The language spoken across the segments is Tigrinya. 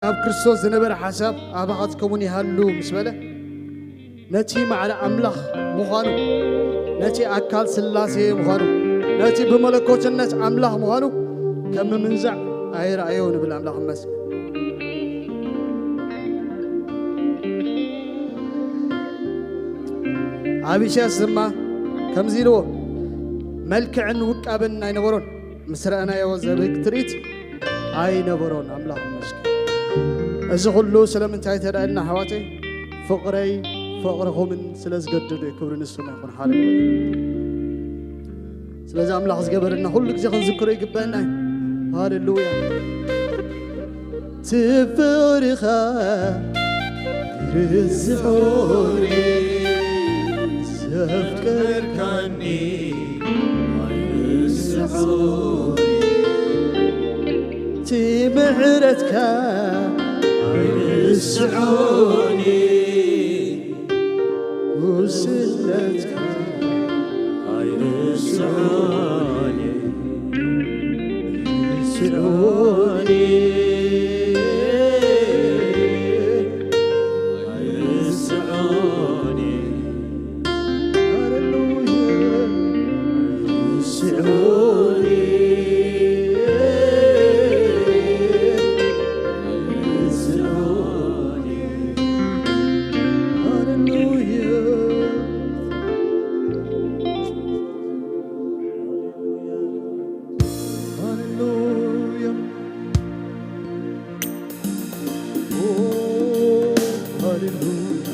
ኣብ ክርስቶስ ዝነበረ ሓሳብ ኣባኻትከውን ይሃሉ ምስ በለ፣ ነቲ ማዕረ ኣምላኽ ምዃኑ፣ ነቲ ኣካል ስላሴ ምዃኑ፣ ነቲ ብመለኮትነት ኣምላኽ ምዃኑ ከም ምምንዛዕ ኣይረኣዮ ንብል። ኣምላኽ ይመስገን። ኣብ ኢሳያስ ድማ ከምዚ ኢልዎ፣ መልክዕን ውቃበን ኣይነበሮን፣ ምስ ረኣናዮ ዘብህግ ትርኢት ኣይነበሮን። ኣምላኽ ይመስገን። እዚ ኩሉ ስለምንታይ ተዳልና ኣሕዋተይ? ፍቕረይ ፍቕርኹምን ስለ ዝገድድ እዩ። ክብሪ ንስሙ ይኹን። ሃሌሉያ። ስለዚ ኣምላኽ ዝገበረልና ኩሉ ግዜ ክንዝክሮ ይግበአና እዩ። ሃሌሉያ። እቲ ፍቕርኻ ርዝሖኒ ዘፍቀርካኒ ኣይርስዖኒ። እቲ ምሕረትካ ኣይርስዖኒ። ውስነትካ ኣይርስዖኒ። ርስዖኒ። ኣይርስዖኒ። ሃሌሉያ። ርስዖኒ። ኣይርስዖኒ። ሃሌሉያ። ሃሌሉያ። ኦ፣ ሃሌሉያ።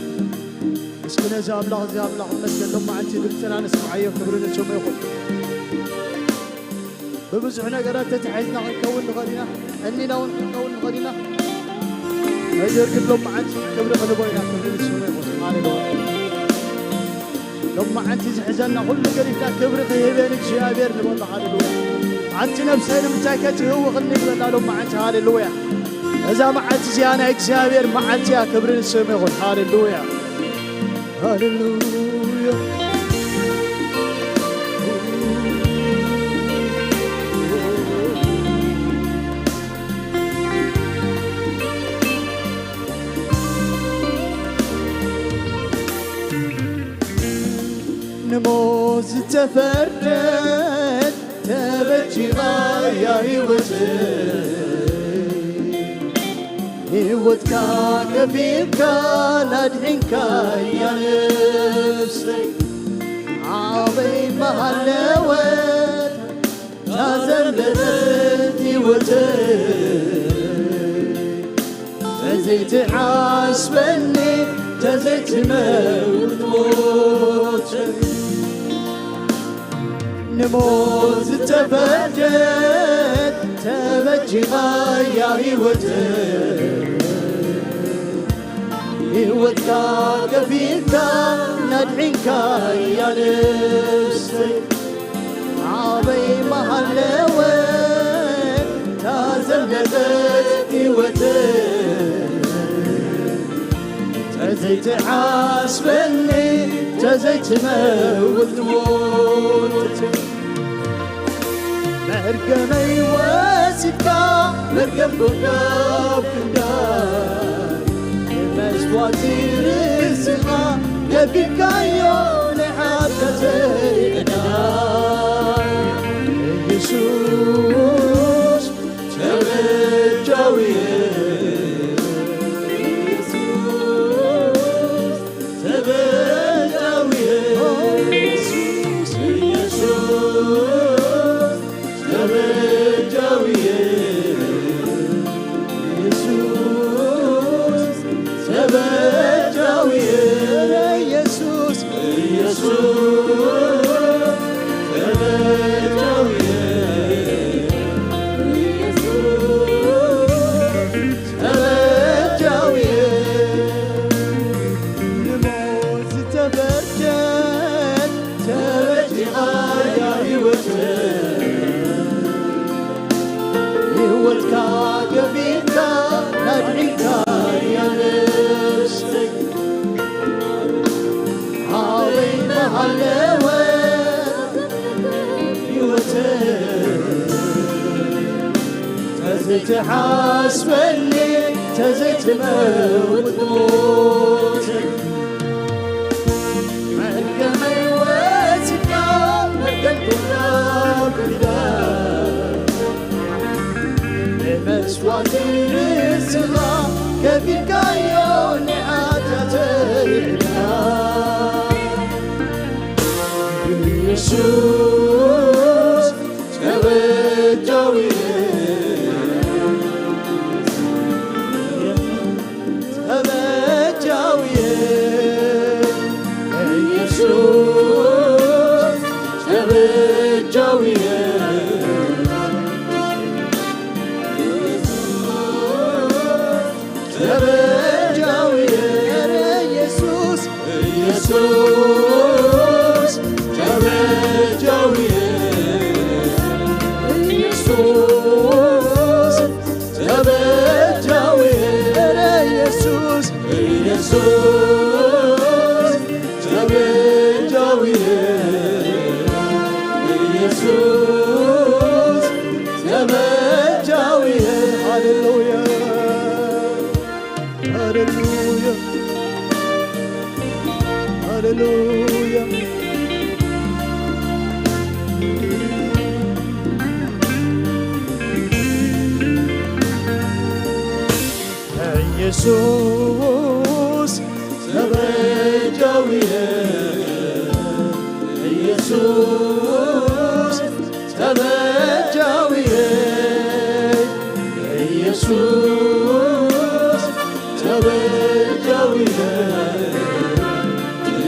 እስኪ ነዚ ኣምላኽ፣ እዚ ኣምላኽ እመስገን። ሎማዓንቲ ድምፅና ንስምዓዮ፣ ክብሪ ንስሙ ይኹን። ብብዙሕ ነገራት ተታሒዝና ክንከውን ንኽእል ኢና፣ ቀኒና እውን ክንከውን ንኽእል ኢና። ነገር ግን ሎማዓንቲ ክብሪ ክንቦ ኢና፣ ክብሪ ንስሙ ይኹን። ሃሌሉያ። ሎማዓንቲ ዝሕዘና ኩሉ ገዲፍና ክብሪ ክህበ ንእግዚኣብሔር ንበሎ። ሃሌሉያ። ኣንቲ ነብሰይ ንምንታይ ከ ትህውኽኒ ንበላ ሎማዓንቲ። ሃሌሉያ። እዛ መዓልቲ እዚኣ ናይ እግዚኣብሔር መዓልቲ እያ። ክብሪ ንስሙ ይኹን። ሃሌሉያ። ሃሌሉያ። ንሞት ዝተፈርደት ተበጂኻ እያ ህይወት። ህይወትካ ከፊልካ ናድሒንካ እያ ነፍሰይ። ዓበይ መሃለወት ታዘለለት ህይወተይ። ተዘይትሓስበኒ፣ ተዘይትመውት ሞት። ንሞት ዝተፈርደት ተበጂኻ እያ ህይወተይ። ህይወትካ ከፊልካ ናድሒንካ እያ ነፍሰይ። ዓበይ መሃለወ ታዘለለት ህይወተይ። ተዘይትሓስበኒ፣ ተዘይትመውት ሞት። መርገመይ ወሲድካ፣ መርገም ኮንካ ኣብ ክንዳይ። መስዋእቲ ርእስኻ ከፊልካዮ ናይ ሓጢኣተይ ዕዳ። ኢየሱስ ተበጃውየ። ኢየሱስ ተበጃውየ። ኢየሱስ፣ ኢየሱስ ተበጃውየ። ኢየሱስ ተበጃውየ። ኢየሱስ፣ ኢየሱስ ተበጃውየ። ኢየሱስ ተበጃውየ። ንሞት ዝተፈርደት ተበጂኻ እያ ህይወት። ህይወትካ ከፊልካ ናድሒንካ እያ ነፍሰይ። ኣበይ መሃለወ ህይወተይ። ተዘይትሓስበኒ፣ ዘይትመውት ሞት መርገመይ ወሲድካ መርገም ኩላ ክብዳ ንመስዋእተይ ንስኻ ከፊልካዮ ንዓታተይ ዕዳ ኢየሱስ ተበጃዊ ተበጃዊ ኢየሱስ ተበጃዊ ተበጃዊ ኢየሱስ ኢየሱስ ተበጃዊ ኢየሱስ ተበጃዊ ኢየሱስ ኢየሱስ ተበጃዊ ኢየሱስ ተበጃዊ ሃሌሉያ ሃሌሉያ ሃሌሉያ ኢየሱስ ተበጃዊ ኢየሱስ ተበጃዊ ኢየሱስ ተበጃዊ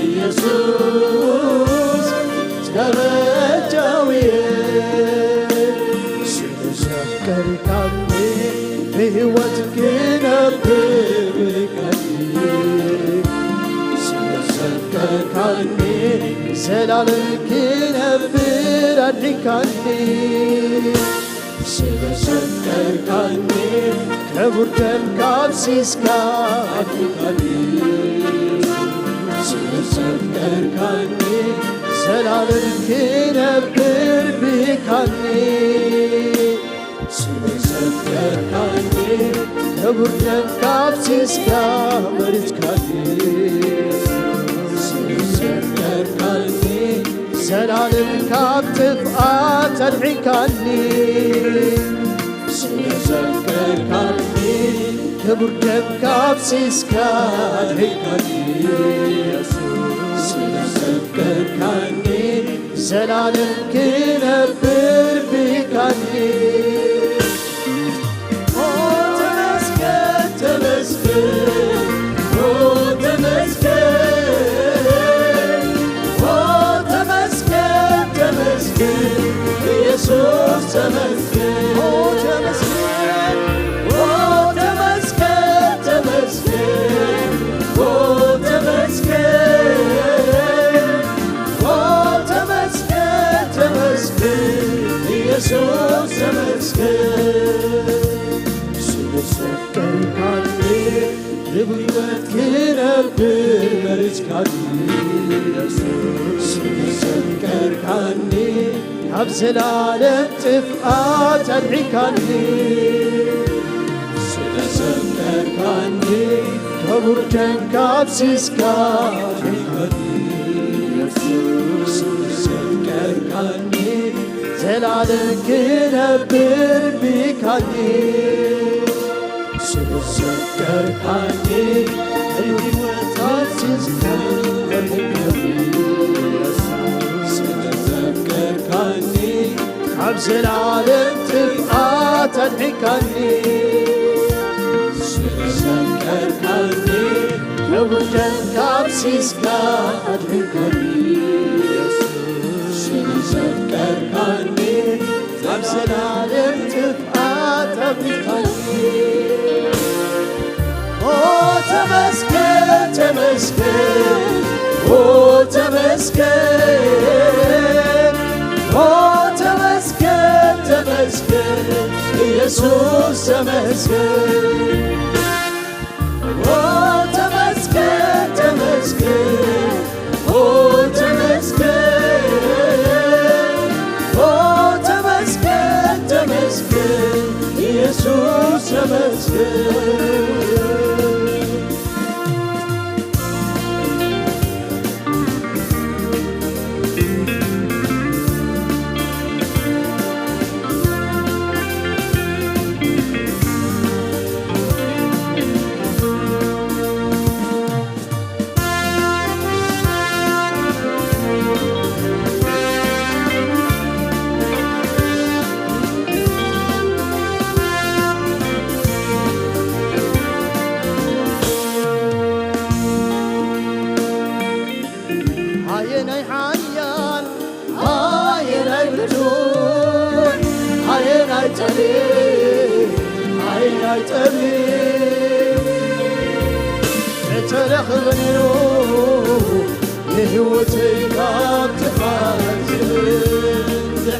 ኢየሱስ ተበጃዊ ስለዘፍቀርካኒ ብሕይወት ክነብር ብልካኒ ስለዘፍቀርካኒ ዘላለም ክነብር ኣድሪካኒ ስለዘፍቀርካኒ ክቡር ደምካ ኣፍሲስካ ኣድሪካኒ ስለዘፍቀርካኒ ዘላለም ክነብር ብካኒ ስለዘፍቀርካኒ ክቡር ደምካ ኣፍሲስካ መሪጽካኒ ስለዘፍቀርካኒ ዘላለም ካብ ጥፍኣት ኣድሒንካኒ ስለዘፍቀርካኒ ክቡር ደምካ ኣፍሲስካ ኣድሒንካኒ ስለዘፍቀርካኒ ዘላለም ክነብር ብካኒ ተመስገን ተመስገን ተመስገን ኢየሱስ ተመስገን ተመስገን ተመስገን ተመስገን ኢየሱስ ተመስገን ስለዘፍቀርካኒ ብህይወት ክነብር መሪጽካኒ ስለዘፍቀርካኒ ካብ ዘላለም ጥፍኣት ኣድሒንካኒ ስለዘፍቀርካኒ ክቡር ደምካ ኣፍሲስካ ኣድሒንካኒ ስለዘፍቀርካኒ ዘላለም ክነብር ብካኒ ስለዘፍቀርካኒ ህይወት ኣፍሲስካ ስለዘፍቀርካኒ ካብ ዘላለም ጥፍኣት ኣድሒንካኒ ስለዘፍቀርካኒ ክቡር ደምካ ኣፍሲስካ ኣድሒንካኒ ስለዘፍቀርካኒ ካብ ዘላለም ጥፍኣት ኣድሒንካኒ ኦ ተመስገን ተመስገን ኦ ተመስገን ኦ ተመስገን ተመስገን ኢየሱስ ተመስገን ኦ ተመስገን ተመስገን ኦ ተመስገን ኦ ተመስገን ተመስገን ኢየሱስ ተመስገን ኣይጠሊ፣ ዓይን ኣይጠሊ፣ እተረኽበ ነይሩ ንህይወተይ ካብ ጥፋት ዝምንዝዕ።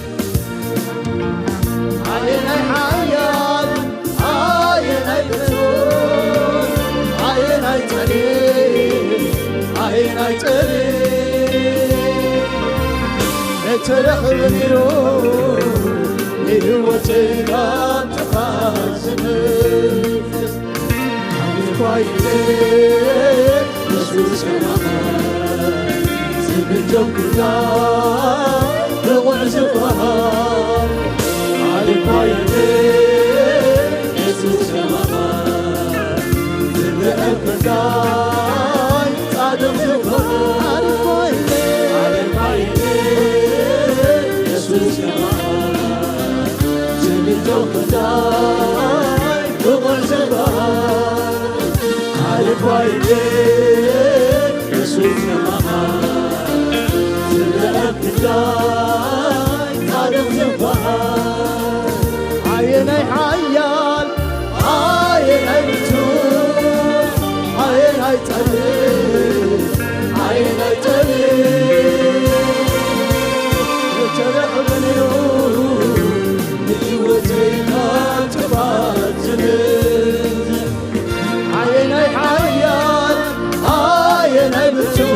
ኣየናይ ሓያል፣ ኣየናይ ብርቱዕ፣ ኣየናይ ጸሊም፣ ኣየናይ ጸሊም እተረኽበ ነይሩ ንህይወተይ ካብ ጥፋት ዝምልስ። ኣነ እኳ ኢለ የሱስ ከማኻ ዝብጀው ክዳን ብቑዕ ዝበሃል። ኣነ እኳ ኢለ የሱስ ከማኻ ዝብዕል ክዳን ጻድቕ ዝበሃል። ኣነ እኳ ኢለ የሱስ ከማኻ ዝብጀው ክዳን ብቑዕ ዝበሃል። ኣነ እኳ ኢለ የሱስ ከማኻ ዝብዕል ክዳን ጻድቕ ዝበሃል። ኣየናይ ሓያል፣ ኣየናይ ብርቱዕ፣ ኣየናይ ጸሊም፣ ኣየናይ ጸሊም እተረኽበ ነይሩ ንህይወተይ ካብ ጥፋት ዝምንዝዕ። ኣየናይ ሓያል፣ ኣየናይ ብርቱዕ፣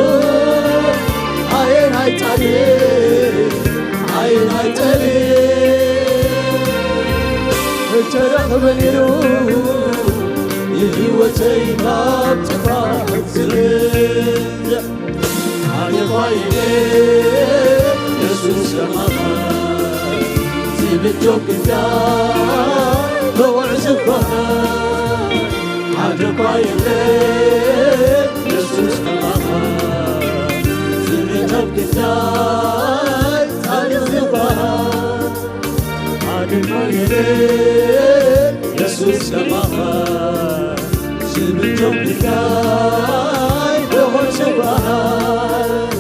ኣየናይ ጻድቕ፣ ኣየናይ ጠቢብ እተረኽበ ነይሩ ንህይወተይ ካብ ጥፋት ዝምንዝዕ። ኣነ ኳይነ የሱስ ከማኻ ዝብጆ ግዳ ብቑዕ ዝበሃል ሓደ ኳይነ የሱስ ከማኻ ዝብጆ ግዳ ጻድቕ ዝበሃል። ኣድማይነ የሱስ ከማኻ ዝብጆ ግዳይ ብቑዕ ዝበሃል።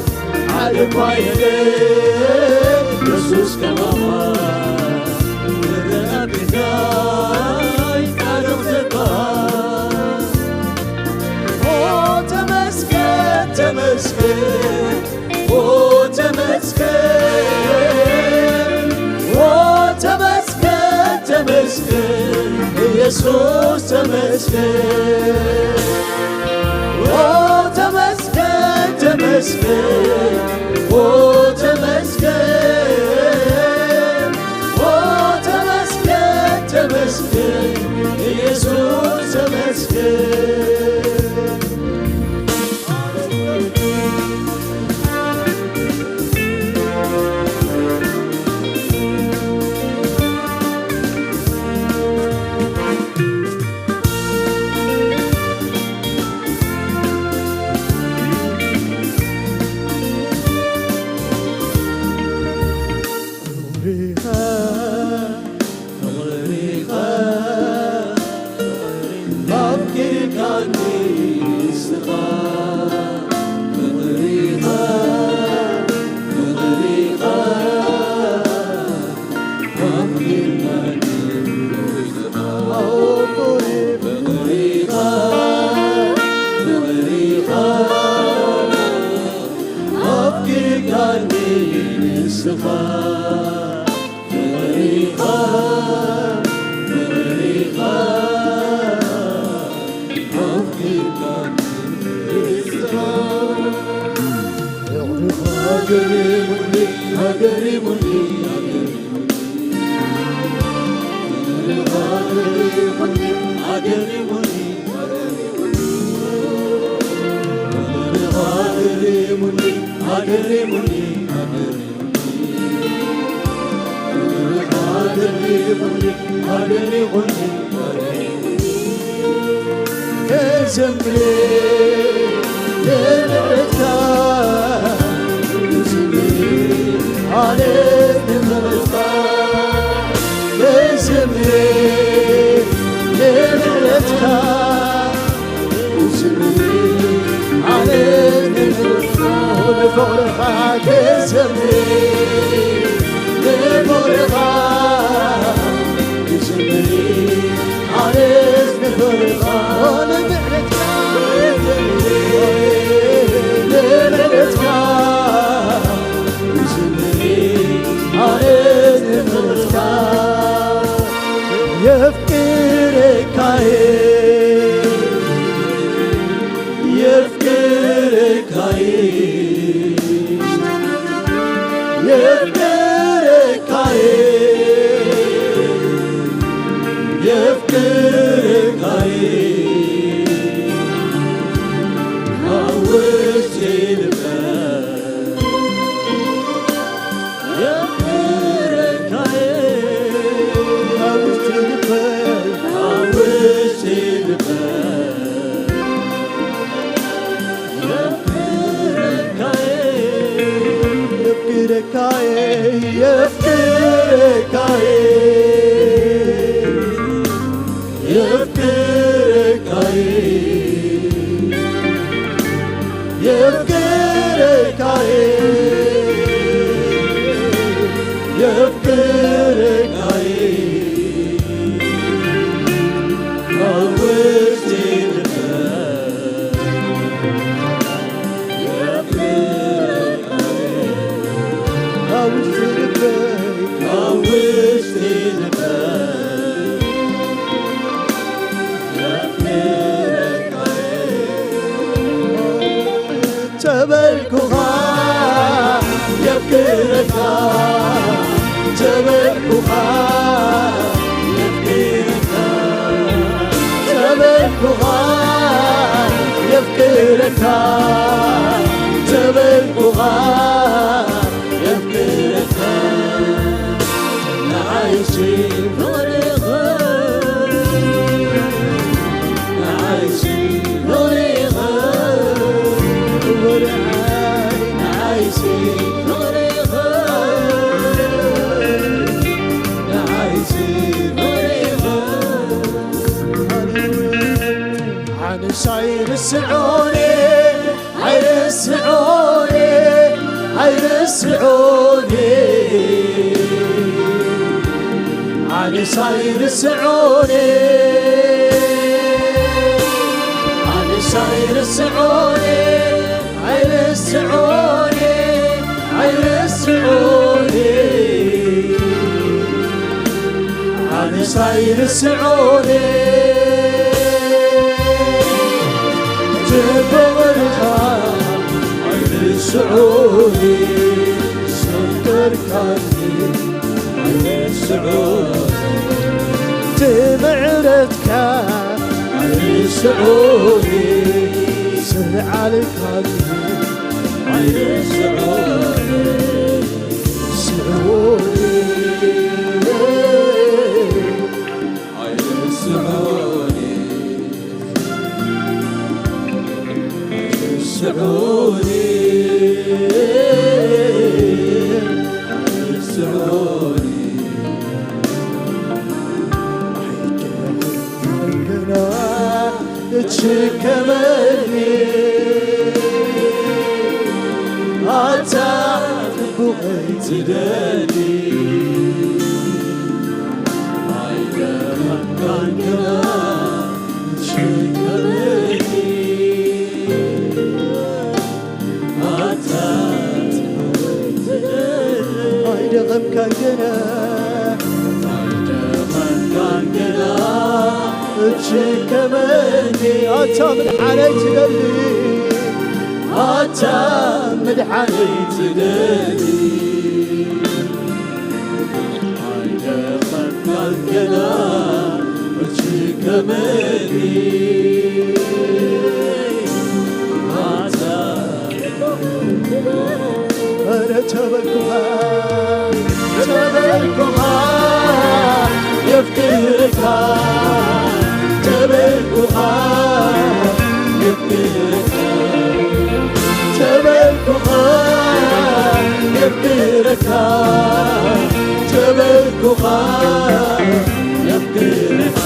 ኣድማይነ የሱስ ከማኻ ዝብጆ ግዳይ ጻድቕ ዝበሃል። ኦ ተመስገን፣ ተመስገን። ኦ ተመስገን፣ ኦ ተመስገን፣ ተመስገን ኢየሱስ ተመስገን። ኦ ተመስገን፣ ተመስገን፣ ኦ ተመስገን፣ ኦ ተመስገን፣ ተመስገን ኢየሱስ ተመስገን። ፍቕሪኻ ኣፍቂርካኒ ንስኻ፣ ፍቕሪኻ፣ ፍቕሪኻ ኣፍቂርካኒ ንስኻ፣ ፍቕሪኻ፣ ፍቕሪኻ ኣፍቂርካኒ ንስኻ። ፍቕሪኻ፣ ፍቕሪኻ ኣፍቂርካኒ ንስኻ። ፍቕርኻ ኣገሪሙኒ፣ ኣገሪሙኒ፣ ኣገሪሙኒ። ፍቕርኻ ኣገሪሙኒ፣ ኣገሪሙኒ፣ ኣገሪሙኒ። ፍቕርኻ ኣገሪሙኒ፣ ኣገሪሙኒ፣ ኣገሪሙኒ። ከዘምር ንምሕረትካ፣ ከዘምር ንምሕረትካ፣ ከዘምር ንምሕረትካ። ዓለም ንፍቕርኻ ክዘምር፣ ንፍቕርኻ ንምሕረትካ፣ ንምሕረትካ፣ ዝምሪ ኣነ ንምሕረትካ፣ የፍቅረካየ፣ የፍቅረካየ፣ የፍቅረካየ፣ የፍቅረካየ፣ ኣብ ውሽጢ ልበይ፣ የፍቅረካየ፣ ኣብ ውሽጢ ልበይ፣ ኣብ ውሽጢ ልበይ፣ የፍቅረካየ፣ የፍቅረካየ፣ የፍቅረካየ፣ የፍቅረካየ፣ የፍቅረካየ፣ የፍቅረካየ፣ ኣብ ውሽጢ ልበይ፣ የፍቅረካየ፣ ኣብ ውሽጢ ልበይ፣ ኣብ ውሽጢ ልበይ፣ የፍቅረካየ፣ ተበልኩኻ የፍቅረካ፣ ተበልኩኻ የፍቅረካ፣ ተበልኩኻ የፍቅረካ፣ ተበልኩኻ የፍቅረካ፣ ንዓይሲ ፍቕርኻ፣ ንዓይሲ ፍቕርኻ፣ ወርዓይ ንዓይሲ ፍቕርኻ፣ ንዓይሲ ፍቕርኻ፣ ኣነስ ኣይርስዖን፣ ኣይርስዖን፣ ኣይርስዖን፣ ኣነስ ኣይርስዖን፣ ኣነስ ኣይርስዖን፣ ኣይርስዖን፣ ኣይርስዖን፣ ኣነስ ኣይርስዖን፣ እቲ ፍቕርኻ ኣይርስዖን፣ ሰምተርካኒ ኣይርስዖን፣ እቲ ምሕረትካ ኣይርስዖን፣ ስርዓልካኒ ኣይርስዖን፣ ስርዓልካኒ ኣይርስዖን፣ ኣይርስዖን፣ ኣይርስዖን፣ ኣይደኽም ግና ትሽከመኒ ኣታ ጥቡቐይ ትደሊ ኣይደኸምካን ግና ትሽከመኒ ኣታ ጥቡቐይ ትደሊ ኣይደኸምካን ግና ኣይደኸምካን ግና እትሽከመኒ ኣታ ምድሓነይ ትደሊ ኣታ ምድሓነይ ትደሊ ኣይደኸምካን ግና እትሽከመኒ ኣታ ኧረ ተበልኩኻ ተበልኩኻ የፍቅርካ ተበልኩኻ የፍቅርካ ተበልኩኻ የፍቅርካ ተበልኩኻ የፍቅርካ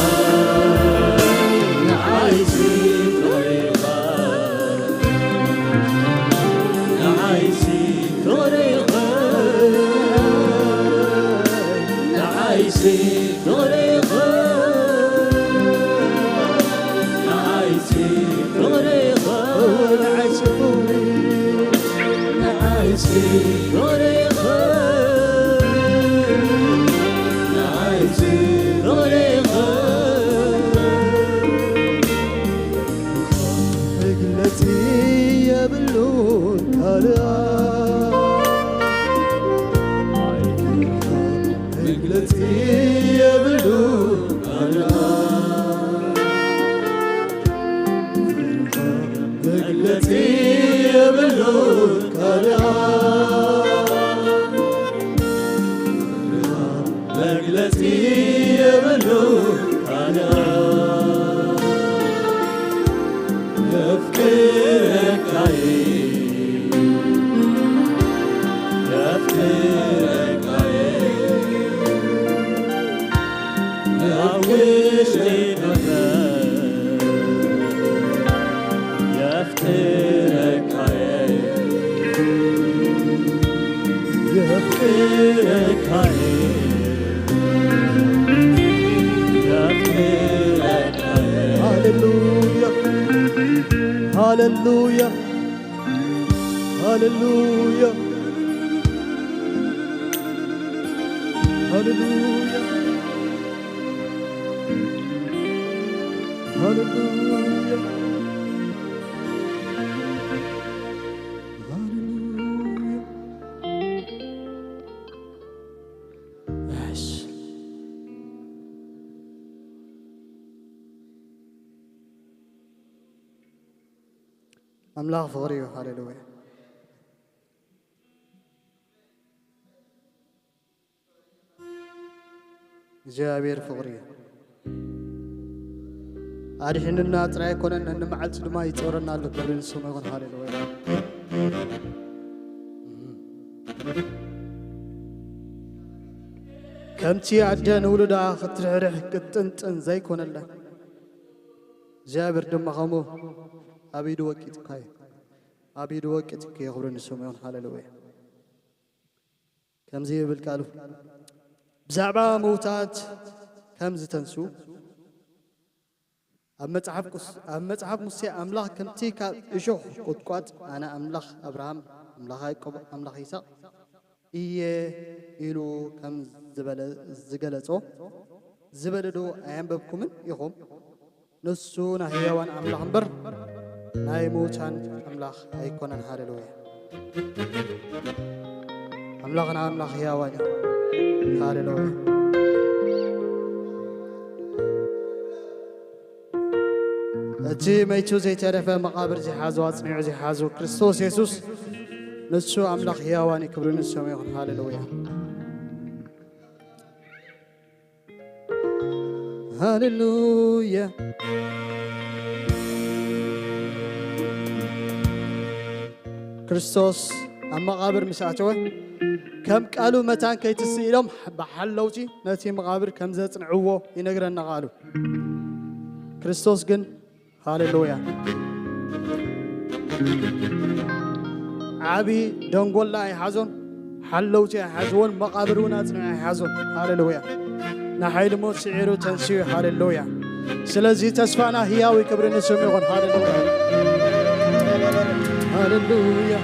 ንዓይሲ ፍቕርኻ ንዓይሲ ፍቕርኻ ንዓይሲ ፍቕርኻ ኣብ ውሽጢ ኑረ የፍቅረካ እየ፣ የፍቅረካ እየ፣ የፍቅረካ እየ። ሃሌሉያ፣ ሃሌሉያ፣ ሃሌሉያ፣ ሃሌሉያ፣ ሃሌሉያ፣ ሃሌሉያ። እሺ። ኣምላኽ ፍቕሪ እዩ። ሃሌሉያ። እግዚኣብሔር ፍቕሪ እዩ። ኣድሒኑና ጥራይ ኣይኮነን፣ ነንመዓልቲ ድማ ይጾረና ኣሎ። ክብሪ ንስሙ ይኹን። ሃሌሉያ። ከምቲ ኣደ ንውሉዳ ክትርሕርሕ ክትጥንጥን ዘይኮነላ፣ እግዚኣብሔር ድማ ከምኡ ኣብ ኢዱ ወቂጥካ እዩ። ኣብ ኢዱ ወቂጥካ እዩ። ክብሪ ንስሙ ይኹን። ሃሌሉያ። ከምዚ ይብል ቃሉ፣ ብዛዕባ ምዉታት ከም ዝተንሱ፣ ኣብ መጽሓፍ ቅስ-፣ ኣብ መጽሓፍ ሙሴ ኣምላኽ ከምቲ ካብ እሾኽ ቁጥቋጥ ኣነ ኣምላኽ ኣብርሃም፣ ኣምላኽ ያዕቆብ፣ ኣምላኽ ይስሐቅ እየ ኢሉ ከም ዝበለ፣ ዝገለጾ፣ ዝበለ ዶ ኣየንበብኩምን ኢኹም? ንሱ ናይ ህያዋን ኣምላኽ እምበር ናይ ምዉታን ኣምላኽ ኣይኮነን። ሃሌሉያ። ኣምላኽና ኣምላኽ ህያዋን እዩ። ሃሌሉያ። እቲ መይቱ ዘይተረፈ መቓብር ዝሓዞ፣ ኣጽኒዑ ዝሓዞ ክርስቶስ የሱስ፣ ንሱ ኣምላኽ ህያዋን እዩ። ክብሪ ንስሙ ይኹን። ሃሌሉያ። ሃሌሉያ። ክርስቶስ ኣብ መቓብር ምስ ኣተወ፣ ከም ቃሉ መታን ከይትስእ ኢሎም ብሓለውቲ ነቲ መቓብር ከም ዘጽንዕዎ ይነግረና ቃሉ። ክርስቶስ ግን፣ ሃሌሉያ፣ ዓቢ ደንጎላ ኣይሓዞን፣ ሓለውቲ ኣይሓዝዎን፣ መቓብር እውን ኣጽኒዑ ኣይሓዞን። ሃሌሉያ። ንሓይሊ ሞት ስዒሩ ተንሲኡ። ሃሌሉያ። ስለዚ ተስፋና ህያው እዩ። ክብሪ ንስሙ ይኹን። ሃሌሉያ። ሃሌሉያ።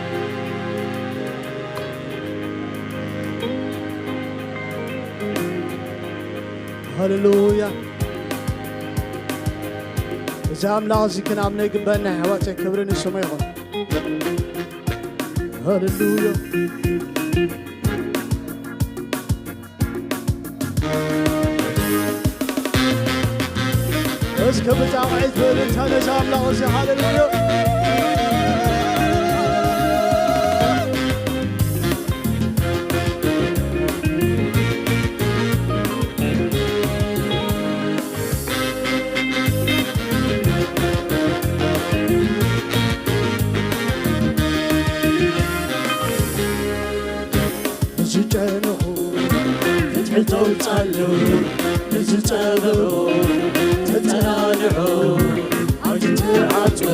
ሃሌሉያ። እዚ ኣምላኽ እዚ ክናምኖ ይግበአና፣ ኣሕዋተይ። ክብሪ ንስሙ ይኹን። ሃሌሉያ። እስከ ብጣቕዒት ብእልልታ ነዚ ኣምላኽ እዚ። ሃሌሉያ። ንዝጨነኹ ፍትሒ ተውጻሉ፣ ንዝጸበቦ ተጸናንዑ፣ ኣብ ትዕጽወ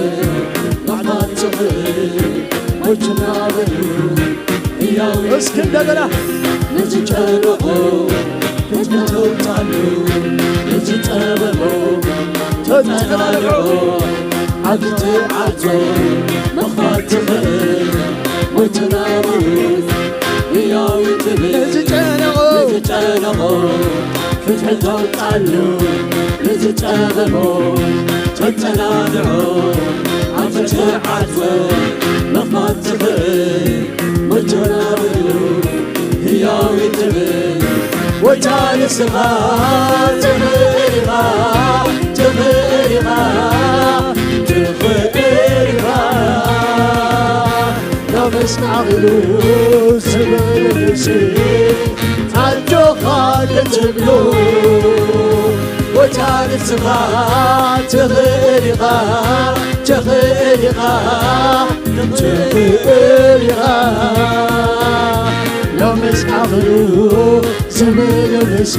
ማዕባል ትኽእል ሞይትና በሉ ህያው። እስኪ እንደገና። ንዝጨነቑ ፍትሒ ተውጻሉ፣ ንዝጸበቦ ተጸናንዑ፣ ኣብ ትዕጽወ ምኽፋት ትኽእል ሞይትና በሉ ህያው ትብል። ንዝጨነቑ፣ ንዝጨነቑ ፍትሒ ተውጻሉ፣ ንዝጸበቦ ተጸናንዑ፣ ኣብ ትዕጽወ ምኽፋት ትኽእል ሞይትና በሉ ህያው ትብል። ጎይታ ንስኻ ትኽእል ኢኻ፣ ትኽእል ኢኻ፣ ትኽእል ኢኻ። ሎምስ ዓቕሉ ዝብል ምሽ ኣጆኻ ክትብሉ፣ ጎይታ ንስኻ ትኽእል ኢኻ፣ ትኽእል ኢኻ፣ ትኽእል ኢኻ። ሎምስ ዓቕሉ ዝብል ምሽ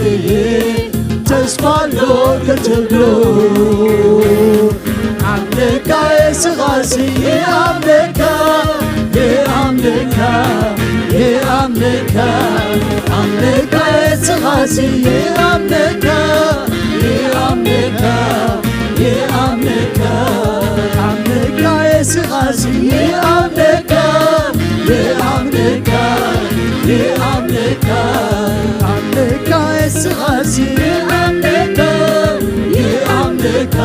ተስፋ ኣሎ ክትብሉ ኣምልካ የስኻሲ የኣምልካ የኣምልካ የኣምልካ ኣምልካ የስኻሲ የኣምልካ የኣምልካ የኣምልካ ኣምልካ የስኻሲ የኣምልካ የኣምልካ የኣምልካ ኣምልካ የስኻሲ የኣምልካ የኣምልካ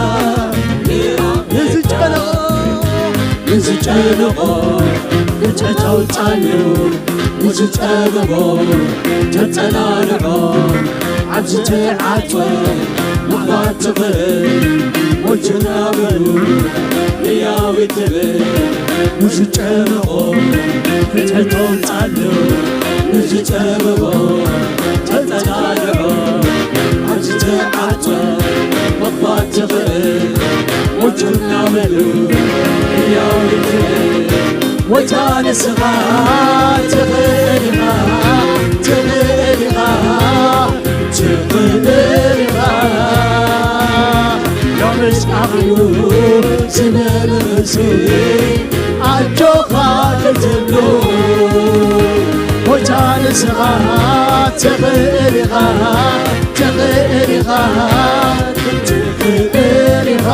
ንዝጨነቆ ንዝጨነቆ ፍትሕት ኣውጻሉ ንዝጸበቦ ተጸናንዖ ኣብዚ ተዓጽወ ምኽፋት ትኽእል ሞይቱ እናበሉ ህያው ትብል ንዝጨነቆ ፍትሕት ኣውጻሉ ንዝጸበቦ ተጸናንዖ ኣብዚ ተዓጽወ ምኽፋት ትኽእል ሞይቱ እናበሉ ህያው ትብል ሞይታ ንስኻ ትኽእል ኢኻ ትኽእል ኢኻ ትኽእል ኢኻ ሎምስ ኣኽሉ ዝነበረሲ ኣጆኻ ክትብሉ ሞይታ ንስኻ ትኽእል ኢኻ ትኽእል ኢኻ ትኽእል ኢኻ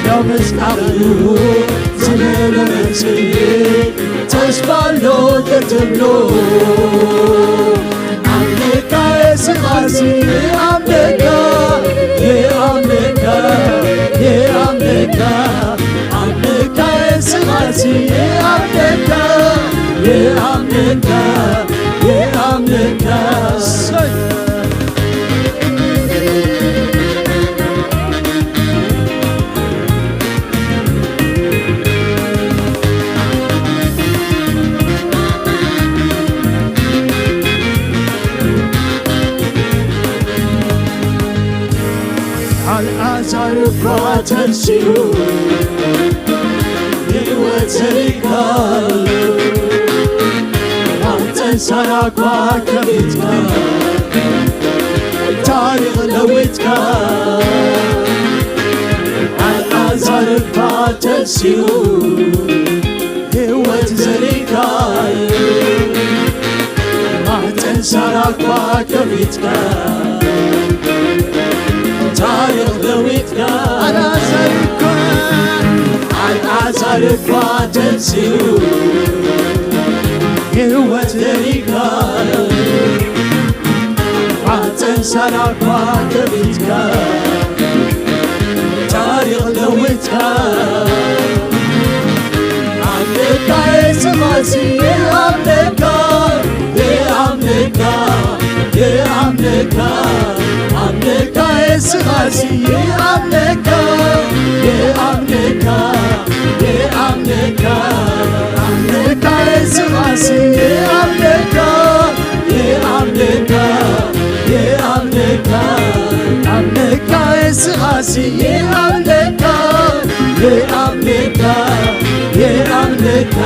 ሎምስ ኣኽሉ ዝነበረሲ ተስፋ ኣሎ ክትብሉ ኣምልካ የስኻሲ ኣምልካ የኣምልካ የኣምልካ ኣምልካ የስኻሲ የኣምልካ የኣምልካ የኣምልካ ኣልዓዛር እኳ ተንሲኡ ህይወት ዘሪካሉ ማህፀን ሳራ እኳ ከፊትካ ታሪኽ ለዊጥካ ኣልዓዛር እኳ ተንሲኡ ህይወት ዘሪካሉ ማህፀን ሳራ እኳ ከፊትካ ታሪኽ ለዊጥካ ኣልዓዛር እኳ ኣልዓዛር እኳ ተንሲኡ ህይወት ዘሪካሉ ማህፀን ሳራ እኳ ከፊትካ ታሪኽ ለዊጥካ ኣምልካ የስኻሲ የኣምልካ የኣምልካ የኣምልካ ኣምልካ የስኻሲ የኣምልካ የኣምልካ የኣምልካ ኣምልካ የስኻሲ የኣምልካ የኣምልካ የኣምልካ ኣምልካ የስኻሲ የኣምልካ የኣምልካ የኣምልካ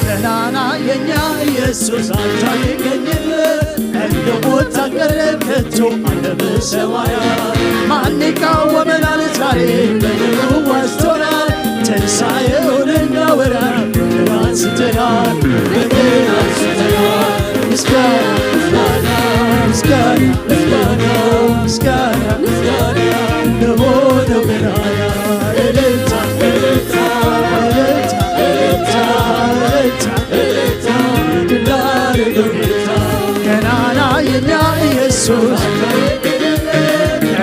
ገናና የኛ ኢየሱስ አንተ አይገኝም እንደ ሞት አልቀረም ከቶ አለ በሰማያ ማን ይቃወመናል ዛሬ በደሙ ዋጅቶናል ትንሣኤውን እናወራ በደል አንስተናል በደል አንስተናል ምስጋና ምስጋና ምስጋና ምስጋና ምስጋና ለሆነው ገናና እልልታ እልልታ እልልታ እልልታ እልልታ እልልታ እልልታ ገናና የኛ ኢየሱስ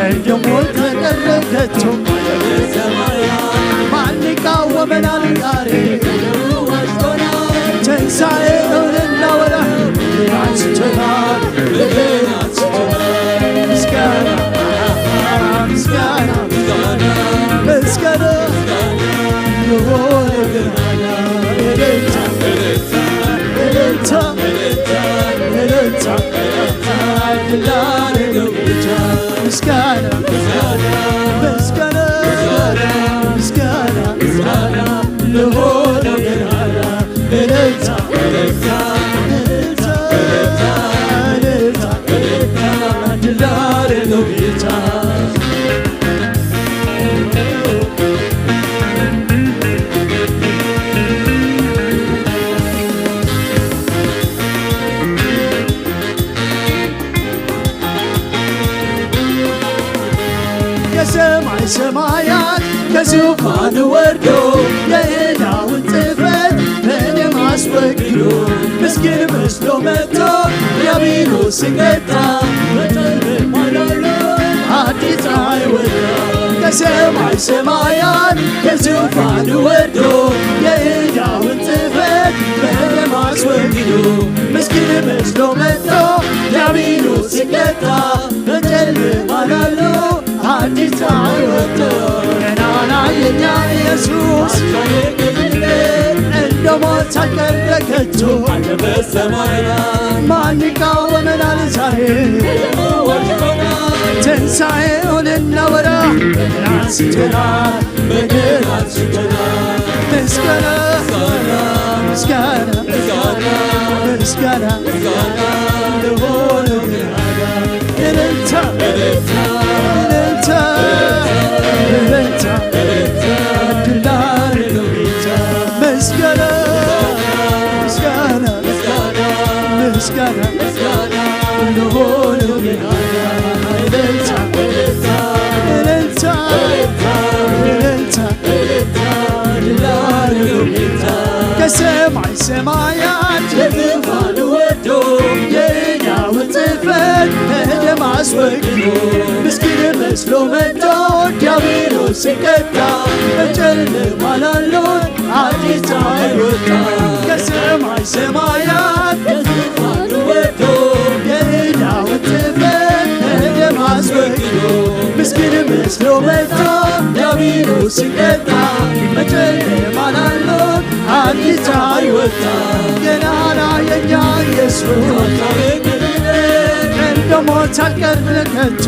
እንደሞት ተቀረብ ከቶ ማን ይቃወመናል ዛሬ ትንሣኤውን እናወራ አንስተናል ምስጋና ምስጋና ምስጋና የሆነ ገናና እልልታ እልልታ እልልታ ምስጋና፣ ምስጋና፣ ምስጋና፣ ምስጋና፣ ምስጋና ለሆነ ገናና። እልልታ፣ እልልታ፣ እልልታ፣ እልልታ፣ እልልታ፣ እልልታ፣ ድል ላደረገው ጌታ። የሰማይ ሰማያት ከዙፋኑ ወርዶ የዕዳውን ጽሕፈት በደም አስወግዶ ምስኪን መስሎ መጥቶ ዲያብሎስን ገታ። በጨለማ ላለው አዲስ ፀሐይ ወጣ። ከሰማይ ሰማያት ከዙፋኑ ወርዶ የዕዳውን ጽሕፈት በደም አስወግዶ ምስኪን መስሎ መጥቶ ዲያብሎስን ገታ። በጨለማ ላለው አዲስ ፀሐይ ወጥቶ ገናና የኛ ኢየሱስ እንደ ሞት አልቀረ ከቶ። ማን ይቃወመናል ዛሬ? ትንሣኤውን እናወራ አንስተናል። ምስጋና፣ ምስጋና፣ ምስጋና፣ ምስጋና ለሆነው ገናና። እልልታ፣ እልልታ፣ እልልታ፣ እልልታ፣ ድል ላደረገው ጌታ። ምስጋና፣ ምስጋና፣ ምስጋና ለሆነው ገናና። እልልታ፣ እልልታ፣ እልልታ፣ ከሰማይ ሰማያት ለዙፋኑ ወርዶ የዕዳውን ጽሕፈት በደም አስወግዶ ምስኪን መስሎ መጥቶ ዲያብሎስን ገታ። በጨለማ ላሉት አዲስ ፀሐይ ወጣ። ከሰማይ ሰማያት ከዙፋኑ ወርዶ የዕዳውን ጽሕፈት በደም አስወግዶ ምስኪን መስሎ መጥቶ ዲያብሎስን ገታ። በጨለማ ላሉት አዲስ ፀሐይ ወጣ። ገናና የኛ ኢየሱስ እንደ ሞት አልቀረ ከቶ።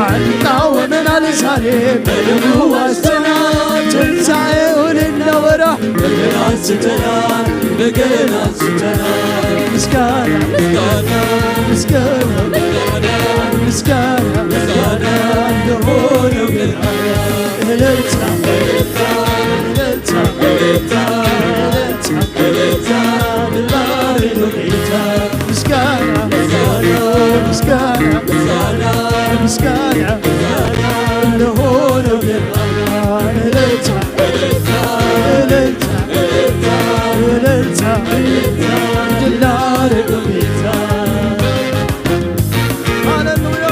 አልቃወመናል ዛሬ በደሙ ዋጅተናል። ትንሣኤውን እናወራ በገና አንስተናል። በገና አንስተናል። ምስጋና፣ ምስጋና፣ ምስጋና፣ ምስጋና፣ ምስጋና ለሆነው ገናና። እልልታ፣ እልልታ፣ እልልታ፣ እልልታ፣ እልልታ፣ እልልታ ለጌታ። ምስጋና፣ ምስጋና፣ ምስጋና፣ ምስጋና፣ ምስጋና ለሆነው ገናና። እልልታ፣ እልልታ፣ እልልታ፣ እልልታ፣ እልልታ፣ እልልታ፣ ድል ላደረገው ጌታ። ሃሌሉያ።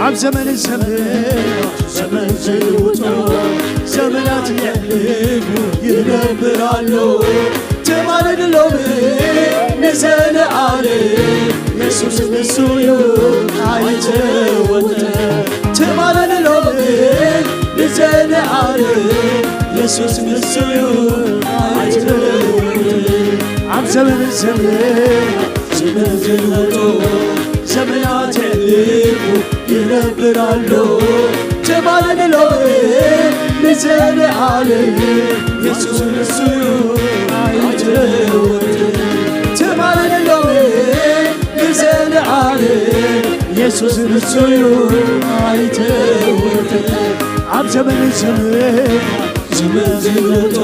ኣብ ዘመን ዘመን ዘመን ዝልውጦ ዘመናት የሕልፉ ይነብር ኣሎ። ትማልን ሎምን ንዘለዓለም የሱስ ንሱ እዩ ኣይተለወጠ። ትማልን ሎምን ንዘለዓለም የሱስ ንሱ እዩ ኣይተለወጠ። ኣብ ዘመን ዘመን ዘመን ዝልውጦ ዘመናት የሕልፉ ይነብር ኣሎ። ትማልን ሎምን ንዘለዓለም የሱስ ንሱ እዩ ኣይተለወጥን። ትማልን ሎምን ንዘለዓለም የሱስ ንሱ እዩ ኣይተለወጥን። ኣብ ዘመን ዘመን ዘመን ዝልውጦ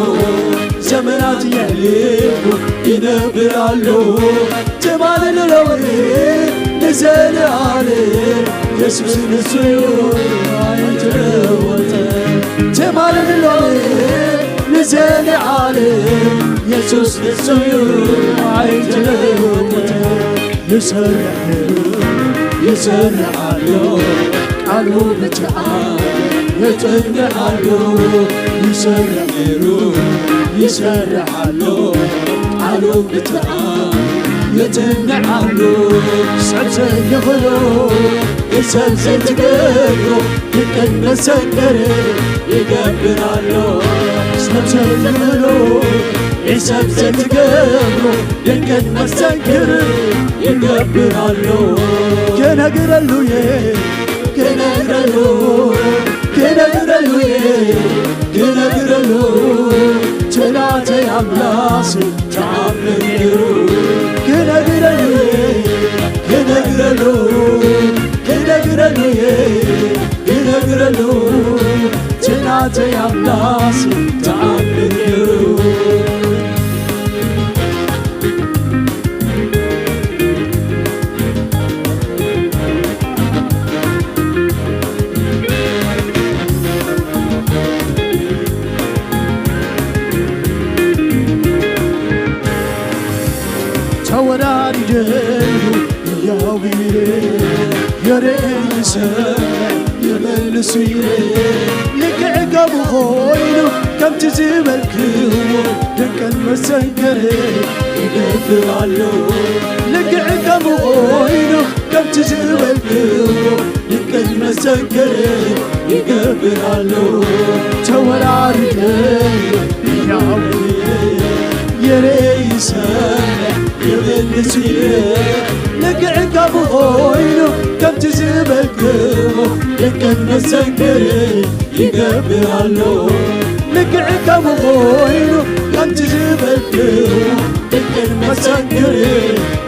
ዘመናት የሕልፉ ይነብር ኣሎ። ትማልን ሎምን ንዘለዓለም የሱስ ንሱ እዩ ኣይተለወጠ። ትማልን ሎምን ንዘለዓለም የሱስ ንሱ እዩ ኣይተለወጠ። ይሰርሕ ይሰርሕ ኣሎ ቃሉ ብትኣል ይጽንዕ ኣሎ፣ ይሰርሕ ነይሩ፣ ይሰርሕ ኣሎ። ቃሉ ብትኣም ይጽንዕ ኣሎ። ሰብ ዘይኽእሎ፣ ሰብ ዘይትገብሮ፣ ድንቅን መሰንገር ይገብር ኣሎ። ሰብ ዘይኽእሎ፣ ሰብ ዘይትገብሮ፣ ድንቅን መሰንገር ይገብር ኣሎ። ክነግረሉ እየ፣ ክነግረሉ፣ ክነግረሉ እየ፣ ክነግረሉ፣ ትናተይ ኣምላኽሲ ተኣምር ገይሩ። ክነግረሉ እየ፣ ክነግረሉ፣ ክነግረሉ እየ፣ ክነግረሉ፣ ትናተይ ኣምላኽሲ ተኣምር ገይሩ። ተወዳዲደሉ ህያው ኢለ የርኢ ይሰምዕ ይመልስ ኢለ ልክዕ ከምኡ ኮይኑ ከምቲ ዝበልክዎ ድንቅን መሰንገር ይገብር ኣሎ። ልክዕ ከምኡ ኮይኑ ከምቲ ዝበልክዎ ድንቅን መሰንገር ይገብር ኣሎ። ተወራሪደ ህያው የርኢ ይሰምዕ ይብል ንስየ ልክዕ ከምኡ ኮይኑ ከምቲ ዝበልክዎ ድንቅን መሰንገር ይገብር ኣሎ። ልክዕ ከምኡ ኮይኑ ከምቲ ዝበልክዎ ድንቅን መሰንገር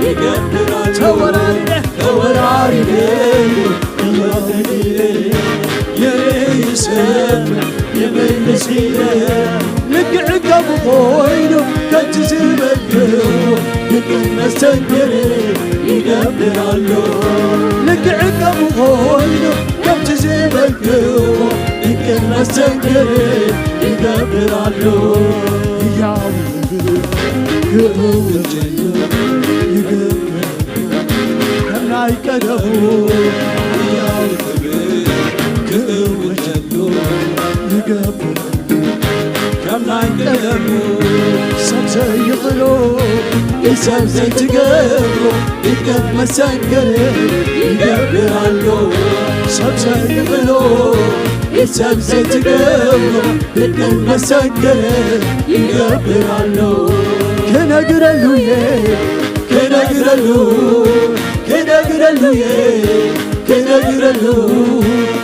ይገብር ኣሎ። ተወራሪደ ተወራሪደ እያተግየ የርኢ ይሰምዕ ይብል ንስየ ልክዕ ከምኡ ኮይኑ ከምቲ ዝበልክዎ ድንቅን መሰንገር ይገብር ኣሎ። ልክዕ ከምኡ ኮይኑ ከምቲ ዝበልክዎ ድንቅን መሰንገር ይገብር ኣሎ። ህያው ክእውጅ ይገብር ከም ናይ ቀደሙ ህያው ክብር ክእውጀሉ ይገብር። ከም ናይ ቀደሙ ሰብ ዘይኽእሎ፣ ሰብ ዘይትገብሮ፣ ድንቅን መሰንገር ይገብር ኣሎ። ሰብ ዘይኽእሎ፣ ሰብ ዘይትገብሮ፣ ድንቅን መሰንገር ይገብር ኣሎ። ክነግረሉ እየ፣ ክነግረሉ፣ ክነግረሉ እየ፣ ክነግረሉ፣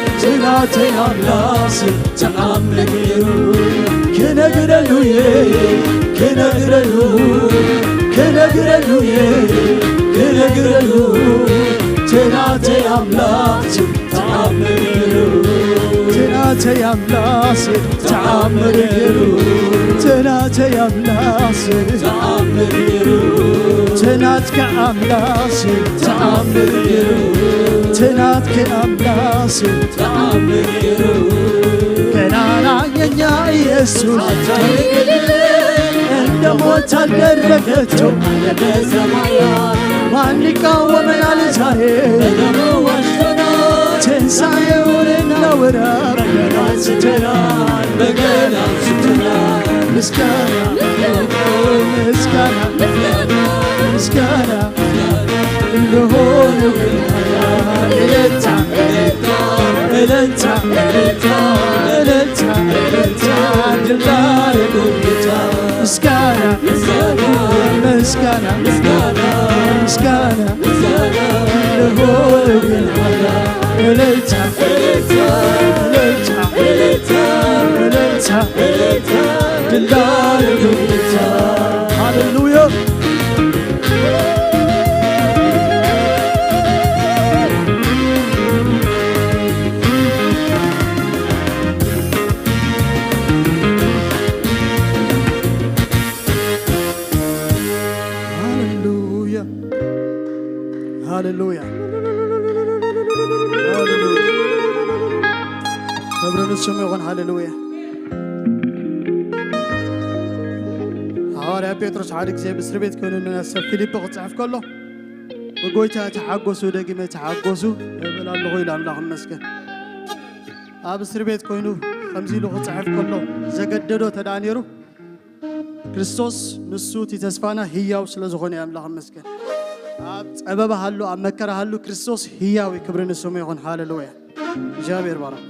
እቲ ናተይ ኣምላኽሲ ተኣምር ገይሩ። ክነግረሉ እየ፣ ክነግረሉ፣ ክነግረሉ እየ፣ ክነግረሉ፣ እቲ ናተይ ኣምላኽሲ ተኣምር ገይሩ። እቲ ናተይ ኣምላኽሲ ተኣምር ገይሩ። እቲ ናተይ ኣምላኽሲ ተኣምር ገይሩ። እቲ ናትካ ኣምላኽሲ ተኣምር ገይሩ። እቲ ናትኪ ኣምላኽሲ ተኣምር ገይሩ። ገናና የኛ ኢየሱስ እንደ ሞት አልደረገችው። ማን ይቃወመናል ዛሬ? ትንሣኤውን እናወራ በገና አንስተናል፣ በገና አንስተናል። ምስጋና፣ ምስጋና፣ ምስጋና ለሆነው ጌታ። እልልታ፣ እልልታ፣ እልልታ፣ እልልታ፣ ድል ላደረገው ጌታ። ምስጋና፣ ምስጋና፣ ምስጋና፣ ምስጋና፣ ምስጋና ለሆነው ጌታ። እልልታ፣ እልልታ፣ እልልታ፣ እልልታ፣ እልልታ፣ ድል ላደረገው ጌታ። ሃሌሉያ። ሃሌሉያ፣ ሃሌሉያ፣ ሃሌሉያ። ክብሪ ንስሙ ይኹን። ሃሌሉያ። ሃዋርያ ጴጥሮስ ሓደ ግዜ ብእስር ቤት ኮይኑ ንሰብ ፊልጶ ክጽሕፍ ከሎ፣ "ብጎይታ ተሓጎሱ፣ ደጊመ ተሓጎሱ እብል ኣለኹ" ኢሉ። ኣምላኽ ይመስገን። ኣብ እስር ቤት ኮይኑ ከምዚ ኢሉ ክጽሕፍ ከሎ ዘገደዶ ተደኣ ነይሩ፣ ክርስቶስ ንሱ እቲ ተስፋና ህያው ስለ ዝኾነ ኣምላኽ ይመስገን። ኣብ ጸበባ ሃሉ፣ ኣብ መከራ ሃሉ ክርስቶስ ህያው እዩ። ክብሪ ንስሙ ይኹን። ሃሌሉያ። እግዚኣብሔር ባረክ።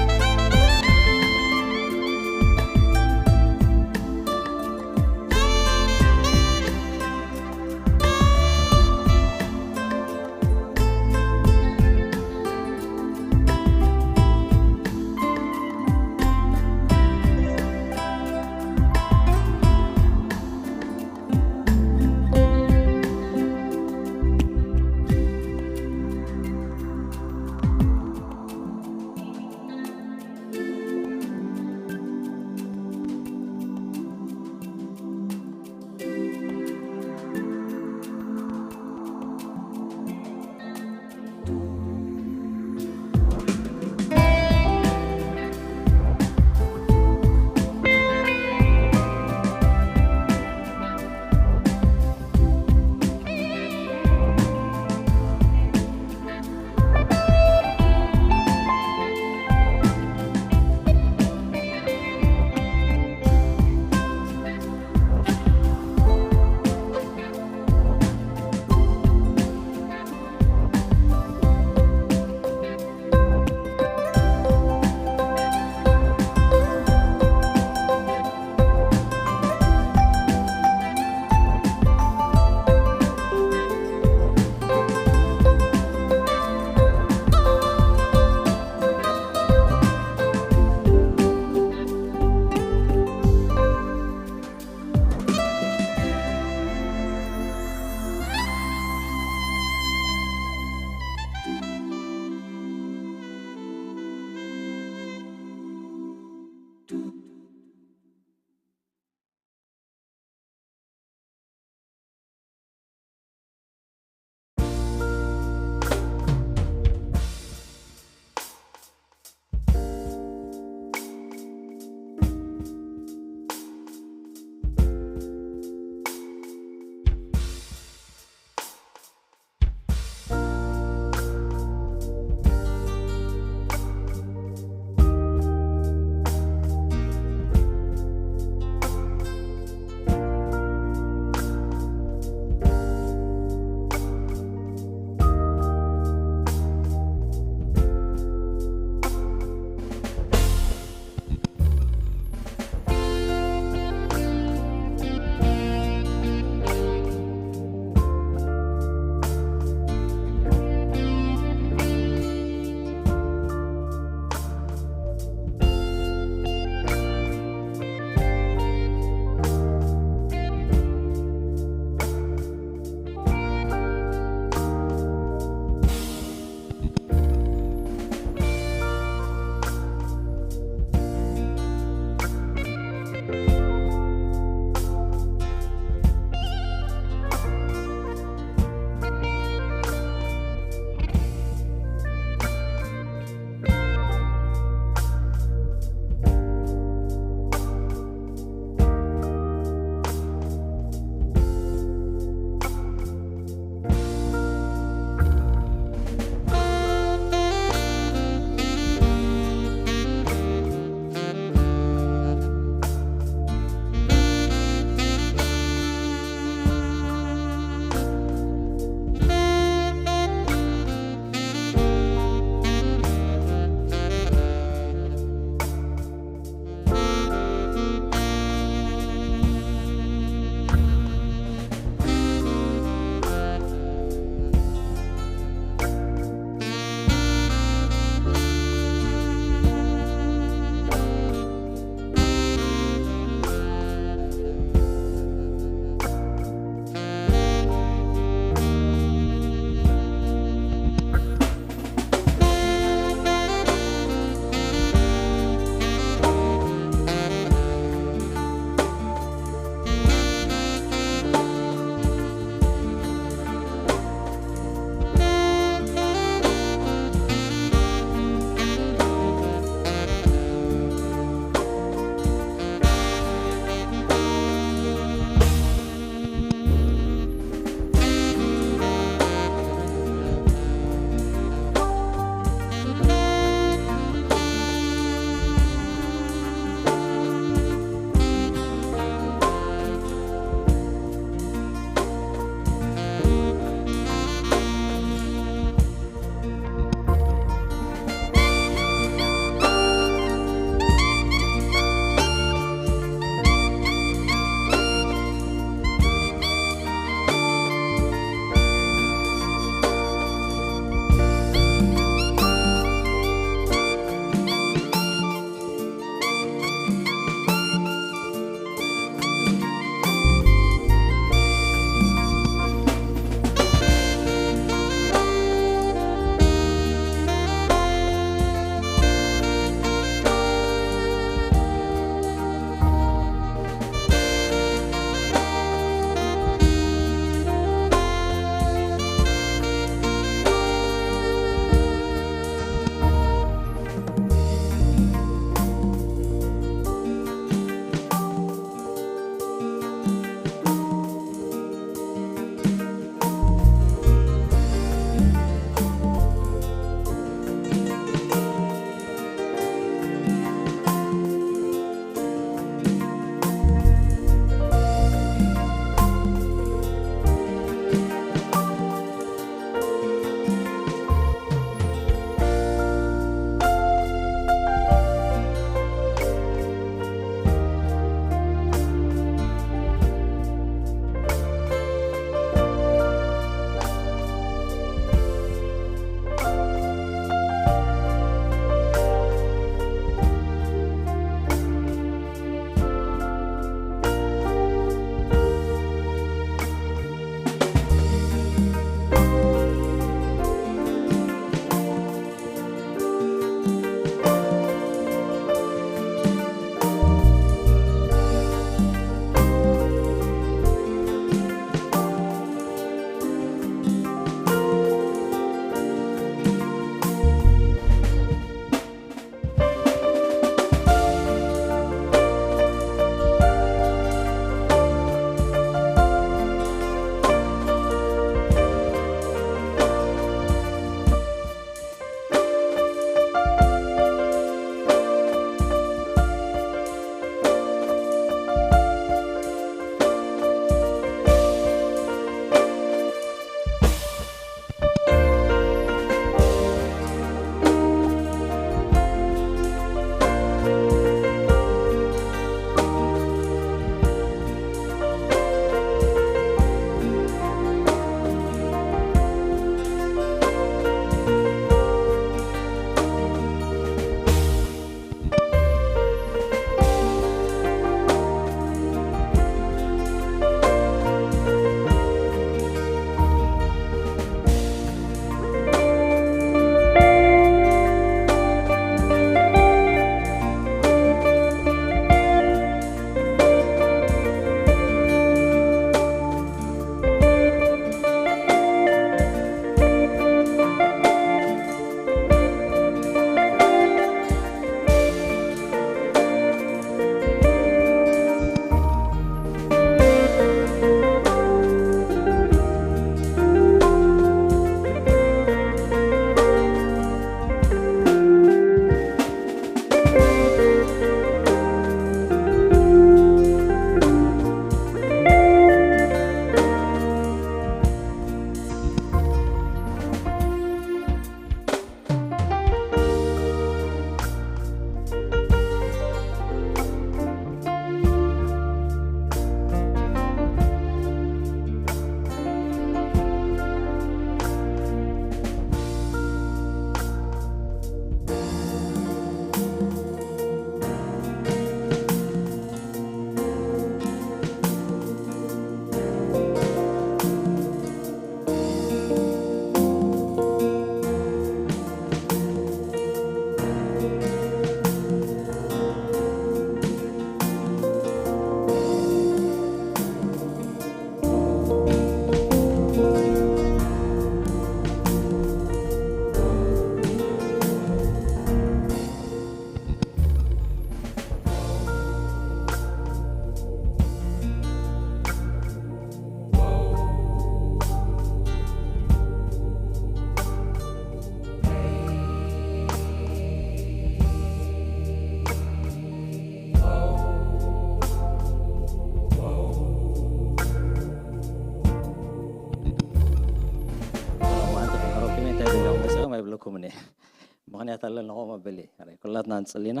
ምኽንያት ኣለና ከምኡ መበሊ። ኣረ፣ ኩላትና ንጽሊ ኢና።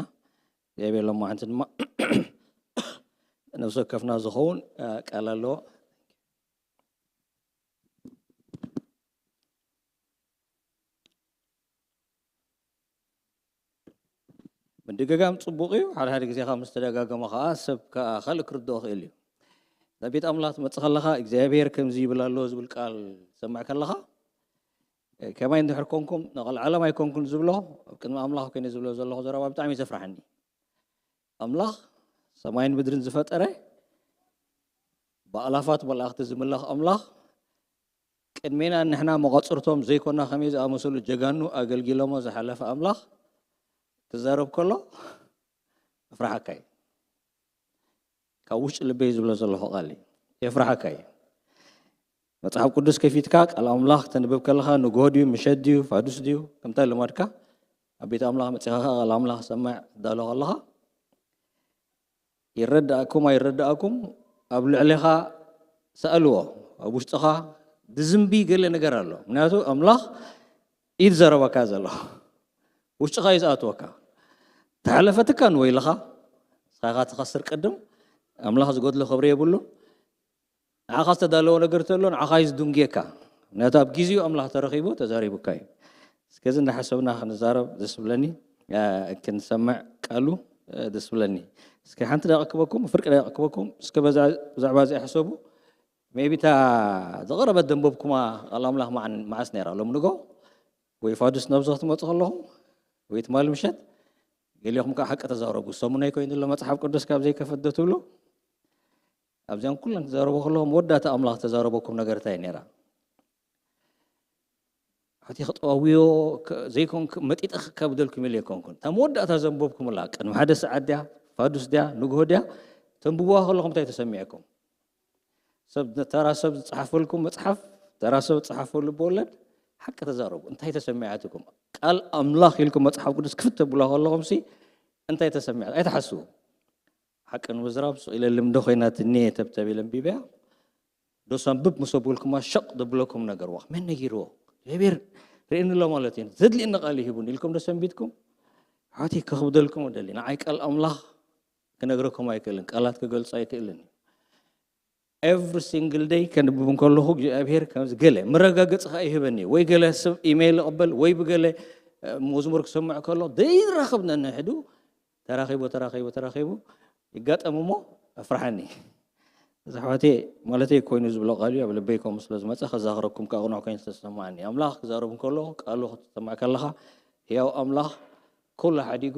እግዚኣብሔር ሎማዓንቲ ድማ ነፍሲ ወከፍና ዝኸውን፣ እ፣ ቃል ኣለዎ። ምድግጋም ጽቡቕ እዩ። ሓደ ሓደ ግዜ ካብ ምስ ተደጋገመ ከኣ ሰብ ከኣ ካልእ ክርድኦ ክእል እዩ። ናብ ቤት ኣምላኽ ትመጽእ ከለኻ እግዚኣብሔር ከምዚ ይብል ኣሎ ዝብል ቃል ትሰምዕ ከለኻ፣ እ፣ ከማይ እንድሕር ኮንኩም፣ ንቐልዓለም ኣይኮንኩን ዝብሎ፣ ኣብ ቅድሚ ኣምላኽ ኮይነ ዝብሎ ዘለኹ ዘረባ ብጣዕሚ እዩ ዘፍርሓኒ። ኣምላኽ ሰማይን ምድርን ዝፈጠረ፣ ብኣላፋት መላእኽቲ ዝምለኽ ኣምላኽ፣ ቅድሜና ንሕና መቐጽርቶም ዘይኮና ከመይ ዝኣመሰሉ ጀጋኑ ኣገልጊሎሞ ዝሓለፈ ኣምላኽ ክዛረብ ከሎ የፍርሓካ እዩ። ካብ ውሽጢ ልበይ ዝብሎ ዘለኹ ቃል እዩ። የፍርሓካ እዩ። መጽሓፍ ቅዱስ ከፊትካ ቃል ኣምላኽ ተንብብ ከለኻ፣ ንግሆ ድዩ፣ ምሸት ድዩ፣ ፋዱስ ድዩ፣ ከምታ ልማድካ ኣብ ቤት ኣምላኽ መጺኻ ቃል ኣምላኽ ሰማዕ ትዳሎ ከለኻ፣ ይረዳእኩም ኣይረዳእኩም፣ ኣብ ልዕሌኻ ሰኣልዎ። ኣብ ውሽጥኻ ድዝንቢ ገለ ነገር ኣሎ። ምክንያቱ ኣምላኽ እዩ ዝዘረበካ ዘሎ። ውሽጥኻ እዩ ዝኣትወካ። ተሓለፈትካ ንወይልኻ፣ ንስኻ ኢኻ ትኸስር ቅድም። ኣምላኽ ዝጎድሎ ክብሪ የብሉን። ንዓኻ ዝተዳለወ ነገር ተሎ፣ ንዓኻ እዩ ዝድንጉየካ። ምክንያቱ ኣብ ግዜኡ ኣምላኽ ተረኺቡ ተዛሪቡካ እዩ። እስከዚ እንዳሓሰብና ክንዛረብ ደስ ብለኒ፣ እ፣ ክንሰምዕ ቃሉ፣ እ፣ ደስ ብለኒ። እስከ ሓንቲ ደቂቕ ክበኩም፣ ፍርቂ ደቂቕ ክበኩም፣ እስከ በዛ-፣ ብዛዕባ እዚኣ ሕሰቡ። ሜቢ እታ ዝቐረበት ደንበብኩማ ቃል ኣምላኽ መዓን-፣ መዓስ ነይራ? ሎም ንጎ ወይ ፋዱስ ነብዚ ክትመጹ ከለኹም ወይ ትማሊ ምሸት? ገሊኹም ከኣ ሓቂ ተዛረቡ። ሰሙን ኣይኮይኑ ኣሎ መጽሓፍ ቅዱስ ካብ ዘይከፈት ዶ ትብሉ? ኣብዚኣን ኩለን ትዛረቡ ከለኹም መወዳእታ ኣምላኽ ተዛረበኩም ነገር እንታይ ነይራ? ሓቲ ክጠዋውዮ ከ-፣ ዘይኮንኩ መጢጠ ከብደልኩም ኢለ ኣይኮንኩን። እታ መወዳእታ ዘንበብኩምላ ቅድሚ ሓደ ሰዓት ድያ፣ ፋዱስ ድያ፣ ንግሆ ድያ፣ ተንብብዋ ከለኹም እንታይ ተሰሚዕኩም? ሰብ፣ ተራ ሰብ ዝጸሓፈልኩም መጽሓፍ፣ ተራ ሰብ ዝጸሓፈሉ ልበወለድ ሓቂ ተዛረቡ። እንታይ ተሰሚዓትኩም? ቃል ኣምላኽ ኢልኩም መጽሓፍ ቅዱስ ክፍት ተብልዋ ከለኹምሲ እንታይ ተሰሚዓት? ኣይትሓስቡ። ሓቂ ንምዝራብ ስቕ ኢለ ልምዲ ኮይና ትንየ ተብተብ ኢለ ኣንቢበያ። ዶ ሰንብብ ምስ ኣበልኩማ ሸቕ ዘብለኩም ነገር ዋኽ። መን ነጊርዎ? እግዚኣብሔር ርእየኒ ኣሎ ማለት እዩ። ዘድልየኒ ቃል እዩ ሂቡኒ ኢልኩም ዶ ሰንቢድኩም? ኣሕዋተይ ከኽብደልኩም እደሊ። ንዓይ ቃል ኣምላኽ ክነግረኩም ኣይክእልን። ቃላት ክገልጾ ኣይክእልን እዩ። ኤቭሪ ሲንግል ደይ ከንብብ እንከለኹ እግዚኣብሔር ከምዚ ገለ መረጋገጺ ከኣ ይህበኒ እዩ። ወይ ገለ ሰብ ኢሜይል ይቕበል፣ ወይ ብገለ፣ እ፣ መዝሙር ክሰምዕ ከሎ ዘይራኸብ ነንሕዱ ተራኺቡ፣ ተራኺቡ፣ ተራኺቡ ይጋጠም እሞ ኣፍርሓኒ። እዚ ኣሕዋተይ ማለተይ ኮይኑ ዝብሎ ቃል እዩ፣ ኣብ ልበይ ከምኡ ስለ ዝመጸ ከዛኽረኩም ከኣ ቅኑዕ ኮይኑ ስለ ዝሰማዓኒ። ኣምላኽ ክዛረብ እንከሎ ቃሉ ክትሰምዕ ከለኻ ህያው ኣምላኽ ኩሉ ሓዲጉ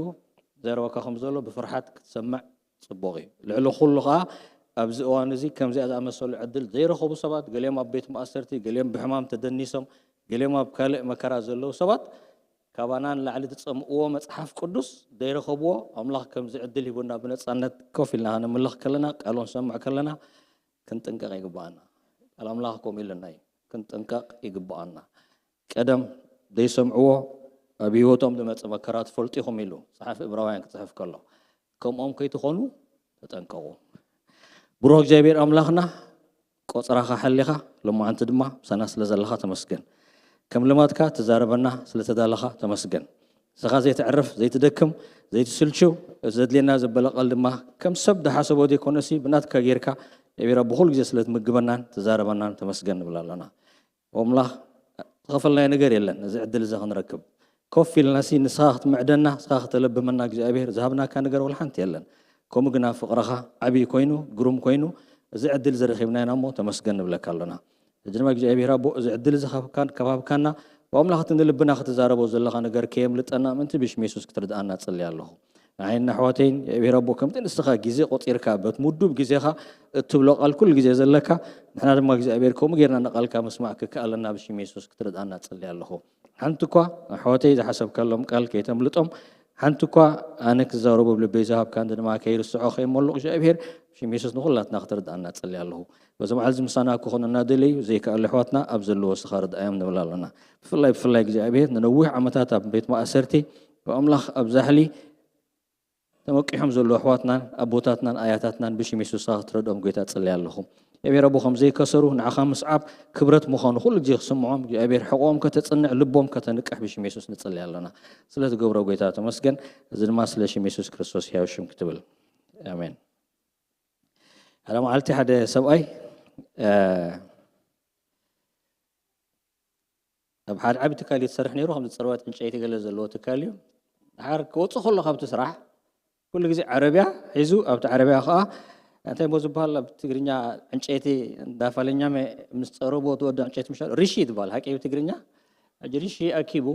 ዘረባካ ከም ዘሎ ብፍርሓት ክትሰምዕ ጽቡቕ እዩ። ልዕሊ ኩሉ ከኣ ኣብዚ እዋን እዚ ከምዚኣ ዝኣመሰሉ ዕድል ዘይረኸቡ ሰባት፣ ገሊኦም ኣብ ቤት ማእሰርቲ፣ ገሊኦም ብሕማም ተደኒሶም፣ ገሊኦም ኣብ ካልእ መከራ ዘለዉ ሰባት፣ ካባና ንላዕሊ ዝጸምእዎ መጽሓፍ ቅዱስ ዘይረኸብዎ፣ ኣምላኽ ከምዚ ዕድል ሂቡና ብነጻነት ኮፍ ኢልና ከነምልኽ ከለና፣ ቃሉ ክንሰምዕ ከለና ክንጥንቀቕ ይግብኣና። ቃል ኣምላኽ ከምኡ ኢሉና እዩ፣ ክንጥንቀቕ ይግብኣና። ቀደም ዘይሰምዕዎ ኣብ ህይወቶም ዝመጽእ መከራ ትፈልጡ ኢኹም ኢሉ ጸሓፊ ዕብራውያን ክጽሕፍ ከሎ፣ ከምኦም ከይትኾኑ ተጠንቀቑ። ብሩኽ እግዚኣብሔር ኣምላኽና፣ ቆጽራኻ ሓሊኻ ሎማዓንቲ ድማ ምሳና ስለ ዘለኻ ተመስገን። ከም ልማድካ ትዛረበና ስለ ተዳለኻ ተመስገን። ንስኻ ዘይተዕርፍ፣ ዘይትደክም፣ ዘይትስልችው፣ ዘድልየና ዘበለ ቃል ድማ ከም ሰብ ዝሓሰቦ ዘይኮነሲ ብናትካ ጌርካ እግዚኣብሔር ኣብ ብኹሉ ግዜ ስለ ትምግበናን ትዛረበናን ተመስገን ንብል ኣለና። ኣምላኽ ዝኸፈልናዮ ነገር የለን፣ እዚ ዕድል እዚ ክንረክብ። ኮፍ ኢልናሲ ንስኻ ክትምዕደና፣ ንስኻ ክተለብመና እግዚኣብሔር ዝሃብናካ ነገር ወላ ሓንቲ የለን። ከምኡ ግና ፍቕርኻ ዓብዪ ኮይኑ፣ ግሩም ኮይኑ፣ እዚ ዕድል እዚ ረኺብና ኢና እሞ ተመስገን ንብለካ ኣሎና። ሕጂ ድማ እግዚኣብሔር ኣቦ፣ እዚ ዕድል እዚ ካብ ካን-፣ ካብ ሃብካና፣ ብኣምላኽ እቲ ንልብና ክትዛረቦ ዘለኻ ነገር ከየምልጠና ምእንቲ ብሽም የሱስ ክትርድኣና እጽሊ ኣለኹ። ንዓይን ንኣሕዋተይን እግዚኣብሔር ኣቦ፣ ከምቲ ንስኻ ግዜ ቆጺርካ፣ በቲ ምዱብ ግዜኻ እትብሎ ቃል ኩሉ ግዜ ዘለካ፣ ንሕና ድማ እግዚኣብሔር ከምኡ ጌርና ንቃልካ ምስማዕ ክከኣለና ብሽም የሱስ ክትርድኣና እጽሊ ኣለኹ። ሓንቲ እኳ ኣሕዋተይ ዝሓሰብካሎም ቃል ከይተምልጦም፣ ሓንቲ እኳ ኣነ ክዛረቦ ኣብ ልበይ ዝሃብካኒ ድማ ከይርስዖ ከይመልቕ እግዚኣብሔር ብሽም የሱስ ንኹላትና ክትርድኣና እጽሊ ኣለኹ። በዚ መዓልቲ ምሳና ክኾኑ እናደለዩ ዘይከኣሉ ኣሕዋትና ኣብ ዘለዎ ስኻ ርድኣዮም ንብል ኣለና። ብፍላይ ብፍላይ እግዚኣብሔር ንነዊሕ ዓመታት ኣብ ቤት ማእሰርቲ ብኣምላኽ ኣብ ዛሕሊ ተመቂሖም ዘለዉ ኣሕዋትናን ኣቦታትናን ኣያታትናን ብሽም የሱስ ክትረድኦም ጎይታ እጽሊ ኣለኹ። እግዚኣብሔር ኣቦ ከም ዘይከሰሩ ንዓኻ ምስዓብ ክብረት ምዃኑ ኩሉ ግዜ ክስምዖም እግዚኣብሔር ሕቆኦም ከተጽንዕ ልቦም ከተንቅሕ ብሽም የሱስ ንጽሊ ኣለና። ስለ ትገብሮ ጎይታ ተመስገን። እዚ ድማ ስለ ሽም የሱስ ክርስቶስ ሕያው ሽም ክትብል ኣሜን። ሓደ መዓልቲ ሓደ ሰብኣይ ኣብ ሓደ ዓቢ ትካል እዩ ትሰርሕ ነይሩ። ከምዚ ጽርበት ዕንጨይቲ ገለ ዘለዎ ትካል እዩ። ድሓር ክወጽእ ከሎ ካብቲ ስራሕ ኩሉ ግዜ ዓረብያ ሒዙ ኣብቲ ዓረብያ ከዓ እንታይ ሞ ዝበሃል ኣብ ትግርኛ ዕንጨይቲ እንዳፋለኛ ምስ ጸረቦ ትወደ ዕንጨይቲ ምሻ ሪሺ ትበሃል ሓቂ ብትግርኛ ሕጂ ሪሺ ኣኪቡ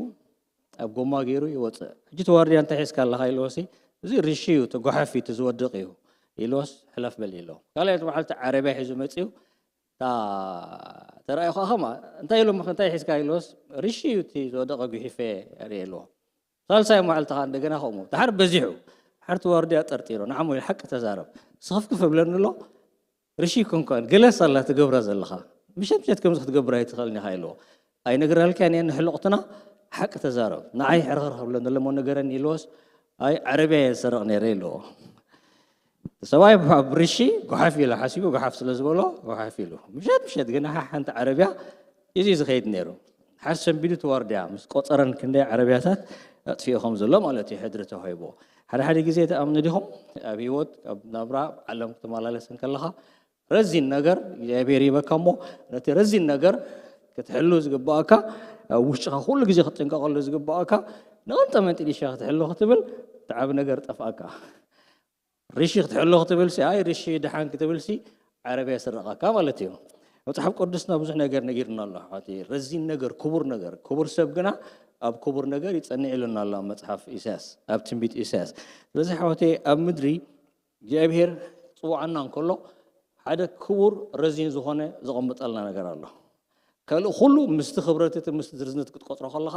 ኣብ ጎማ ገይሩ ይወፅእ። ሕጂ ተዋርድያ እንታይ ሒዝካ ኣለኻ ኢልዎ ሲ እዚ ሪሺ እዩ እቲ ጓሓፍ እዩ እቲ ዝወድቕ እዩ ኢልዎስ ሕለፍ በል ኢልዎ። ካልኣይቲ መዓልቲ ዓረብያ ሒዙ መፅዩ እታ ተራእዩ ከዓ ከማ እንታይ ኢሎም እንታይ ሒዝካ ኢልዎስ ሪሺ እዩ እቲ ዝወደቐ ጉሒፈ ርኢ ኢልዎ። ሳልሳይ መዓልቲ ከዓ እንደገና ከምኡ ድሓር በዚሑ ድሓር ተዋርድያ ጠርጢሩ ንዓሞ ሓቂ ተዛረብ ስኽፍክፍ እብለኒ ኣሎ ርሺ ኮንኳን ገለስ ኣላ ትገብራ ዘለኻ ምሸት ምሸት ከምዚ ክትገብር ኣይትኽእልን ኢኻ ኢልዎ። ኣይነግራልካ እየ ንሕልቕትና ሓቂ ተዛረብ ንዓይ ሕርኽርኽ ብሎ ዘለሞ ነገረኒ ኢልዎስ ኣይ ዓረብያ እየ ዝሰርቕ ነይረ ኢልዎ። ሰብኣይ ብርሺ ጓሓፍ ኢሉ ሓሲቡ ጓሓፍ ስለ ዝበሎ ጓሓፍ ኢሉ ምሸት ምሸት ግን ሓንቲ ዓረብያ እዚ ዝኸይድ ነይሩ። ሓር ሰንቢዱ ተዋርድያ ምስ ቆፀረን ክንደይ ዓረብያታት ኣጥፊኡ ከም ዘሎ ማለት እዩ ሕድሪ ተዋሂብዎ። ሓደ ሓደ ግዜ ተኣምኑ ዲኹም ኣብ ህይወት ኣብ ናብራ ዓለም ክትመላለስ እንከለኻ ረዚን ነገር እግዚኣብሔር ይበካ እሞ ነቲ ረዚን ነገር ክትሕሉ ዝግባኣካ ኣብ ውሽጥኻ ኩሉ ግዜ ክትጥንቀቐሉ ዝግባኣካ ንቐንጠ መንጢሊሻ ክትሕሉ ክትብል ተዓብ ነገር ጠፍኣካ። ርሺ ክትሕሉ ክትብል ሲ ኣይ ርሺ ደሓን ክትብል ሲ ዓረብያ ስረቐካ ማለት እዩ። መፅሓፍ ቅዱስና ብዙሕ ነገር ነጊርና ኣሎ። ረዚን ነገር ክቡር ነገር ክቡር ሰብ ግና ኣብ ክቡር ነገር ይፀንዕ ኢሉና ኣሎ ኣብ መፅሓፍ ኢሳያስ ኣብ ትንቢት ኢሳያስ። ስለዚ ሓወቴ ኣብ ምድሪ እግዚኣብሔር ክፅውዓና እንከሎ ሓደ ክቡር ረዚን ዝኾነ ዘቐምጠልና ነገር ኣሎ። ካልእ ኩሉ ምስቲ ክብረት እቲ ምስቲ ዝርዝነት ክትቆፅሮ ከለኻ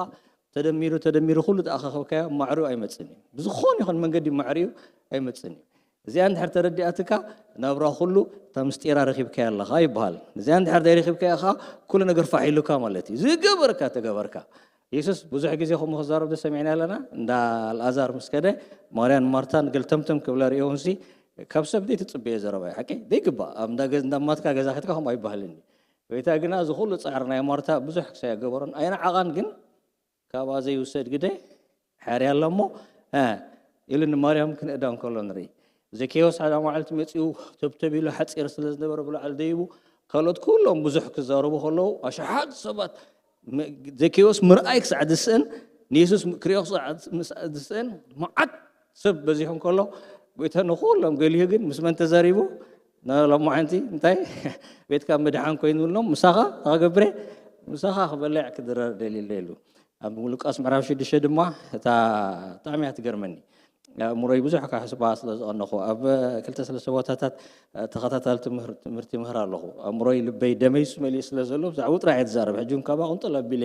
ተደሚሩ ተደሚሩ ኩሉ ተኣኻኸብካዮ ማዕሪኡ ኣይመፅን እዩ። ብዝኾነ ይኹን መንገዲ ማዕሪኡ ኣይመፅን እዩ። እዚኣ እንድሕር ተረዲኣትካ ናብራ ኩሉ እታ ምስጢራ ረኺብካያ ኣለኻ ይበሃል። እዚኣ እንድሕር ዘይረኺብካያ ከዓ ኩሉ ነገር ፋሕ ኢሉካ ማለት እዩ። ዝገበርካ ተገበርካ። የሱስ ብዙሕ ግዜ ከምኡ ክዛረብ ተሰሚዕና ኣለና። እንዳ ኣልኣዛር ምስ ከደ ማርያን ማርታን ገልተምተም ክብላ ርእዮንሲ ካብ ሰብ ዘይትጽበዮ ዘረባ እዩ። ሓቂ ዘይግባእ ኣብ እንዳ ገዝ- እንዳ ማትካ ገዛ ከትካ ከምኡ ኣይበሃልን እዩ። ጎይታ ግና እዚ ኩሉ ጻዕሪ ናይ ማርታ ብዙሕ ክሳይ ገበሮን ኣይነዓቓን ግን ካብኣ ዘይውሰድ ግደ ሓርያ ኣሎ እሞ እ፣ ኢሉ ንማርያም ክንእዳ እንከሎ ንርኢ። ዘኬዎስ ሓደ መዓልቲ መጺኡ ተብተብ ኢሉ ሓጺር ስለ ዝነበረ ብላዕሊ ደይቡ ካልኦት ኩሎም ብዙሕ ክዛረቡ ከለዉ ኣሽሓት ሰባት ም- ዘኬዎስ ምርኣይ ክሳዕ ዝስእን ንየሱስ ክሪኦ ክሳዕ ዝስእን መዓት ሰብ በዚሑ እንከሎ ጎይታ ንኩሎም ገሊሁ ግን ምስ መን ተዛሪቡ ንሎማዓንቲ እንታይ ቤትካ ምድሓን ኮይኑ ኢሎም ምሳኻ ክገብረ ምሳኻ ክበልዕ ክድረር ደልየ ኢሉ ኣብ ሉቃስ ምዕራፍ ሽዱሽተ ድማ እታ ብጣዕሚ እያ ትገርመኒ ኣእምሮይ ብዙሕ ካሕስባ ስለ ዝቐነኹ ኣብ ክልተ ሰለስተ ቦታታት ተኸታታሊ ትምህር- ትምህርቲ ይምህር ኣለኹ። ኣእምሮይ ልበይ ደመይ ስመልእ ስለ ዘሎ ብዛዕባኡ ጥራሕ እየ ዝዛረብ። ሕጂ እውን ካባ ቅንጥል ኣቢለ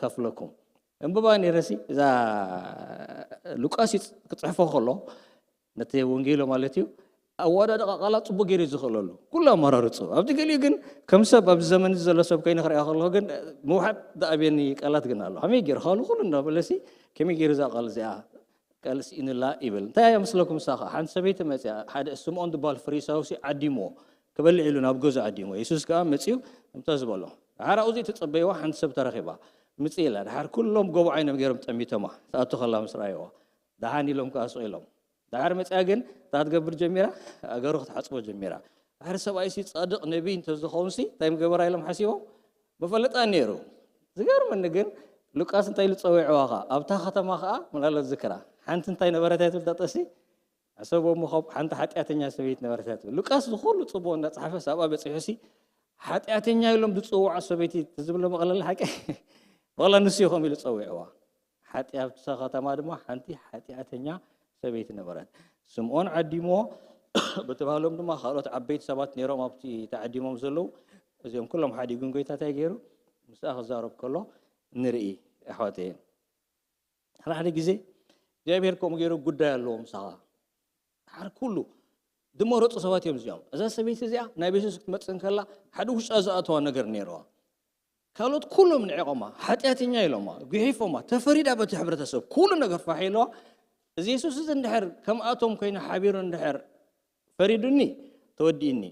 ከፍለኩም እንብባ ነይረሲ እዛ ሉቃስ ይፅ- ክፅሕፎ ከሎ ነቲ ወንጌሎ ማለት እዩ ኣወዳድቃ ቃላት ፅቡቅ ገይሩ እዩ ዝኽእለሉ ኩሉ ኣመራርፁ። ኣብዚ ገሊኡ ግን ከም ሰብ ኣብዚ ዘመን እዚ ዘሎ ሰብ ኮይኑ ክሪኣ ከለኹ ግን ምውሓጥ ዝኣብየኒ ቃላት ግን ኣሎ። ከመይ ገይሩ ካሉ ኩሉ እንዳበለሲ ከመይ ገይሩ እዛ ቃል እዚኣ ቃል ስኢንላ ይብል። እንታይ እያ መስለኩም? ንሳ ኸዓ ሓንቲ ሰበይቲ መፅያ ሓደ ስምዖን ዝበሃል ፈሪሳዊ ሲ ዓዲምዎ ክበልዕ ኢሉ ናብ ገዝኡ ዓዲምዎ። የሱስ ከዓ መፅዩ ከምታ ዝበሎ ሓራኡ ዘይተፀበይዋ ሓንቲ ሰብ ተረኺባ ምፅእ ኢላ። ድሓር ኩሎም ጎቦ ዓይኖም ገይሮም ጠሚቶማ ትኣቱ ከላ ምስ ረኣይዋ ደሓን ኢሎም ከዓ ስቕ ኢሎም። ድሓር መፅያ ግን እንታይ ክትገብር ጀሚራ? ኣገሩ ክትሓፅቦ ጀሚራ። ድሓር ሰብኣይሲ ፃድቕ ነቢይ እንተዝኸውንሲ እንታይ ምገበራ ኢሎም ሓሲቦም መፈለጣ ነይሩ። ዝገርመኒ ግን ሉቃስ እንታይ ኢሉ ፀዊዕዋ ኸዓ ኣብታ ከተማ ኸዓ ምናልባት ዝክራ ሓንቲ እንታይ ነበረት እያ ትብል ጠጠሲ ሕሰቦ እሞ ካብ ሓንቲ ሓጢኣተኛ ሰበይቲ ነበረት እያ ትብል። ሉቃስ ዝኹሉ ፅቡቕ እንዳፀሓፈ ሳብኣ በፂሑሲ ሓጢኣተኛ ኢሎም ዝፅውዓ ሰበይቲ ዝብሎ መቐለሊ ሓቂ ዋላ ንሱ ይኸም ኢሉ ፀዊዕዋ። ሓጢኣት ከተማ ድማ ሓንቲ ሓጢኣተኛ ሰበይቲ ነበረት። ስምዖን ዓዲምዎ በቲ ባህሎም ድማ ካልኦት ዓበይቲ ሰባት ነይሮም ኣብቲ ተዓዲሞም ዘለዉ እዚኦም ኩሎም ሓዲጉን ጎይታ እንታይ ገይሩ ምስኣ ክዛረብ ከሎ ንርኢ ኣሕዋተየ ሓደ ሓደ ግዜ እግዚኣብሔር ከምኡ ገይሩ ጉዳይ ኣለዎ ምሳኻ ሓር ኩሉ ዝመረፁ ሰባት እዮም እዚኦም እዛ ሰበይቲ እዚኣ ናብ የሱስ ክትመፅእ እንከላ ሓደ ውሽጣ ዝኣተዋ ነገር ነይረዋ ካልኦት ኩሎም ንዕቆማ ሓጢኣተኛ ኢሎማ ጉሒፎማ ተፈሪዳ በቲ ሕብረተሰብ ኩሉ ነገር ፋሕ ኢለዋ እዚ የሱስ እዚ እንድሕር ከምኣቶም ኮይኑ ሓቢሩ እንድሕር ፈሪዱኒ ተወዲእኒ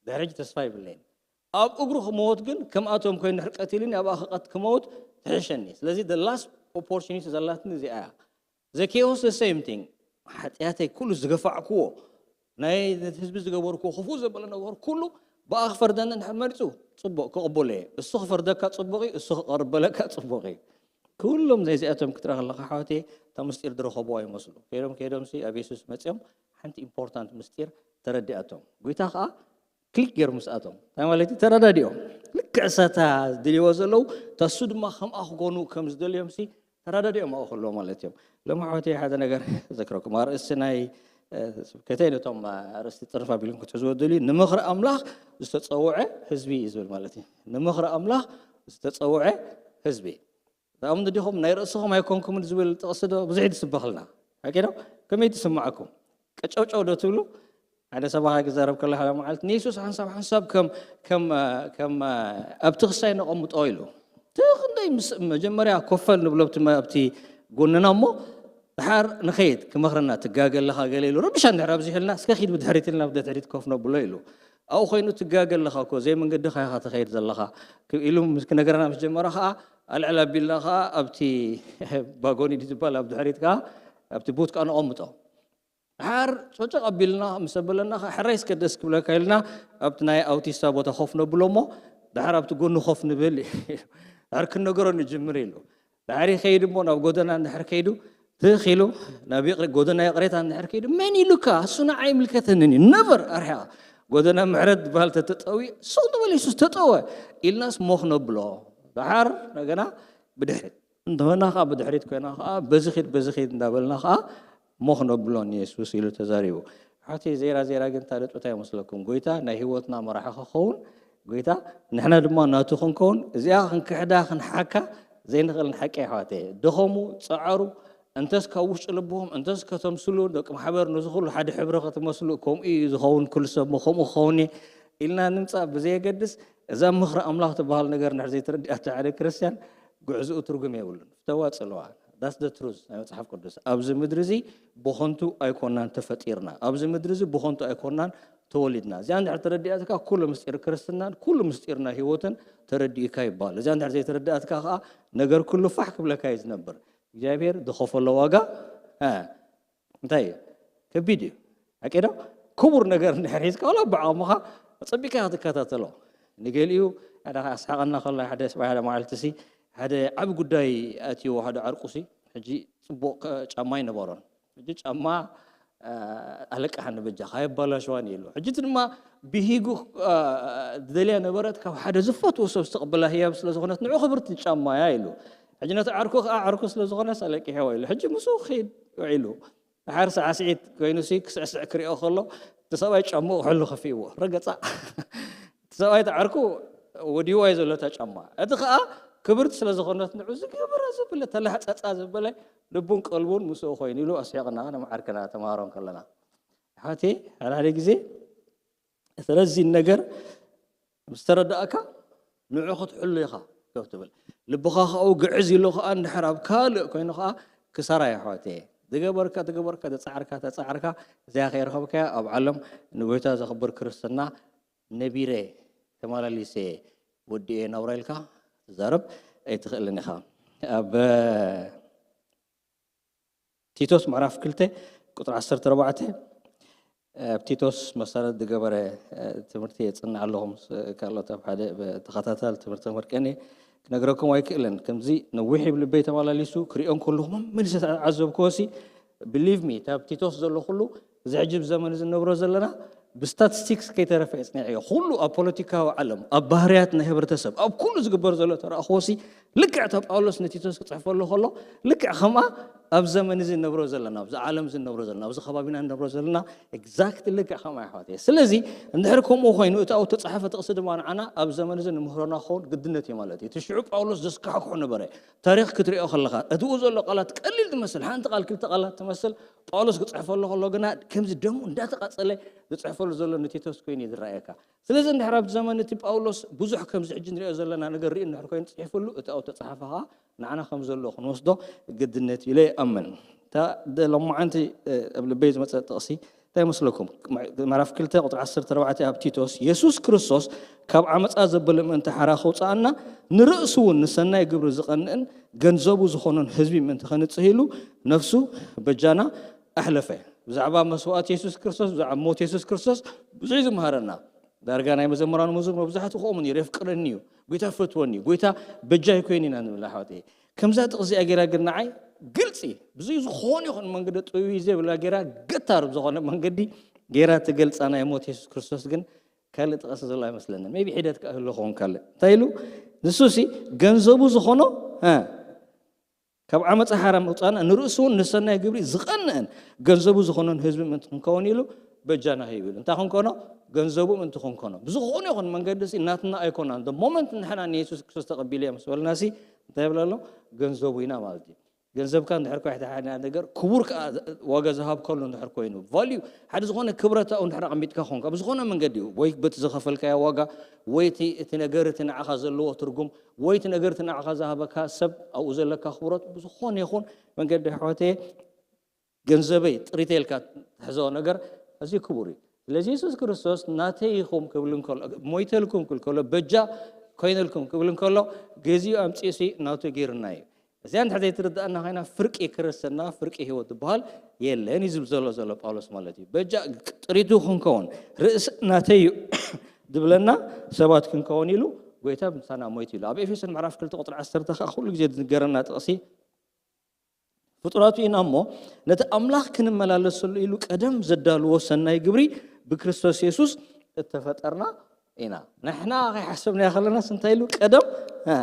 ድሕሪ ሕጂ ተስፋ ይብለይን። ኣብ እግሩ ክመውት ግን ከምኣቶም ኮይኑ ድሕሪ ቀቲልኒ ኣብኣ ክቐት ክመውት ትሕሸኒ። ስለዚ the last opportunity ዘላትኒ እዚኣ እያ። ዘኬዎስ the same thing። ሓጢኣተይ ኩሉ ዝገፋዕክዎ ናይ ነቲ ህዝቢ ዝገበርክዎ ክፉእ ዘበለ ነገር ኩሉ ብኣ ክፈርደኒ እንድሕር መሪፁ ፅቡቅ ክቕበሎ እየ። እሱ ክፈርደካ ፅቡቅ እዩ፣ እሱ ክቐርበለካ ፅቡቅ እዩ። ኩሎም ዘይዚኣቶም ክትርኢ ከለካ ሓወቴ እታ ምስጢር ዝረኸብዋ ይመስሉ። ከይዶም ከይዶም ሲ ኣብ የሱስ መፅኦም ሓንቲ ኢምፖርታንት ምስጢር ተረዲኣቶም። ጎይታ ከዓ ክሊክ ገይሩ ምስኣቶም እንታይ ማለት እዩ? ተረዳዲኦም። ልክዕ እሳታ ዝድልይዎ ዘለዉ እታ እሱ ድማ ከምኣ ክኾኑ ከም ዝደልዮም ሲ ተረዳዲኦም ኣብኡ ከለዉ ማለት እዮም። ሎሚ ሓወቴ ሓደ ነገር ዘክረኩም ኣርእስቲ ናይ ስብከተይ ነቶም ኣርእስቲ ጥርፍ ኣቢልኩም ክትሕዝዎ ደልዩ ንምኽሪ ኣምላኽ ዝተፀውዐ ህዝቢ እዩ ዝብል ማለት እዩ። ንምኽሪ ኣምላኽ ዝተፀውዐ ህዝቢ። እዛኦም ንዲኹም ናይ ርእስኹም ኣይኮንኩምን ዝብል ጥቕሲ ዶ ብዙሕ እዩ ዝስበኽልና? ሓቂ ዶ? ከመይ ትስምዓኩም? ቀጨውጨው ዶ ትብሉ? ሓደ ሰባኻ ክዛረብ ከሎ ሓደ መዓልቲ ንየሱስ ሓንሳብ ሓንሳብ ከም ከም ከም ኣብቲ ክሳይ ነቐምጦ ኢሉ። እቲ ክንደይ ምስ መጀመርያ ኮፈል ንብሎ ኣብቲ መ- ኣብቲ ጎንና እሞ ድሓር ንኸይድ ክመኽረና ትጋገ ኣለኻ ገለ ኢሉ ረብሻ እንድሕር ኣብዚሑልና እስከ ኪድ ብድሕሪት ኢልና ብድሕሪት ኮፍ ነብሎ ኢሉ። ኣብኡ ኮይኑ ትጋገ ኣለኻ እኮ ዘይመንገድኻ ኢኻ ትኸይድ ዘለኻ ኢሉ ክነገረና ምስ ጀመረ ከዓ ኣልዕል ኣቢልና ከዓ ኣብቲ ባጎኒ ድዩ ዝበሃል ኣብ ድሕሪት ከዓ ኣብቲ ቡት ከዓ ነቐምጦ። ድሓር ጨጨቕ ኣቢልና ምስ ኣበለና ከዓ ሕራይ እስከ ደስ ክብለካ ኢልና ኣብቲ ናይ ኣውቲስታ ቦታ ኮፍ ነብሎ እሞ ድሓር ኣብቲ ጎኑ ኮፍ ንብል ድሓር ክነገሮ ንጅምር ኢሉ። ድሓር ይኸይድ እሞ ናብ ጎደና እንድሕር ከይዱ ትኽ ኢሉ ናብ ይቕረ- ጎደና ይቕሬታ እንድሕር ከይዱ መን ኢሉካ እሱ ንዓይ ኣይምልከተንን እዩ ነቨር ኣርሕያ ጎደና ምሕረት ዝበሃል ተተጠዊ ሱቕ ዝበለ የሱስ ተጠወ ኢልናስ ሞኽ ነብሎ። ድሓር እንደገና ብድሕሪት እንተኾና ከዓ ብድሕሪት ኮይና ከዓ በዚ ኺድ በዚ ኺድ እንዳበልና ከዓ ሞኽ ነብሎ ንየሱስ ኢሉ ተዛሪቡ። ሓቲ ዜራ ዜራ ግን ታደጡ እንታይ ይመስለኩም? ጎይታ ናይ ህይወትና መራሒ ክኸውን ጎይታ ንሕና ድማ ናቱ ክንከውን እዚኣ ክንክሕዳ ክንሓካ ዘይንኽእል ንሓቂ ኣሕዋተ ደኸሙ ጸዓሩ እንተስ ካብ ውሽጢ ልብኹም እንተስ ከተምስሉ ደቂ ማሕበር ነዚ ኩሉ ሓደ ሕብሪ ክትመስሉ ከምኡ እዩ ዝኸውን ኩሉ ሰብ ሞ ከምኡ ክኸውን እየ ኢልና ንምጻእ ብዘየገድስ እዛ ምኽሪ ኣምላኽ ትበሃል ነገር ንድሕር ዘይተረዲኣቶ ሓደ ክርስትያን ጉዕዝኡ ትርጉም የብሉን። ፍተዋ ጽልዋ that's the truth ናይ መጽሓፍ ቅዱስ ኣብዚ ምድሪ እዚ ብኸንቱ ኣይኮናን ተፈጢርና ኣብዚ ምድሪ እዚ ብኸንቱ ኣይኮናን ተወሊድና እዚኣ እንድሕር ተረዲኣትካ ኩሉ ምስጢር ክርስትናን ኩሉ ምስጢር ናይ ህይወትን ተረዲእካ ይበሃል እዚኣ እንድሕር ዘይተረዳእትካ ከዓ ነገር ኩሉ ፋሕ ክብለካ እዩ ዝነብር እግዚኣብሔር ዝኸፈሎ ዋጋ እ፣ እንታይ እዩ ከቢድ እዩ ሓቂ ዶ ክቡር ነገር እንድሕር ሒዝካ ዋላ ብዓቕምኻ ፀቢካ ክትከታተሎ ንገሊኡ ሓደ ኣስሓቐና ከሎ ሓደ ስብሓ ሓደ መዓልቲ ሲ ሓደ ዓብ ጉዳይ ኣትይዎ ሓደ ዓርቁ ሲ ሕጂ ፅቡቕ ጫማ ኣይነበሮን ሕጂ ጫማ ኣለቃሓኒ በጃ ካየባላሸዋኒ ኢሉ ሕጂ እቲ ድማ ብሂጉ ዝደልያ ነበረት ካብ ሓደ ዝፈትዎ ሰብ ዝተቕበላ ህያብ ስለ ዝኾነት ንዑ ክብርቲ ጫማ እያ ኢሉ ሕጂ ነቲ ዓርኩ ከዓ ዓርኩ ስለ ዝኾነስ ኣለቂሕዎ ኢሉ ሕጂ ምስኡ ክኸይድ ውዒሉ ድሓር ሳዕስዒት ኮይኑሲ ክስዕስዕ ክሪኦ ከሎ እቲ ሰብኣይ ጫምኡ ክሕሉ ከፊእዎ ረገፃ እቲ ሰብኣይ ተዓርኩ ወዲዋ እዩ ዘሎ እታ ጫማ እቲ ከዓ ክብርቲ ስለ ዝኾነት ንዑ ዝገበረ ዘበለ ተላሕፀፃ ዘበለ ልቡን ቀልቡን ምስኡ ኮይኑ ኢሉ ኣስሒቕና ንመዓርክና ተምሃሮን ከለና ሓቲ ሓደ ሓደ ግዜ ስለዚ ነገር ምስ ተረዳእካ ንዑ ክትሕሉ ኢኻ ከብ ትብል ልብኻ ከኡ ግዕዝ ኢሉ ከዓ እንድሕር ኣብ ካልእ ኮይኑ ከዓ ክሳራ የሕዋት እየ ዝገበርካ ዝገበርካ ተፃዕርካ ተፃዕርካ እዚኣ ከይረኸብካያ ኣብ ዓለም ንጎይታ ዘኽብር ክርስትና ነቢረ ተመላሊሰ ወዲኤ ናብራ ኢልካ ትዛረብ ኣይትኽእልን ኢኻ ኣብ ቲቶስ ምዕራፍ ክልተ ቁፅሪ ዓሰርተ ኣርባዕተ ኣብ ቲቶስ መሰረት ዝገበረ ትምህርቲ የፅንዕ ኣለኹም ካልኦት ኣብ ሓደ ተኸታታል ትምህርቲ መርቀኒ ክነግረኩም ኣይክእልን ከምዚ ነዊሕ ይብል ልበይ ተመላሊሱ ክሪኦ እንከለኹ መመሊሰ ተዓዘብክዎ ሲ believe me እታ ኣብ ቲቶስ ዘሎ ኩሉ እዚ ሕጂ ዘመን እዚ ንነብሮ ዘለና ብስታቲስቲክስ ከይተረፈ የፅኒዐዮ ኩሉ ኣብ ፖለቲካዊ ዓለም ኣብ ባህርያት ናይ ህብረተሰብ ኣብ ኩሉ ዝግበር ዘሎ ተረእኽዎ ሲ ልክዕ እታ ጳውሎስ ንቲቶስ ክፅሕፈሉ ከሎ ልክዕ ከምኣ ኣብ ዘመን እዚ ንነብሮ ዘለና ኣብዚ ዓለም እዚ ንነብሮ ዘለና ኣብዚ ከባቢና ንነብሮ ዘለና exactly ልክዕ ከምኣ ኣሕዋት እየ ስለዚ እንድሕር ከምኡ ኮይኑ እቲ ኣብኡ ተፃሓፈ ጥቕሲ ድማ ንዓና ኣብ ዘመን እዚ ንምህሮና ክኸውን ግድነት እዩ ማለት እዩ እቲ ሽዑ ጳውሎስ ዘስካሕክሑ ነበረ ታሪኽ ክትሪኦ ከለኻ እቲኡ ዘሎ ቃላት ቀሊል ትመስል ሓንቲ ቃል ክልተ ቃላት ትመስል ጳውሎስ ክፅሕፈሉ ከሎ ግና ከምዚ ደሙ እንዳተቃፀለ ዝፅሕፈሉ ዘሎ ንቲቶስ ኮይኑ እዩ ዝረኣየካ ስለዚ እንድሕር ኣብቲ ዘመን እቲ ጳውሎስ ብዙሕ ከምዚ ሕጂ ንሪኦ ዘለና ነገር ርኢ እንድሕር ኮይኑ ፅሒፍሉ እቲ ኣብ ተፃሓፈ ከዓ ንዓና ከም ዘሎ ክንወስዶ ግድነት ኢለ ይኣምን እታ ሎማዓንቲ ኣብ ልበይ ዝመፀ ጥቕሲ እንታይ ይመስለኩም? ምዕራፍ ክልተ ቁፅሪ ዓሰርተ ኣርባዕተ ኣብ ቲቶስ፣ የሱስ ክርስቶስ ካብ ዓመፃ ዘበለ ምእንቲ ሓራ ከውፅኣና፣ ንርእሱ እውን ንሰናይ ግብሪ ዝቐንእን ገንዘቡ ዝኾነን ህዝቢ ምእንቲ ከንፅህ ኢሉ ነፍሱ በጃና ኣሕለፈ። ብዛዕባ መስዋእቲ የሱስ ክርስቶስ፣ ብዛዕባ ሞት የሱስ ክርስቶስ ብዙሕ ዝምሃረና። ዳርጋ ናይ መዘምራን መዝሙር መብዛሕትኡ ከምኡ ነይሩ፣ የፍቅረኒ እዩ፣ ጎይታ ፈትወኒ እዩ፣ ጎይታ በጃይ ኮይኑ ኢና ንብል ኣሕዋተይ። ከምዛ ጥቕሲ እዚኣ ገይራ ግን ንዓይ ግልፂ፣ ብዙይ ዝኾነ ይኹን መንገዲ ጥብይ ዘይብላ ገይራ ገታር ዝኾነ መንገዲ ገይራ ትገልፃ ናይ ሞት የሱስ ክርስቶስ ግን ካልእ ጥቕሲ ዘሎ ኣይመስለንን። ሜቢ ሒደት ክኣ ህሎ ኸውን ካልእ። እንታይ ኢሉ? ንሱ ሲ ገንዘቡ ዝኾኖ፣ እ፣ ካብ ዓመፃ ሓራ ምውፃና ንርእሱ እውን ንሰናይ ግብሪ ዝቐንእን ገንዘቡ ዝኾነን ህዝቢ ምእንቲ ክንከውን ኢሉ በጃና ሂቡ ኢሉ። እንታይ ክንኮኖ? ገንዘቡ ምእንቲ ክንኮኖ። ብዝኾነ ይኹን መንገዲ ሲ ናትና ኣይኮናን። The moment ንሕና ንየሱስ ክርስቶስ ተቐቢለ እየ ምስ በልና ሲ እንታይ ይብላ ኣሎ? ገንዘቡ ኢና ማለት እዩ። ገንዘብካ እንድሕር ኮይሕታ ሓደ ነገር ክቡር ከኣ ዋጋ ዝሃብከሉ እንድሕር ኮይኑ፣ ቫልዩ ሓደ ዝኾነ ክብረት ኣብኡ እንድሕር ኣቐሚጥካ ኾንካ፣ ብዝኾነ መንገዲ እዩ፣ ወይ በቲ ዝኸፈልካዮ ዋጋ፣ ወይ እቲ፣ እቲ ነገር እቲ ንዓኻ ዘለዎ ትርጉም፣ ወይ እቲ ነገር እቲ ንዓኻ ዝሃበካ ሰብ ኣብኡ ዘለካ ክብረት፣ ብዝኾነ ይኹን መንገዲ ኣሕዋተየ፣ ገንዘበይ ጥሪተ ኢልካ ትሕዞ ነገር ኣዝዩ ክቡር እዩ። ስለዚ የሱስ ክርስቶስ ናተይ ኢኹም ክብል እንከሎ፣ ሞይተልኩም ክብል ከሎ፣ በጃ ኮይነልኩም ክብል እንከሎ፣ ገዚኡ ኣምጺኡሲ ናቱ ገይሩና እዩ። እዚኣ እንድሕር ዘይትርድኣና ኮይና ፍርቂ ክርስትና፣ ፍርቂ ህይወት ዝበሃል የለን እዩ ዝብል ዘሎ፣ ዘሎ ጳውሎስ ማለት እዩ። በጃ ጥሪቱ ክንከውን፣ ርእሲ ናተይ እዩ ዝብለና ሰባት ክንከውን ኢሉ ጎይታ ምሳና ሞይቱ ኢሉ። ኣብ ኤፌሶን ምዕራፍ ክልተ ቁጽሪ ዓሰርተ ከኣ ኩሉ ግዜ ዝንገረና ጥቕሲ፣ ፍጡራቱ ኢና እሞ ነቲ ኣምላኽ ክንመላለሰሉ ኢሉ ቀደም ዘዳልዎ ሰናይ ግብሪ ብክርስቶስ የሱስ እተፈጠርና ኢና። ንሕና ከይሓሰብናዮ ከለናስ እንታይ ኢሉ? ቀደም፣ እ፣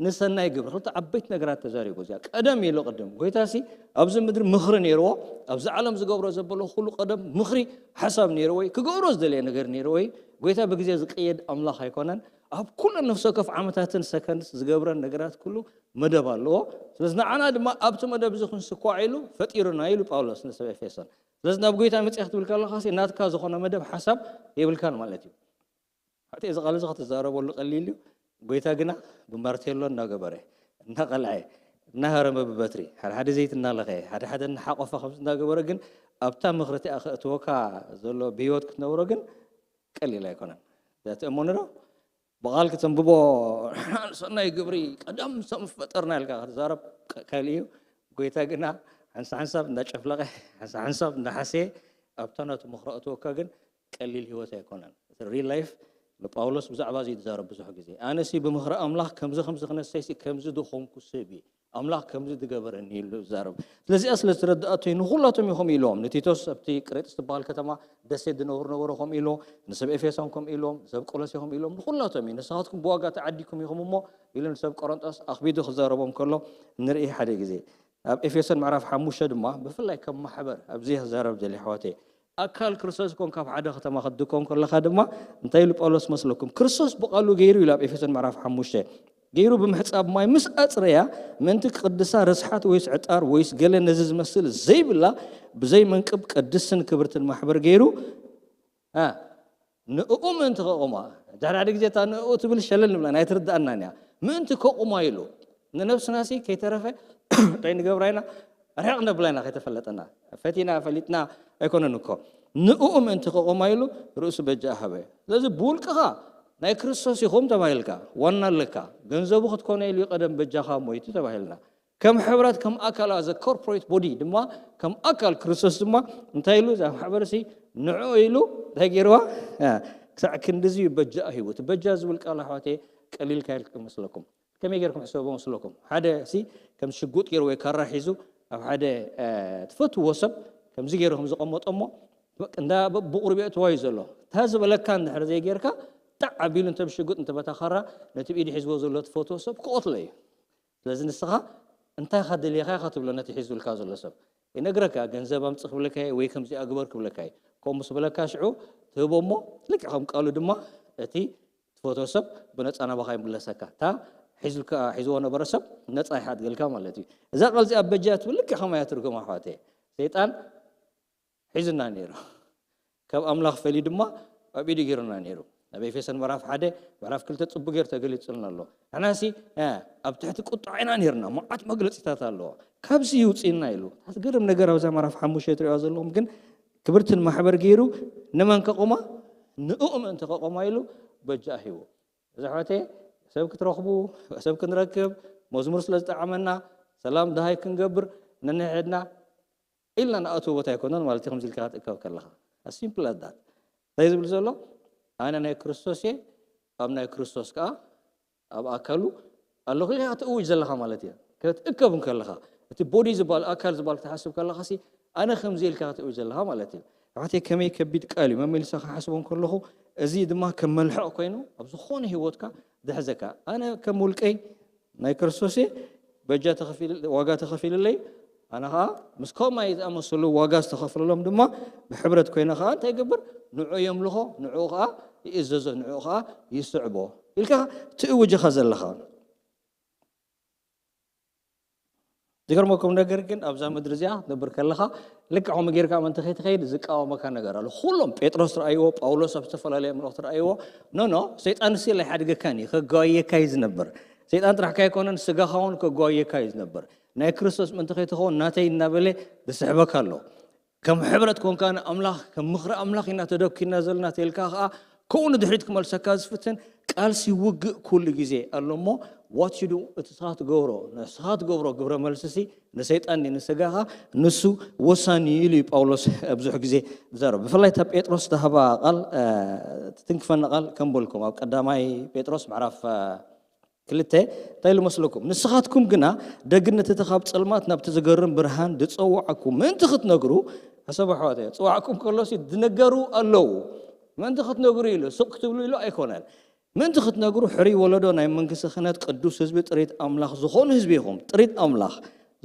ንሰናይ ግብሪ። ክልተ ዓበይቲ ነገራት ተዛሪቡ እዚኣ። ቀደም ኢሉ ቅድም። ጎይታሲ ኣብዚ ምድሪ ምኽሪ ነይርዎ። ኣብዚ ዓለም ዝገብሮ ዘበሎ ኩሉ ቀደም ምኽሪ ሓሳብ ነይርዎ እዩ። ክገብሮ ዝደለየ ነገር ነይርዎ እዩ። ጎይታ ብግዜ ዝቀየድ ኣምላኽ ኣይኮነን። ኣብ ኩለን ነፍሲ ወከፍ ዓመታትን ሰከንድስ ዝገብረን ነገራት ኩሉ መደብ ኣለዎ። ስለዚ ንዓና ድማ ኣብቲ መደብ እዚ ክንስኳዕ ኢሉ ፈጢሩና ኢሉ ጳውሎስ ንሰብ ኤፌሶን። ስለዚ ናብ ጎይታ መጺኻ ክትብል ከለኻሲ ናትካ ዝኾነ መደብ ሓሳብ የብልካን ማለት እዩ። ሓቲ እዚ ቃል እዚ ክትዛረበሉ ቀሊል እዩ። ጎይታ ግና ብማርቴሎ እናገበረ፣ እናቐልዐ፣ እናሃረመ ብበትሪ፣ ሓደ ሓደ ዘይት እናለኸየ፣ ሓደ ሓደ እናሓቆፈ ከምዚ እናገበረ ግን ኣብታ ምኽሪ እቲኣ ከእትወካ ዘሎ ብህይወት ክትነብሮ ግን ቀሊል ኣይኮነን። እዛ ትእመኑ ዶ? ብቓል ክተንብቦ ሰናይ ግብሪ ቀደም ሰብ ፈጠርና ኢልካ ክትዛረብ ቀ-፣ ቀሊል እዩ። ጎይታ ግና ሓንሳ ሓንሳብ እንዳጨፍለቐ፣ ሓንሳ ሓንሳብ እንዳሓሰየ ኣብታ ናቱ ምኽሪ ኣእትወካ ግን ቀሊል ህይወት ኣይኮነን። እቲ ሪል ላይፍ ንጳውሎስ ብዛዕባ እዚ እዩ ዝዛረብ ብዙሕ ግዜ። ኣነሲ ብምኽሪ ኣምላኽ ከምዚ ከምዚ ክነሰይሲ ከምዚ ድኾንኩ ሰብ እየ። ኣምላኽ ከምዚ ዝገበረኒ ኢሉ ዝዛረብ። ስለዚኣ ስለ ዝተረድኣቶ እዩ ንኹላቶም እዩ ከምኡ ኢልዎም። ንቲቶስ ኣብቲ ቅሬጥስ ዝበሃል ከተማ ደሴት ዝነብሩ ነበሩ ከምኡ ኢልዎም፣ ንሰብ ኤፌሶን ከምኡ ኢልዎም፣ ንሰብ ቆሎሴ ከምኡ ኢልዎም፣ ንኹላቶም እዩ። ንስኻትኩም ብዋጋ ተዓዲኩም ኢኹም እሞ ኢሉ ንሰብ ቆሮንጦስ ኣኽቢዱ ክዛረቦም ከሎ ንርኢ ሓደ ግዜ። ኣብ ኤፌሶን ምዕራፍ ሓሙሽተ ድማ ብፍላይ ከም ማሕበር ኣብዚ ክዛረብ ደልየ ኣሕዋተይ፣ ኣካል ክርስቶስ ኮንካ ኣብ ሓደ ከተማ ክትድኮን ከለኻ ድማ እንታይ ኢሉ ጳውሎስ መስለኩም? ክርስቶስ ብቓሉ ገይሩ ኢሉ ኣብ ኤፌሶን ምዕራፍ ሓሙሽተ፣ ገይሩ ብምሕጻብ ማይ ምስ ኣጽረያ ምእንቲ ክቕድሳ ርስሓት ወይስ ዕጣር ወይስ ገለ ነዚ ዝመስል ዘይብላ ብዘይ መንቅብ ቅድስትን ክብርትን ማሕበር ገይሩ፣ እ፣ ንእኡ ምእንቲ ከቑማ። ድሕሪ ሓደ ግዜ እታ ንእኡ ትብል ሸለል ንብላ ናይ ትርድኣናን እያ። ምእንቲ ከቑማ ኢሉ ንነብስናሲ ከይተረፈ እንታይ ንገብራ ኢና? ርሕቕ ነብላ ኢና ከይተፈለጠና። ፈቲና ፈሊጥና ኣይኮነን እኮ። ንእኡ ምእንቲ ከቑማ ኢሉ ርእሱ በጃ ሃበ። ስለዚ ብውልቅኻ ናይ ክርስቶስ ኢኹም ተባሂልካ፣ ዋና ኣለካ። ገንዘቡ ክትኮነ ኢሉ ቀደም በጃኻ ሞይቱ ተባሂልና። ከም ሕብረት፣ ከም ኣካል፣ as a corporate body ድማ፣ ከም ኣካል ክርስቶስ ድማ እንታይ ኢሉ? እዛ ማሕበርሲ ንዕኡ ኢሉ እንታይ ገይርዋ? እ፣ ክሳዕ ክንድዚ እዩ በጃ ሂቡ። እቲ በጃ ዝብል ቃል ኣሕዋተይ ቀሊል ካይል ክመስለኩም። ከመይ ገይርኩም ሕሰቦ መስለኩም? ሓደ ሲ ከም ሽጉጥ ገይሩ ወይ ካራ ሒዙ ኣብ ሓደ፣ እ፣ ትፈትዎ ሰብ ከምዚ ገይሩ ከም ዝቐመጦ እሞ በቃ እንዳ ብ-፣ ብቑሩብ የእትዋ እዩ ዘሎ። እታ ዝበለካ እንድሕር ዘይጌርካ ጣዕ ኣቢሉ እንተ ብሽጉጥ እንተ በታ ካራ ነቲ ብኢዱ ሒዝዎ ዘሎ ትፈትዎ ሰብ ክቐትሎ እዩ። ስለዚ ንስኻ እንታይ ኢኻ ደሊኻ ኢኻ ትብሎ ነቲ ሒዙልካ ዘሎ ሰብ? ይነግረካ፣ ገንዘብ ኣምጽእ ክብለካ እዩ ወይ ከምዚ ኣግበር ክብለካ እዩ። ከምኡ ምስ በለካ ሽዑ ትህቦ እሞ ልክዕ ከም ቃሉ ድማ እቲ ትፈትዎ ሰብ ብነጻ ናባኻ ይምለሰካ። እታ ሒዙልካ፣ ሒዝዎ ነበረ ሰብ ነጻ ይሓድገልካ ማለት እዩ። እዛ ቃል እዚኣ በጃ ትብል ልክዕ ከማይ እያ ትርጉማ ኣሕዋተይ። ሰይጣን ሒዙና ነይሩ። ካብ ኣምላኽ ፈልዩ ድማ ኣብ ኢዱ ገይሩና ነይሩ። ኣብ ኤፌሶን ምዕራፍ ሓደ፣ ምዕራፍ ክልተ ጽቡቕ ገይሩ ተገሊጹልና ኣሎ። ንሕናሲ፣ እ፣ ኣብ ትሕቲ ቁጥዓ ኢና ነይርና። መዓት መግለጺታት ኣለዎ። ካብዚ ይውጽእና ኢሉ። እታ ትገርም ነገር ኣብዛ ምዕራፍ ሓሙሽተ ትሪእዋ ዘለኹም ግን ክብርትን ማሕበር ገይሩ ንመን ከቆማ? ንእኡ ምእንቲ ከቆማ ኢሉ በጃ ሂቡ። እዚ ኣሕዋተይ፣ ሰብ ክትረኽቡ፣ ሰብ ክንረክብ፣ መዝሙር ስለ ዝጠዓመና፣ ሰላም ደሃይ ክንገብር ነንሕድና ኢልና ንኣትዎ ቦታ ኣይኮነን ማለት እዩ። ከምዚ ኢልካ ክትእከብ ከለኻ፣ as simple as that። እንታይ ዝብል ዘሎ? ኣነ ናይ ክርስቶስ እየ፣ ኣብ ናይ ክርስቶስ ከኣ ኣብ ኣካሉ ኣለኹ ኢልካ ክትእውጅ ዘለኻ ማለት እዩ። ክትእከብ እንከለኻ፣ እቲ ቦዲ ዝበሃል፣ ኣካል ዝበሃል ክትሓስብ ከለኻ ሲ፣ ኣነ ከምዚ ኢልካ ክትእውጅ ዘለኻ ማለት እዩ። ኣሕዋተይ፣ ከመይ ከቢድ ቃል እዩ። መመሊሰ ክሓስቦ እንከለኹ፣ እዚ ድማ ከም መልሕቕ ኮይኑ ኣብ ዝኾነ ህይወትካ ዝሕዘካ። ኣነ ከም ውልቀይ ናይ ክርስቶስ እየ፣ በጃ ተኸፊል-፣ ዋጋ ተኸፊልለይ፣ ኣነ ኸዓ ምስ ከማይ ዝኣመሰሉ ዋጋ ዝተኸፍለሎም ድማ ብሕብረት ኮይነ ኸዓ እንታይ ይገብር? ንዑ የምልኾ፣ ንዑ ኸዓ ይእዘዞ፣ ንዑ ኸዓ ይስዕቦ ኢልካ ትእውጅኻ ዘለኻ። ዝገርመኩም ነገር ግን ኣብዛ ምድሪ እዚኣ ክትነብር ከለኻ ልክዕ ከምኡ ጌርካ ምእንቲ ከይትኸይድ ዝቃወመካ ነገር ኣሎ። ኩሎም ጴጥሮስ ረኣይዎ፣ ጳውሎስ ኣብ ዝተፈላለየ መልእኽቲ ረኣይዎ። ኖ፣ ኖ፣ ሰይጣን ሲ ኣይሓድገካን እዩ፣ ከጓየካ እዩ ዝነብር። ሰይጣን ጥራሕካ ኣይኮነን፣ ስጋኻ እውን ከጓየካ እዩ ዝነብር። ናይ ክርስቶስ ምእንቲ ከይትኸውን ናተይ እናበለ ዝስሕበካ ኣሎ። ከም ሕብረት ኮንካ ንኣምላኽ፣ ከም ምኽሪ ኣምላኽ ኢና ተደኪና ዘለና ተልካ ኸዓ፣ ከምኡ ንድሕሪት ክመልሰካ ዝፍትን ቃልሲ ውግእ ኩሉ ግዜ ኣሎ እሞ፣ what you do፣ እቲ ንስኻ ትገብሮ፣ ንስኻ ትገብሮ ግብረ መልስሲ ንሰይጣን ድዩ ንስጋኻ፣ ንሱ ወሳኒ እዩ ኢሉ እዩ ጳውሎስ ብዙሕ ግዜ ዝዛረብ። ብፍላይ እታ ጴጥሮስ ዝሃባ ቃል፣ እ፣ ትትንክፈኒ ቃል ከንበልኩም። ኣብ ቀዳማይ ጴጥሮስ ምዕራፍ፣ እ፣ ክልተ እንታይ ኢሉ መስለኩም? ንስኻትኩም ግና ደግነት እቲ ካብ ጸልማት ናብቲ ዝገርም ብርሃን ዝጸውዓኩም ምእንቲ ክትነግሩ፣ ሕሰቡ ኣሕዋተይ፣ ዝጸውዓኩም ከሎሲ ዝነገሩ ኣለዉ። ምእንቲ ክትነግሩ ኢሉ፣ ስቕ ክትብሉ ኢሉ ኣይኮነን። ምእንቲ ክትነግሩ፣ ሕሩይ ወለዶ፣ ናይ መንግስቲ ክህነት፣ ቅዱስ ህዝቢ፣ ጥሪት ኣምላኽ ዝኾኑ ህዝቢ ኢኹም። ጥሪት ኣምላኽ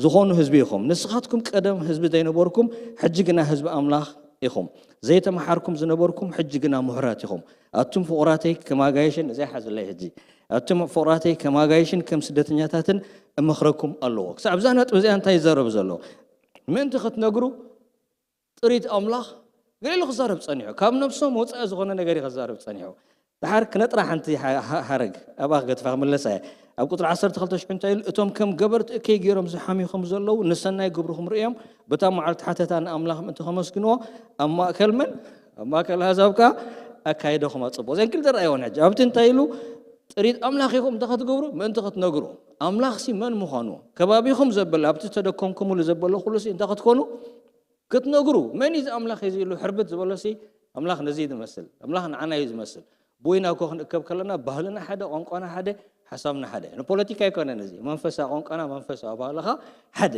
ዝኾኑ ህዝቢ ኢኹም። ንስኻትኩም ቀደም ህዝቢ ዘይነበርኩም፣ ሕጂ ግና ህዝቢ ኣምላኽ ኢኹም። ዘይተመሓርኩም ዝነበርኩም፣ ሕጂ ግና ምሁራት ኢኹም። ኣቱም ፍቑራተይ፣ ከም ኣጋይሽን፣ እዚኣ ሓዝለይ ሕጂ። ኣቱም ፍቑራተይ፣ ከም ኣጋይሽን ከም ስደተኛታትን እመኽረኩም ኣለዎ። ክሳብ እዛ ነጥቢ እዚኣ እንታይ ይዛረብ ዘሎ? ምእንቲ ክትነግሩ ጥሪት ኣምላኽ ገለ ኢሉ ክዛረብ ጸኒሑ። ካብ ነብሶም ወጻኢ ዝኾነ ነገር እዩ ክዛረብ ጸኒሑ። ደሓር ክነጥራ ሓንቲ ሓ-፣ ሓ-፣ ሓረግ ኣብኣ ክገድፋ ክምለሳ እየ። ኣብ ቁጽሪ ዓሰርተ ክልተ ሽዑ እንታይ ኢሉ? "እቶም ከም ገበርቲ እከይ ገይሮም ዝሓምዩ ከም ዘለዉ ንሰናይ ግብርኹም ርእዮም፣ በታ መዓልቲ ሓተታ ንኣምላኽ ምእንቲ ከመስግንዎ ኣብ ማእከል መን? ኣብ ማእከል ኣህዛብ ከኣ ኣካይዳኹም ኣጽብቑ።" እዘን ክልተ ረኣይወን ሕጂ። ኣብቲ እንታይ ኢሉ? ጥሪት ኣምላኽ ኢኹም እንታይ ክትገብሩ? ምእንቲ ክትነግሩ። ኣምላኽሲ መን ምዃኑ፣ ከባቢኹም ዘበለ፣ ኣብቲ ዝተደከምኩምሉ ዘበለ ኩሉሲ እንታይ ክትኮኑ? ክትነግሩ። መን እዩ እዚ ኣምላኽ እዚ ኢሉ ሕርብት ዝበሎሲ? ኣምላኽ ነዚ እዩ ዝመስል። ኣምላኽ ንዓና እዩ ዝመስል። ብወይና እኮ ክንእከብ ከለና ባህልና ሓደ፣ ቋንቋና ሓደ፣ ሓሳብና ሓደ። ንፖለቲካ ኣይኮነን እዚ። መንፈሳ ቋንቋና፣ መንፈሳ ባህልኻ ሓደ።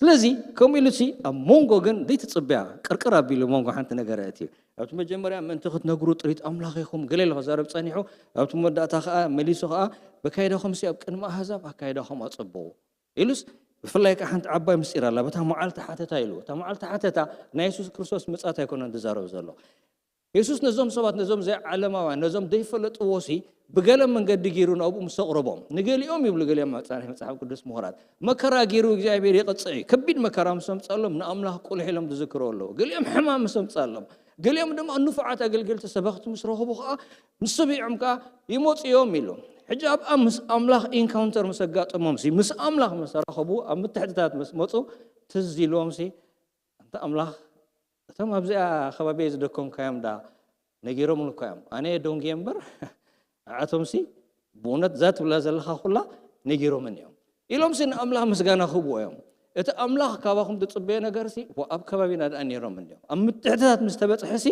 ስለዚ ከምኡ ኢሉሲ ኣብ መንጎ ግን ዘይትጽበያ ቅርቅር ኣቢሉ መንጎ ሓንቲ ነገር ኣእትዩ። ኣብቲ መጀመርያ ምእንቲ ክትነግሩ ጥሪት ኣምላኽ ኢኹም ገለ ኢሉ ክዛረብ ጸኒሑ፣ ኣብቲ መወዳእታ ከኣ መሊሱ ከኣ በካይዳኹምሲ ኣብ ቅድሚ ኣህዛብ ኣካይዳኹም ኣጸብቑ ኢሉስ፣ ብፍላይ ከኣ ሓንቲ ዓባይ ምስጢር ኣላ። በታ መዓልቲ ሓተታ ኢሉ። እታ መዓልቲ ሓተታ ናይ የሱስ ክርስቶስ ምጻት ኣይኮነን ዝዛረብ ዘሎ። የሱስ ነዞም ሰባት፣ ነዞም ዘይዓለማውያን፣ ነዞም ዘይፈለጥዎሲ ብገለ መንገዲ ገይሩ ናብኡ ምስ ኣቕረቦም፣ ንገሊኦም ይብሉ ገሊኦም መጻንሒ መጽሓፍ ቅዱስ ምሁራት፣ መከራ ገይሩ እግዚኣብሔር የቕጽዕ እዩ። ከቢድ መከራ ምስ ኣምጽኣሎም ንኣምላኽ ቁልሕ ኢሎም ዝዝክሩ ኣለዉ። ገሊኦም ሕማም ምስ ኣምጽኣሎም፣ ገሊኦም ድማ ንፉዓት ኣገልገልቲ ሰበኽቲ ምስ ረኸቡ ኸኣ ምስ ሰቢዖም ከኣ ይመጹ እዮም ኢሉ። ሕጂ ኣብኣ ምስ ኣምላኽ ኢንካውንተር ምስ ኣጋጠሞምሲ፣ ምስ ኣምላኽ ምስ ተራኸቡ፣ ኣብ ምትሕትታት ምስ መጹ ትዝ ኢልዎምሲ፣ ኣንታ ኣምላኽ፣ እቶም ኣብዚኣ ከባቢ ዝደከምካዮም ዳ ነጊሮምኒ እኮ እዮም። ኣነ ደንጉየ እምበር፣ ንዓቶምሲ ብእውነት እዛ ትብላ ዘለኻ ኩላ ነጊሮምኒ እዮም ኢሎምሲ ንኣምላኽ ምስጋና ክህብዎ እዮም። እቲ ኣምላኽ ካባኹም ዝጽበዮ ነገርሲ፣ ዋ፣ ኣብ ከባቢና ደኣ ነይሮም እንድዮም። ኣብ ምትሕትታት ምስ ተበጽሐሲ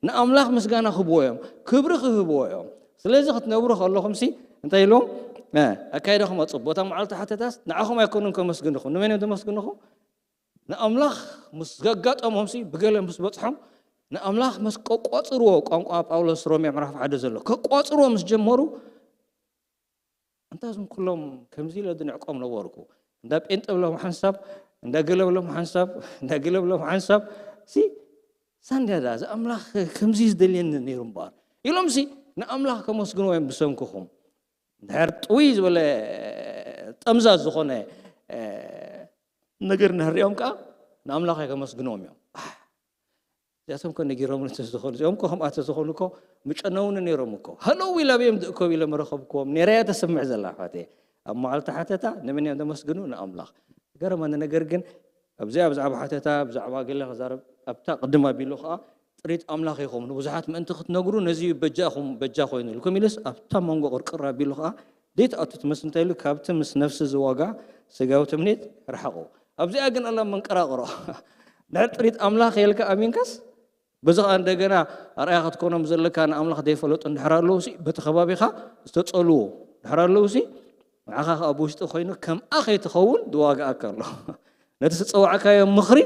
ንኣምላኽ ምስጋና ክህብዎ እዮም፣ ክብሪ ክህብዎ እዮም። ስለዚ ክትነብሩ ከለኹምሲ እንታይ ኢሎም? እ፣ ኣካይዳኹም ኣጽብቑ። እታ መዓልቲ ሓተታስ ንዓኹም ኣይኮኑን ከመስግንኹም። ንመን እዮም ዘመስግንኹም? ንኣምላኽ ምስ ዘጋጠሞምሲ፣ ብገለ ምስ በጽሖም፣ ንኣምላኽ ምስ ቀቋጽርዎ፣ ቋንቋ ጳውሎስ ሮሜ ምዕራፍ ሓደ ዘሎ፣ ከቋጽርዎ ምስ ጀመሩ፣ ኣንታ እዞም ኩሎም ከምዚ ኢለ ዝንዕቆም ነበርኩ። እንዳ ጴንጠ ብሎም ሓንሳብ፣ እንዳ ገለ ብሎም ሓንሳብ፣ እንዳ ገለ ብሎም ሓንሳብ፣ ሲ፣ ሳንድያ ደኣ፣ እዚ ኣምላኽ ከምዚ ዝደልየኒ ነይሩ እምበኣር። ኢሎምሲ ንኣምላኽ ከመስግንዎ እዮም ብሰንክኹም። እንድሕር ጥውይ ዝበለ፣ ጠምዛዝ ዝኾነ፣ እ፣ ነገር እንድሕር ሪኦም ከኣ ንኣምላኽ ከመስግንዎም እዮም። ኣሕ፣ እዚኣቶም ከ ነጊሮምኒ እንተዝኾኑ፣ እዚኦም ከ ከምኣ እንተዝኾኑ እኮ ምጨነውኒ ነይሮም እኮ። ሃለው ኢለ ኣበዮም ዝእከብ ኢለ ምረኸብክዎም ነይረ እያ ተስምዕ ዘላ ኣሕዋተይ። ኣብ መዓልቲ ሓተታ ንመን እዮም ዘመስግኑ? ንኣምላኽ። ዝገርመኒ ነገር ግን ኣብዚኣ ብዛዕባ ሓተታ ብዛዕባ ገለ ክዛረብ ኣብታ ቅድም ኣቢሉ ከዓ ጥሪት ኣምላኽ ኢኹም ንብዙሓት ምእንቲ ክትነግሩ ነዚ እዩ በጃኹም በጃ ኮይኑ ኢልኩም ኢልስ ኣብታ መንጎ ቅርቅር ኣቢሉ ከዓ ዘይትኣቱ ትመስል እንታይ ኢሉ ካብቲ ምስ ነፍሲ ዝዋጋ ስጋዊ ትምኒት ርሓቑ። ኣብዚኣ ግን ኣላ መንቀራቕሮ። ድሕር ጥሪት ኣምላኽ የልካ ኣሚንካስ በዚ ከዓ እንደገና ኣርኣያ ክትኮኖም ዘለካ ንኣምላኽ ዘይፈለጡ እንድሕር ኣለዉ ሲ በቲ ከባቢኻ ዝተፀልዎ እንድሕር ኣለዉ ሲ ንዓኻ ከዓ ብውሽጢ ኮይኑ ከምኣ ከይትኸውን ዝዋግኣካ ኣሎ። ነቲ ዝፀዋዕካዮ ምኽሪ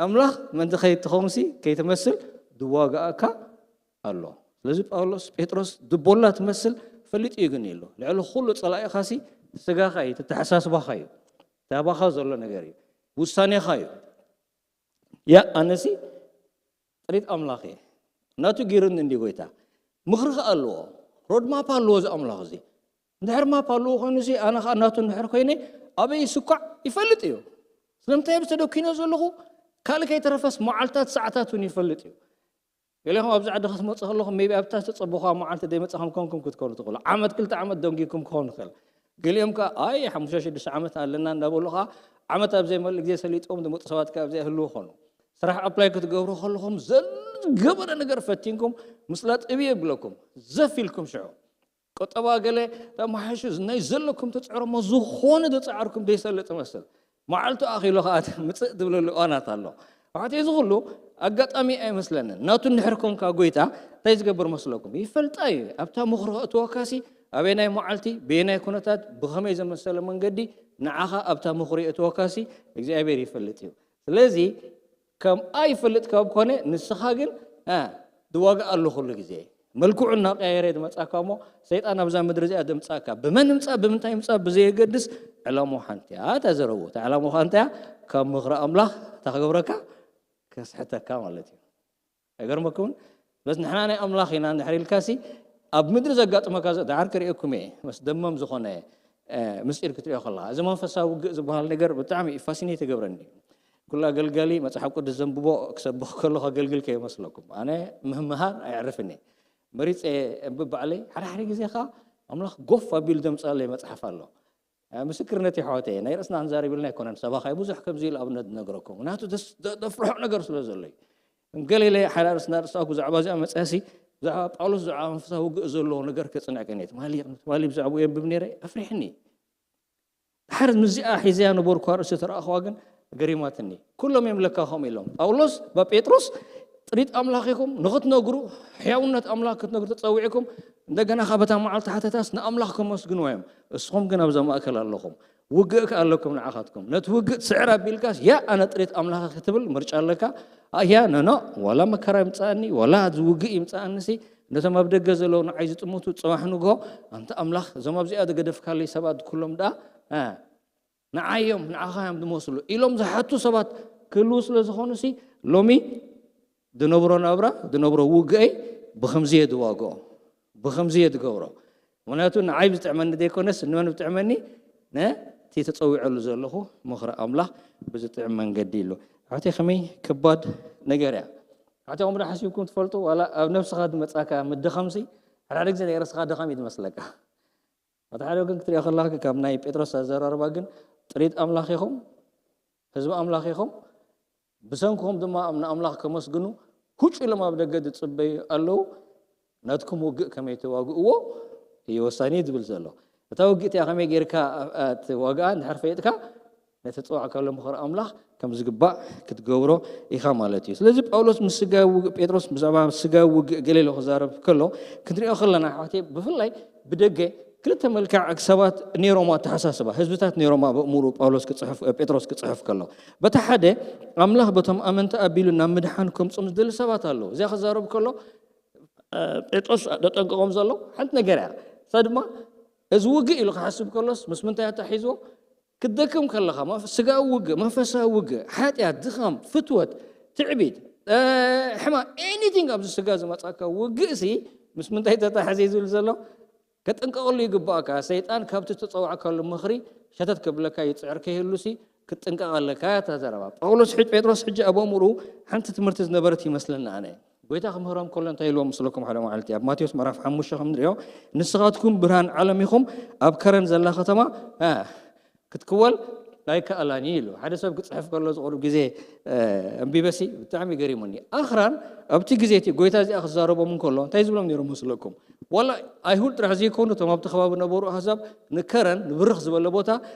ኣምላኽ ምእንቲ ከይትኸውን ሲ ከይትመስል ዝዋግኣካ ኣሎ። ስለዚ ጳውሎስ ጴጥሮስ ድቦላ ትመስል ፈሊጡ እዩ ግን ኢሉ ልዕሊ ኩሉ ፀላኢኻ ሲ ስጋኻ እዩ ተተሓሳስባኻ እዩ ታባኻ ዘሎ ነገር እዩ ውሳኔኻ እዩ። ያ ኣነሲ ጥሪት ኣምላኽ እየ ናቱ ጊርኒ እንዲ ጎይታ ምኽሪ ከኣ ኣለዎ። ሮድማፕ ኣለዎ እዚ ኣምላኽ እዚ። እንድሕር ማፕ ኣለዎ ኮይኑ ሲ ኣነ ከኣ ናቱ እንድሕር ኮይነ ኣበይ ይስኳዕ ይፈልጥ እዩ። ስለምንታይ ኣብ ዝተደኪኖ ዘለኹ ካልእ ከይተረፈስ መዓልታት ሰዓታት እውን ይፈልጥ እዩ። ገሌኹም ኣብዚ ዓዲ ክትመፁ ከለኹም ሜቢ ኣብታ ዝተፀበኹዋ መዓልቲ ደይመፃኹም ኮንኩም ክትኮኑ ትኽእሉ። ዓመት ክልተ ዓመት ደንጊኩም ክኸውን ይኽእል። ገሊኦም ከኣ ኣይ ሓሙሽተ ሽዱሽተ ዓመት ኣለና እንዳበሉ ከኣ ዓመት ኣብ ዘይመልእ ግዜ ሰሊጦም ዝመፁ ሰባት ከኣ ኣብዚኣ ይህልዉ ኾኑ። ስራሕ ኣፕላይ ክትገብሩ ከለኹም ዘገበረ ነገር ፈቲንኩም ምስላጥ እብ የብለኩም ዘፍ ኢልኩም ሽዑ ቁጠባ ገለ ተመሓሹ ናይ ዘለኩም ትፅዕሮ እሞ ዝኾነ ዝፀዓርኩም ዘይሰልጥ መስል መዓልቱ ኣኺሉ ከዓ ምፅእ ትብለሉ እዋናት ኣሎ። ኣሕዋተይ እዚ ኩሉ ኣጋጣሚ ኣይመስለንን። ናቱ እንድሕር ኮንካ ጎይታ እንታይ ዝገብር መስለኩም? ይፈልጣ እዩ። ኣብታ ምኽሪ ከእትወካሲ ኣበየናይ መዓልቲ በየናይ ኩነታት ብኸመይ ዘመሰለ መንገዲ ንዓኻ ኣብታ ምኽሪ የእትወካሲ እግዚኣብሔር ይፈልጥ እዩ። ስለዚ ከምኣ ይፈልጥ ካብ ኮነ ንስኻ ግን ድዋጋ ኣሎ ኩሉ ግዜ መልክዑ እናቀያየረ ድመፃካ እሞ ሰይጣን ኣብዛ ምድሪ እዚኣ ድምፃካ ብመን ምፃ ብምንታይ ምፃ ብዘየገድስ ዕላሞ ሓንቲ እያ እታ ዘረቡ እታ ዕላሞ ከ እንታይ እያ ካብ ምኽሪ ኣምላኽ እታ ክገብረካ ከስሕተካ ማለት እዩ። ኣይገርመኩምን? በስ ንሕና ናይ ኣምላኽ ኢና እንድሕር ኢልካሲ ኣብ ምድሪ ዘጋጥመካ ዳዓር ክርእየኩም እየ መስ ደመም ዝኾነ ምስጢር ክትሪኦ ከለኻ እዚ መንፈሳዊ ውግእ ዝበሃል ነገር ብጣዕሚ ፋሲኔት ይገብረኒ። ኩሉ ኣገልጋሊ መፅሓፍ ቅዱስ ዘንብቦ ክሰብኽ ከሎ ከገልግል ከይመስለኩም ኣነ ምህምሃር ኣየዕርፍን እየ። መሪፀ የንብብ ባዕለይ ሓደ ሓደ ግዜ ከዓ ኣምላኽ ጎፍ ኣቢሉ ዘምፅኣለይ መፅሓፍ ኣሎ። ምስክርነት የሕዋተ ናይ ርእስና ክንዛረብ ኢልና ኣይኮነን ሰባኻይ ብዙሕ ከምዚ ኢሉ ኣብነት ዝነግረኩም ምክንያቱ ዘፍርሖ ነገር ስለ ዘሎ እዩ። ገለ ኢለ ሓደ ርእስና ርእስታኩ ብዛዕባ እዚኣ መፅያሲ ብዛዕባ ጳውሎስ ብዛዕባ መንፈሳዊ ውግእ ዘለዎ ነገር ከፅንዕከን እየ ትማሊ ትማሊ ብዛዕባኡ የንብብ ነይረ ኣፍሪሕኒ። ድሓር ምስዚኣ ሒዘያ ነበርኩ ኣርእስቲ ተረኣኽዋ ግን ገሪማትኒ። ኩሎም እዮም ለካ ከምኡ ኢሎም። ጳውሎስ ባ ጴጥሮስ ጥሪት ኣምላኽ ኢኹም ንኽትነግሩ ሕያውነት ኣምላኽ ክትነግሩ ተጸዊዕኩም እንደገና ካብ በታ መዓልቲ ሓተታስ ንኣምላኽ ከመስግንዎ እዮም። እስኹም ግን ኣብዛ ማእከል ኣለኹም። ውግእ ከኣ ኣለኩም ንዓኻትኩም። ነቲ ውግእ ስዕር ኣቢልካስ ያ ኣነ ጥሪት ኣምላኽ ክትብል ምርጫ ኣለካ። ኣያ ነኖ ዋላ መከራ ይምጻእኒ ዋላ ዝውግእ ይምጻእንሲ ነቶም ኣብ ደገ ዘለዉ ንዓይ ዝጥምቱ ጽባሕ ንግሆ ኣንታ ኣምላኽ እዞም ኣብዚኣ ዝገደፍካለይ ሰባት ኩሎም ደኣ ንዓዮም ንዓኻ እዮም ዝመስሉ ኢሎም ዝሓቱ ሰባት ክህልዉ ስለ ዝኾኑሲ ሎሚ ዝነብሮ ናብራ ዝነብሮ ውግአይ ብኸምዚ እየ ዝዋግኦ ብኸምዚ እየ ዝገብሮ። ምክንያቱ ንዓይ ብዝጥዕመኒ ዘይኮነስ ንመን ብጥዕመኒ ነቲ ተፀዊዐሉ ዘለኹ ምኽሪ ኣምላኽ ብዝጥዕም መንገዲ ኢሉ። ኣሕዋተይ ከመይ ከባድ ነገር እያ። ኣሕዋተይ ከምኡ ዶ ሓሲብኩም ትፈልጡ? ዋላ ኣብ ነብስኻ ዝመፃካ ምድኻምሲ ሓደ ሓደ ግዜ ናይ ርእስኻ ድኻም እዩ ዝመስለካ። በቲ ሓደ ወገን ክትሪኦ ከለኻ ካብ ናይ ጴጥሮስ ኣዘራርባ ግን ጥሪት ኣምላኽ ኢኹም፣ ህዝቢ ኣምላኽ ኢኹም፣ ብሰንክኹም ድማ ንኣምላኽ ከመስግኑ ሁጭ ኢሎም ኣብ ደገ ዝጽበዩ ኣለዉ። ናትኩም ውግእ ከመይ ተዋግእዎ እዩ ወሳኒ ዝብል ዘሎ። እታ ውግእ እቲኣ ከመይ ጌርካ ትዋግኣ እንድሕር ፈይጥካ ነቲ ዝጸዋዕካሉ ምኽሪ ኣምላኽ ከም ዝግባእ ክትገብሮ ኢኻ ማለት እዩ። ስለዚ ጳውሎስ ምስ ስጋዊ ውግእ ጴጥሮስ ብዛዕባ ስጋዊ ውግእ ገለ ኢሉ ክዛረብ ከሎ ክንሪኦ ከለና ኣሕዋተይ ብፍላይ ብደገ ክልተ መልክዕ ሰባት ነይሮም ኣተሓሳስባ ህዝብታት ነይሮም ኣብ ኣእምሩ ጳውሎስ ክፅሕፍ ጴጥሮስ ክፅሕፍ ከሎ በቲ ሓደ ኣምላኽ በቶም ኣመንቲ ኣቢሉ ናብ ምድሓን ከምፅኦም ዝደሊ ሰባት ኣለዉ። እዚኣ ክዛረብ ከሎ ጴጥሮስ ዘጠንቀቖም ዘሎ ሓንቲ ነገር እያ። እሳ ድማ እዚ ውግእ ኢሉ ክሓስብ ከሎስ ምስ ምንታይ ኣታሒዝዎ ክትደክም ከለኻ ስጋዊ ውግእ መንፈሳዊ ውግእ ሓጢኣት ድኻም ፍትወት ትዕቢት ሕማ ኤኒቲንግ ኣብዚ ስጋ ዝመፃካ ውግእ ሲ ምስ ምንታይ ተታሓዘ ዝብል ዘሎ ከጥንቀቐሉ ይግባእካ። ሰይጣን ካብቲ ተፀዋዕካሉ ምኽሪ ሸተት ክብለካ ይፅዕር ከይህሉሲ ክትጥንቀቕ ኣለካ እያ እታ ዘረባ። ጳውሎስ ሕጅ ጴጥሮስ ሕጂ ኣብ ኣእምርኡ ሓንቲ ትምህርቲ ዝነበረት ይመስለኒ ኣነ። ጎይታ ክምህሮም ከሎ እንታይ ኢልዎም ምስለኩም ሓደ መዓልቲ ኣብ ማቴዎስ ምዕራፍ ሓሙሽተ ከም ንሪኦ ንስኻትኩም ብርሃን ዓለም ኢኹም ኣብ ከረን ዘላ ከተማ ክትክወል ኣይከኣላን እዩ ኢሉ። ሓደ ሰብ ክጽሕፍ ከሎ ዝቕሩብ ግዜ፣ እ፣ ኣንቢበሲ ብጣዕሚ ገሪሙኒ። ኣኽራን ኣብቲ ግዜ እቲ ጎይታ እዚኣ ክዛረቦም እንከሎ እንታይ ዝብሎም ነይሩ መስለኩም? ዋላ ኣይሁድ ጥራሕ ዘይኮኑ፣ እቶም ኣብቲ ከባቢ ነበሩ ኣህዛብ ንከረን ንብርኽ ዝበለ ቦታ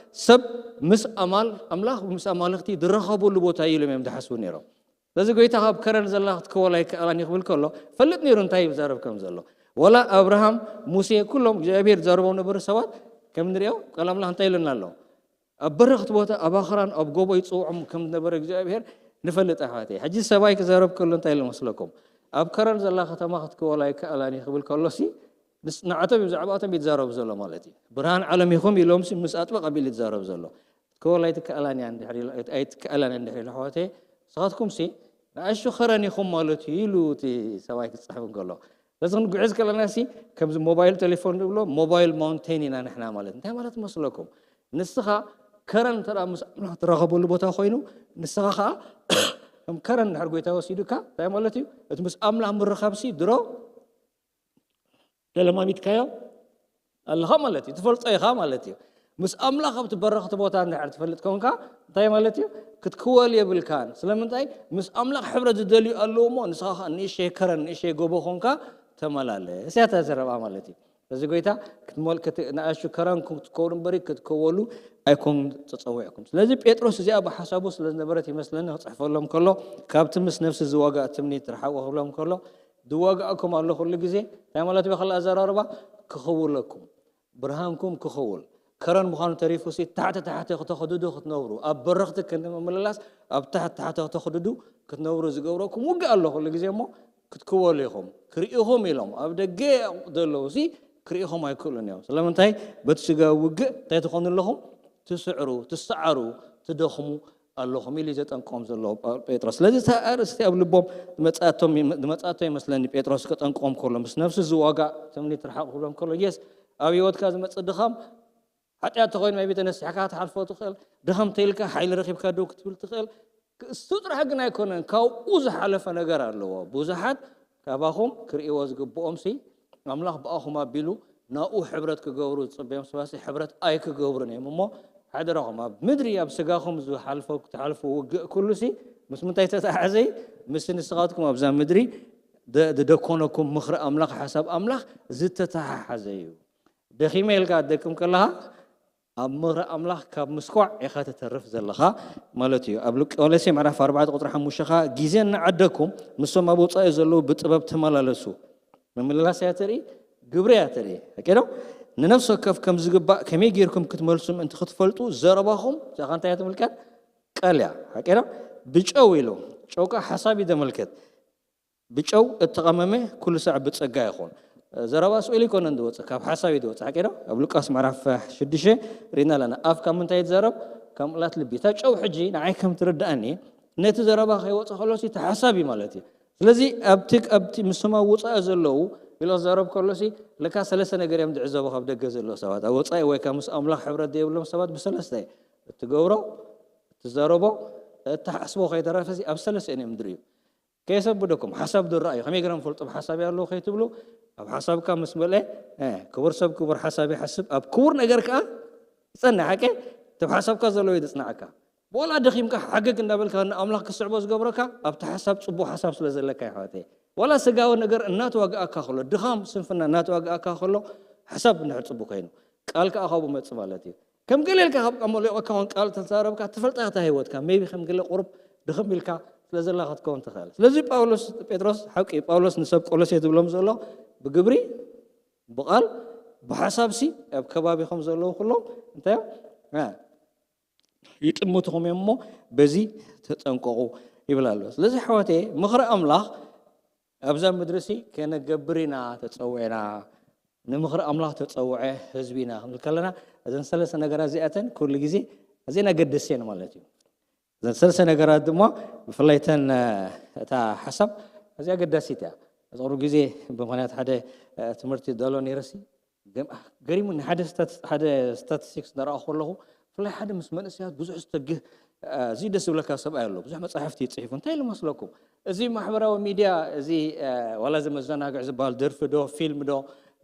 ሰብ ምስ ኣማል-፣ ኣምላኽ ምስ ኣማልኽቲ ዝራኸበሉ ቦታ እዩ ኢሎም እዮም ዝሓስቡ ነይሮም። ስለዚ ጎይታ ካብ ከረን ዘላ ክትከወል ኣይከኣላን እዩ ክብል ከሎ ፈልጥ ነይሩ እንታይ ይዛረብ ከም ዘሎ። ዋላ ኣብርሃም፣ ሙሴ፣ ኩሎም እግዚኣብሔር ዝዛረቦም ነበሩ ሰባት ከም ንሪኦ ቃል ኣምላኽ እንታይ ኢሉና ኣሎ? ኣብ በረኽቲ ቦታ፣ ኣብ ኣኽራን፣ ኣብ ጎቦ ይጽውዖም ከም ዝነበረ እግዚኣብሔር ንፈልጥ ኣሕዋተይ። ሕጂ ሰብኣይ ክዛረብ ከሎ እንታይ ኢሉ መስለኩም? ኣብ ከረን ዘላ ከተማ ክትከወል ኣይከኣላን እዩ ክብል ከሎሲ ንስ-፣ ንዓቶም እዩ ብዛዕባኣቶም እዩ ዝዛረብ ዘሎ ማለት እዩ። ብርሃን ዓለም ኢኹም ኢሎምሲ ምስ ኣጥበቕ ኣቢሉ እዩ ዝዛረብ ዘሎ። ክትከወል ኣይትከኣላን እያ እንድሕር ኢሎ-፣ ኣይትከኣላን እንድሕር ኢሎ ኣሕዋተይ፣ ንስኻትኩምሲ ንኣሽቱ ከረን ኢኹም ማለት እዩ ኢሉ እቲ ሰብኣይ ክጽሕፍ እንከሎ። ስለዚ ክንጉዕዝ ከለና ሲ ከምዚ ሞባይል ቴሌፎን ንብሎ ሞባይል ማውንቴን ኢና ንሕና ማለት። እንታይ ማለት መስለኩም? ንስኻ ከረን እንተ ደኣ ምስ ኣምላኽ ትራኸበሉ ቦታ ኮይኑ፣ ንስኻ ኸኣ ከም ከረን እንድሕር ጎይታ ወሲዱካ፣ እንታይ ማለት እዩ? እቲ ምስ ኣምላኽ ምርኻብ ሲ ድሮ ተለማሚድካዮ ኣለኻ ማለት እዩ። ትፈልጦ ኢኻ ማለት እዩ። ምስ ኣምላኽ ኣብቲ በረኽቲ ቦታ እንድሕር ትፈልጥ ኮንካ፣ እንታይ ማለት እዩ? ክትክወል የብልካን። ስለምንታይ? ምስ ኣምላኽ ሕብረት ዝደልዩ ኣለዉ እሞ፣ ንስኻ ኸኣ ንእሽተይ ከረን፣ ንእሽተይ ጎቦ ኮንካ ተመላለስ እያ እታ ዘረባ ማለት እዩ። ስለዚ ጎይታ ክትመል-፣ ክት-፣ ንኣሽቱ ከረን ክትከውሉ እምበሪ ክትከወሉ ኣይኮን ተጸዊዕኩም። ስለዚ ጴጥሮስ እዚኣ ብሓሳቡ ስለ ዝነበረት ይመስለኒ ክጽሕፈሎም ከሎ፣ ካብቲ ምስ ነፍሲ ዝዋጋእ ትምኒት ርሓቑ ክብሎም ከሎ፣ ዝዋጋእኩም ኣሎ ኩሉ ግዜ። እንታይ ማለት እዩ? ብኻልእ ኣዘራርባ ክኽውለኩም፣ ብርሃንኩም ክኽውል፣ ከረን ምዃኑ ተሪፉ ሲ ታሕቲ ታሕቲ ክተኽድዱ ክትነብሩ፣ ኣብ በረኽቲ ክንዲ ምምልላስ ኣብ ታሕቲ ታሕቲ ክተኽድዱ ክትነብሩ ዝገብረኩም ውግእ ኣሎ ኩሉ ግዜ እሞ ክትክወሉ ኢኹም። ክርእኹም ኢሎም ኣብ ደገ ዘለዉ ሲ ክርእኹም ኣይክእሉን እዮም። ስለምንታይ? በቲ ስጋዊ ውግእ እንታይ ትኾኑ ኣለኹም? ትስዕሩ፣ ትሰዓሩ፣ ትደኽሙ ኣለኹም ኢሉ እዩ ዘጠንቅቖም ዘሎ ጳ-፣ ጴጥሮስ። ስለዚ እታ ኣርእስቲ ኣብ ልቦም ዝመጻቶም ይመ-፣ ዝመጻቶ ይመስለኒ ጴጥሮስ ከጠንቅቖም ከሎ፣ ምስ ነፍሲ ዝዋጋእ ትምኒት ርሓቕ ክብሎም ከሎ፣ የስ፣ ኣብ ህይወትካ ዝመጽእ ድኻም ሓጢኣት ተኾይኑ maybe ተነሲሕካ ክትሓልፎ ትኽእል፣ ድኻም ተይልካ ሓይሊ ረኺብካ ደው ክትብል ትኽእል። እሱ ጥራሕ ግን ኣይኮነን፣ ካብኡ ዝሓለፈ ነገር ኣለዎ። ብዙሓት ካባኹም ክርእይዎ ዝግብኦም ሲ ኣምላኽ ብኣኹም ኣቢሉ ናብኡ ሕብረት ክገብሩ ዝጽበዮም ሰባት ሲ ሕብረት ኣይክገብሩን እዮም። እሞ ሓደራኹም ኣብ ምድሪ ኣብ ስጋኹም ዝሓልፎ፣ ክትሓልፉ ውግእ ኩሉ ሲ ምስ ምንታይ ዝተተሓሓዘ እዩ? ምስ ንስኻትኩም ኣብዛ ምድሪ ደ-፣ ዝደኮነኩም ምኽሪ ኣምላኽ፣ ሓሳብ ኣምላኽ ዝተተሓሓዘ እዩ። ደኺመ ኢልካ ትደክም ከለኻ ኣብ ምኽሪ ኣምላኽ ካብ ምስኳዕ ኢኻ ትተርፍ ዘለኻ ማለት እዩ። ኣብ ሉቅ-፣ ቆሎሴ ምዕራፍ ኣርባዕተ ቁጽሪ ሓሙሽተ ኸኣ ግዜ እናዓደኩም ምስቶም ኣብ ወጻኢ ዘለዉ ብጥበብ ተመላለሱ። ምምልላስ እያ ትርኢ፣ ግብሪ እያ ትርኢ። ሓቂ ዶ? ንነፍሲ ወከፍ ከም ዝግባእ ከመይ ጌርኩም ክትመልሱ ምእንቲ ክትፈልጡ ዘረባኹም፣ እዚኣ ከ እንታይ እያ ትምልከት? ቃል እያ። ሓቂ ዶ? ብጨው ኢሉ፣ ጨው ከኣ ሓሳብ እዩ ዘመልክት። ብጨው እተቐመመ ኩሉ ሳዕ ብጸጋ ይኹን። ዘረባ ስኡል ኣይኮነን ዝወጽእ፣ ካብ ሓሳብ እዩ ዝወጽእ። ሓቂ ዶ? ኣብ ሉቃስ ምዕራፍ ሽዱሽተ ርኢና ኣለና። ኣፍ ካብ ምንታይ እዩ ዝዛረብ? ካብ ምልኣት ልቢ። እታ ጨው ሕጂ ንዓይ ከም ትርድኣኒ፣ ነቲ ዘረባ ከይወጽእ ከሎ ሲ እቲ ሓሳብ እዩ ማለት እዩ። ስለዚ ኣብቲ፣ ኣብቲ ምስቶም ኣብ ወጻኢ ዘለዉ ኢሉ ክዛረብ ከሎ ሲ ለካ ሰለስተ ነገር እዮም ዝዕዘቡ ካብ ደገ ዘለዉ ሰባት። ኣብ ወጻኢ ወይ ከኣ ምስ ኣምላኽ ሕብረት ዘይብሎም ሰባት ብሰለስተ እዩ። እትገብሮ፣ እትዛረቦ፣ እትሓስቦ ከይተረፈ ሲ ኣብ ሰለስተ እዮም ዝርእዩ። ከየሰብደኩም ሓሳብ ዝረኣዩ ከመይ ገይሮም ፈልጡ ብሓሳብ ኣለዉ ከይትብሉ ኣብ ሓሳብካ ምስ መልአ፣ እ፣ ክቡር ሰብ ክቡር ሓሳብ ይሓስብ፣ ኣብ ክቡር ነገር ከኣ ይጸንሕ። ሓቂ እቲ ኣብ ሓሳብካ ዘለዎ እዩ ዝጽንዓካ። ወላ ደኺምካ ሓገግ እንዳበልካ ንኣምላኽ ክስዕቦ ዝገብረካ ኣብቲ ሓሳብ ጽቡቕ ሓሳብ ስለ ዘለካ እዩ ኣሕዋተይ። ወላ ስጋዊ ነገር እናተዋግኣካ ከሎ፣ ድኻም ስንፍና እናተዋግኣካ ከሎ፣ ሓሳብ እንድሕር ጽቡቕ ኮይኑ፣ ቃል ከኣ ካብኡ መጽእ ማለት እዩ። ከም ገለ ኢልካ ካብ፣ ካብ መሊቑካ እውን ቃል ተዛረብካ፣ ትፈልጣ እታ ህይወትካ። ሜቢ ከም ገለ ቁሩብ ድኽም ኢልካ ስለ ዘላ ክትከውን ትኽእል። ስለዚ ጳውሎስ፣ ጴጥሮስ፣ ሓቂ እዩ፣ ጳውሎስ ንሰብ ቆሎሴ ዝብሎም ዘሎ ብግብሪ፣ ብቓል፣ ብሓሳብ ሲ ኣብ ከባቢኹም ዘለዉ ኩሎም እንታይ እዮም? እ፣ ይጥምቱኹም እዮም እሞ በዚ ተጠንቀቑ ይብል ኣሎ። ስለዚ ኣሕዋተየ፣ ምኽሪ ኣምላኽ ኣብዛ ምድሪ ሲ ከነገብር ኢና ተጸዊዕና፣ ንምኽሪ ኣምላኽ ተጸውዐ ህዝቢ ኢና ክንብል ከለና፣ እዘን ሰለስተ ነገራት እዚኣተን ኩሉ ግዜ ኣዝየን ኣገደስቲ እየን ማለት እዩ። እዘን ሰለስተ ነገራት ድማ ብፍላይ እተን፣ እ፣ እታ ሓሳብ ኣዝያ ኣገዳሲት እያ። ቁሩብ ግዜ ብምኽንያት ሓደ፣ እ፣ ትምህርቲ ዳሎ ነይረሲ፣ ገም-፣ ገሪሙኒ። ሓደ ስታት-፣ ሓደ ስታቲስቲክስ እናረኣኹ ከለኹ፣ ብፍላይ ሓደ ምስ መንእሰያት ብዙሕ ዝተግህ፣ እ፣ እዚ ደስ ዝብለካ ሰብኣይ ኣሎ። ብዙሕ መጻሕፍቲ እዩ ጽሒፉ። እንታይ ኢሉ መስለኩም? እዚ ማሕበራዊ ሚድያ፣ እዚ፣ እ፣ ዋላ እዚ መዘናግዒ ዝበሃል ደርፊ ዶ፣ ፊልም ዶ፣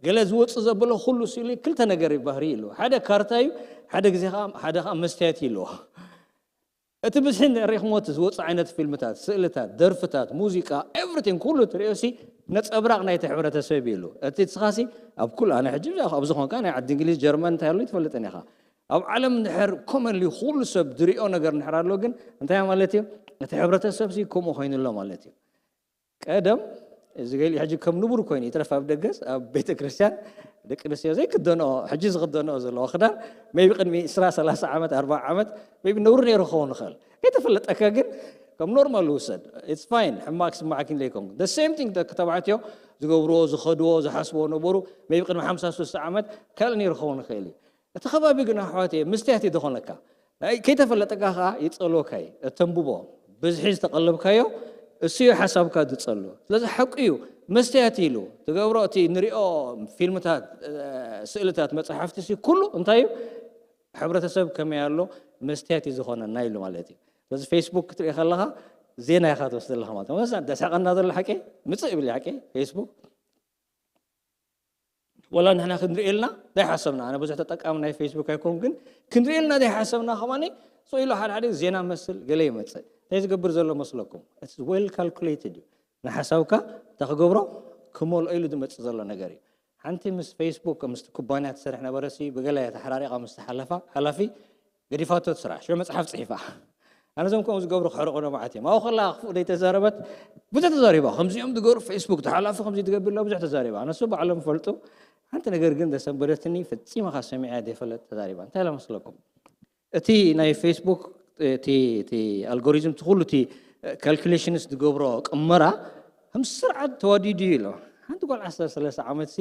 ገለ ዝወፅእ ዘበሎ ኩሉ ስእሊ ክልተ ነገር ባህሪ ኣለዎ። ሓደ ካርታ እዩ፣ ሓደ ግዜ ከዓ ሓደ ከዓ መስትያት እዩ ኣለዎ። እቲ ብዝሒ ርኢኹምዎ እቲ ዝወፅእ ዓይነት ፊልምታት፣ ስእልታት፣ ደርፍታት፣ ሙዚቃ፣ ኤቭሪቲንግ ኩሉ ትሪኦ ሲ ነፀብራቕ ናይቲ ሕብረተሰብ እዩ። እቲ ንስኻ ሲ ኣብ ኩሉ ኣነ ሕጂ ኣብ ዝኾንካ ናይ ዓዲ እንግሊዝ ጀርመን እንታይ ኣሎ ኣይትፈልጥን ኢኻ። ኣብ ዓለም እንድሕር ኮመንሊ ኩሉ ሰብ ዝሪኦ ነገር እንድሕር ኣሎ ግን እንታይ ማለት እዩ? እቲ ሕብረተሰብ ሲ ከምኡ ኮይኑ ኣሎ ማለት እዩ። ቀደም እዚ ገሊ ሕጂ ከም ንቡር ኮይኑ ይትረፍ ኣብ ደገስ ኣብ ቤተ ክርስቲያን ደቂ ኣንስትዮ ዘይክደንኦ ሕጂ ዝኽደንኦ ዘለዎ ክዳን ሜቢ ቅድሚ ዕስራ ሰላሳ ዓመት ኣርባዓ ዓመት ሜቢ ነውሪ ነይሩ ክኸውን ይኽእል። ከይተፈለጠካ ግን ከም ኖርማል ውሰድ። ኢትስ ፋይን፣ ሕማቕ ክስማዓኪ ዘይኮንኩ። The same thing ደቂ ተባዕትዮ ዝገብርዎ ዝኸድዎ ዝሓስብዎ ነበሩ ሜቢ ቅድሚ ሓምሳ ስሳ ዓመት ካልእ ነይሩ ክኸውን ይኽእል እዩ። እቲ ከባቢ ግን ኣሕዋት እየ ምስትያት እዩ ዝኾነካ። ናይ ከይተፈለጠካ ከዓ ይፀልወካ እዩ። እተንብቦ ብዝሒ ዝተቐለብካዮ እሱ እዩ ሓሳብካ ዝፀሉ። ስለዚ ሓቁ እዩ መስትያት ኢሉ ትገብሮ እቲ ንሪኦ ፊልምታት፣ እ፣ ስእልታት፣ መፅሓፍቲ ሲ ኩሉ እንታይ እዩ ሕብረተሰብ ከመይ ኣሎ መስትያት እዩ ዝኾነና ኢሉ ማለት እዩ። ስለዚ ፌስቡክ ክትርኢ ከለኻ ዜና ኢኻ ትወስድ ኣለኻ ማለት እዩ። መስ-፣ ደስሓቐና ዘሎ ሓቂ ምፅእ ይብል ሓቂ ፌስቡክ ወላ ንሕና ክንሪኤልና ዘይሓሰብና፣ ኣነ ብዙሕ ተጠቃሚ ናይ ፌስቡክ ኣይኮን፣ ግን ክንሪኤልና ዘይሓሰብና ከማኒ ስቕ ኢሉ ሓደ ሓደ ዜና መስል ገለ ይመጽእ። እንታይ ዝገብር ዘሎ መስለኩም? It's well calculated እዩ። ንሓሳብካ እንታይ ክገብሮ ክመልኦ ኢሉ ዝመጽእ ዘሎ ነገር እዩ። ሓንቲ ምስ ፌስቡክ ምስቲ ኩባንያ ትሰርሕ ነበረሲ ብገለ ተሓራሪቓ ምስቲ ሓለፋ ሓላፊ ገዲፋቶ እቲ ስራሕ ሽዑ መፅሓፍ ፅሒፋ። ኣነ እዞም ከምኡ ዝገብሩ ክሕርቑ ነባዓት እዮም። ኣብኡ ከላ ክፉእ ዘይተዛረበት ብዙሕ ተዛሪባ። ከምዚኦም ዝገብሩ ፌስቡክ ተሓላፊ ከምዚ ትገብር ኢላ ብዙሕ ተዛሪባ። ኣነሱ ባዕሎም ፈልጡ። ሓንቲ ነገር ግን ዘሰንበደትኒ ፈጺመ ካብ ሰሚዐያ ዘይፈለጥ ተዛሪባ። እንታይ ኢላ መስለኩም? እቲ ናይ ፌስቡክ እቲ እቲ ኣልጎሪዝም እቲ ኩሉ እቲ ካልኩሌሽንስ ዝገብሮ ቅመራ ከም ስርዓት ተዋዲዱ እዩ ኢሎ። ሓንቲ ጓል ዓሰርተ ሰለስተ ዓመት ሲ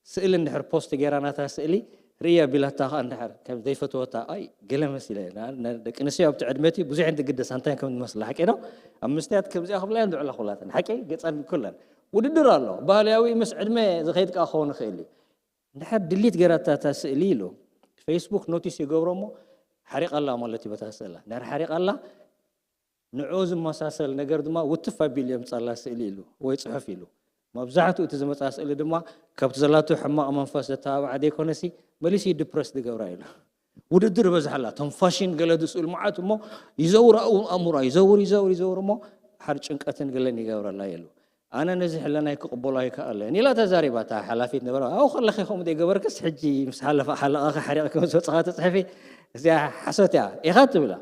ስእሊ እንድሕር ፖስት ገይራ ናታ ስእሊ ርእያ ቢላታ ከኣ እንድሕር ከም ዘይፈትወታ ኣይ ገለ መሲለ ደቂ ኣንስትዮ ኣብቲ ዕድመቲ ብዙሕ እየን ዝግደሳ እንታይ ከም ዝመስላ ሓቂ ዶ ኣብ መስትያት ከምዚኣ ክብላ እየን ዝውዕላ ኩላተን ሓቂ ገጸን ኩለን ውድድር ኣሎ ባህልያዊ ምስ ዕድመ ዝኸይድ ከኣ ክኸውን ይኽእል እዩ እንድሕር ድሊት ገይራታ እታ ስእሊ ኢሉ ፌስቡክ ኖቲስ ይገብሮ እሞ ሓሪቓላ ማለት እዩ በታ ስእላ እንድሕር ሓሪቓላ ንዕኡ ዝመሳሰል ነገር ድማ ውትፍ ኣቢሉ የምጻላ ስእሊ ኢሉ ወይ ጽሑፍ ኢሉ። መብዛሕትኡ እቲ ዝመጻ ስእሊ ድማ ካብቲ ዘላቶ ሕማቕ መንፈስ ዘተባብዓ ዘይኮነሲ መሊሱ እዩ ድፕረስ ዝገብራ ኢሉ። ውድድር ይበዝሓላ። እቶም ፋሽን ገለ ዝስእሉ መዓት እሞ ይዘውር ኣብኡ ኣእምሮኣ ይዘውር ይዘውር ይዘውር እሞ ሓር ጭንቀትን ገለን ይገብረላ ኢሉ። ኣነ ነዚ ሕለናይ ክቕበሎ ኣይከኣለን ኢላ ተዛሪባ እታ ሓላፊት ነበረ። ኣብኡ ከለኺ ከምኡ ዘይገበርክስ ሕጂ ምስ ሓለፋ ሓለቓኺ ሓሪቕኪ ምስ ወጻኻ ትጽሕፊ እዚኣ ሓሶት እያ ኢኻ ትብላ።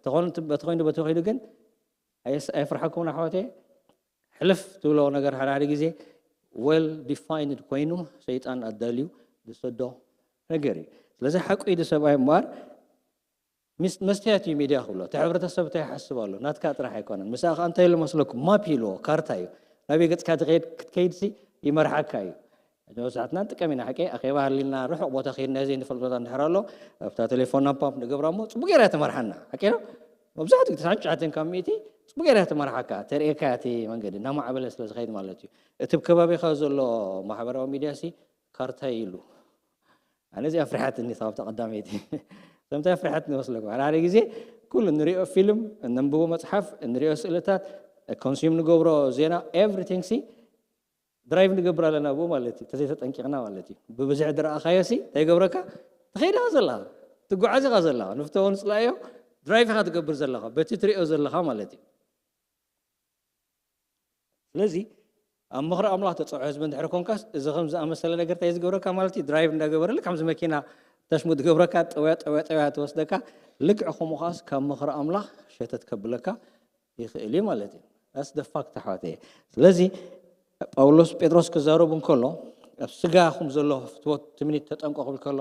ተኾን በቲ ኮይኑ በቲ ኮይኑ ግን ኣየስ- ኣየፍርሐኩምን ኣሕዋተይ ሕልፍ ትብሎ ነገር ሓደ ሓደ ግዜ well defined ኮይኑ ሰይጣን ኣዳልዩ ዝሰዶ ነገር እዩ ስለዚ ሓቁ እዩ ሰብኣይ እምበኣር ምስ- መስትያት እዩ ሚድያ ክብሎ እቲ ሕብረተሰብ እንታይ ይሓስብ ኣሎ ናትካ ጥራሕ ኣይኮነን ምሳኻ እንታይ ኢሉ መስለኩም ማፕ ኢልዎ ካርታ እዩ ናበይ ገፅካ ትኸይድ ክትከይድሲ ይመርሓካ እዩ መብዛሕትና ንጥቀም ኢና ሓቂ ኣኼባ ሃሊልና ርሑቕ ቦታ ከይድና ዘይንፈልጥ ቦታ እንድሕር ኣሎ ኣብታ ቴሌፎንና ፓምፕ ንገብራ እሞ ፅቡቅ ገይራ ትመርሓና ሓቂ ዶ መብዛሕትኡ ግዜ ሓንቲ ሸዓተን ካብ ሚእቲ ፅቡቅ ገይራ ትመርሓካ ተርእየካ እቲ መንገዲ እናማዕበለ ስለ ዝኸይድ ማለት እዩ እቲ ከባቢኻ ዘሎ ማሕበራዊ ሚድያ ሲ ካርታ ኢሉ ኣነ እዚኣ ፍርሓትኒ ካብታ ቀዳመይቲ ከምታይ ፍርሓት ንመስለኩም ሓደ ሓደ ግዜ ኩሉ ንሪኦ ፊልም እነንብቦ መፅሓፍ ንሪኦ ስእልታት ኮንሱም ንገብሮ ዜና ኤቭሪቲንግ ሲ ድራይቭ ንገብር ኣለና ብኡ ማለት እዩ ተዘይተጠንቂቕና ማለት እዩ ብብዝሒ ድረኣኻዮ ሲ እንታይ ይገብረካ ትኸይድ ኢኻ ዘለኻ ትጓዓዝ ኢኻ ዘለኻ ንፍተዎ ንፅላእዮ ድራይቭ ኢኻ ትገብር ዘለኻ በቲ ትሪኦ ዘለኻ ማለት እዩ ስለዚ ኣብ ምኽሪ ኣምላኽ ተፀውዖ ህዝቢ እንድሕር ኮንካስ እዚ ከም ዝኣመሰለ ነገር እንታይ ዝገብረካ ማለት እዩ ድራይቭ እንዳገበረ ልክ ከምዚ መኪና ተሽሙ ትገብረካ ጠውያ ጠውያ ጠውያ ትወስደካ ልክዕ ከምኡ ከዓስ ካብ ምኽሪ ኣምላኽ ሸተት ከብለካ ይኽእል እዩ ማለት እዩ that's the fact ኣሕዋተየ ስለዚ ጳውሎስ ጴጥሮስ ክዛረቡ እንከሎ ኣብ ስጋኹም ዘሎ ፍትወት ትምኒት ተጠንቀቑ ክብል ከሎ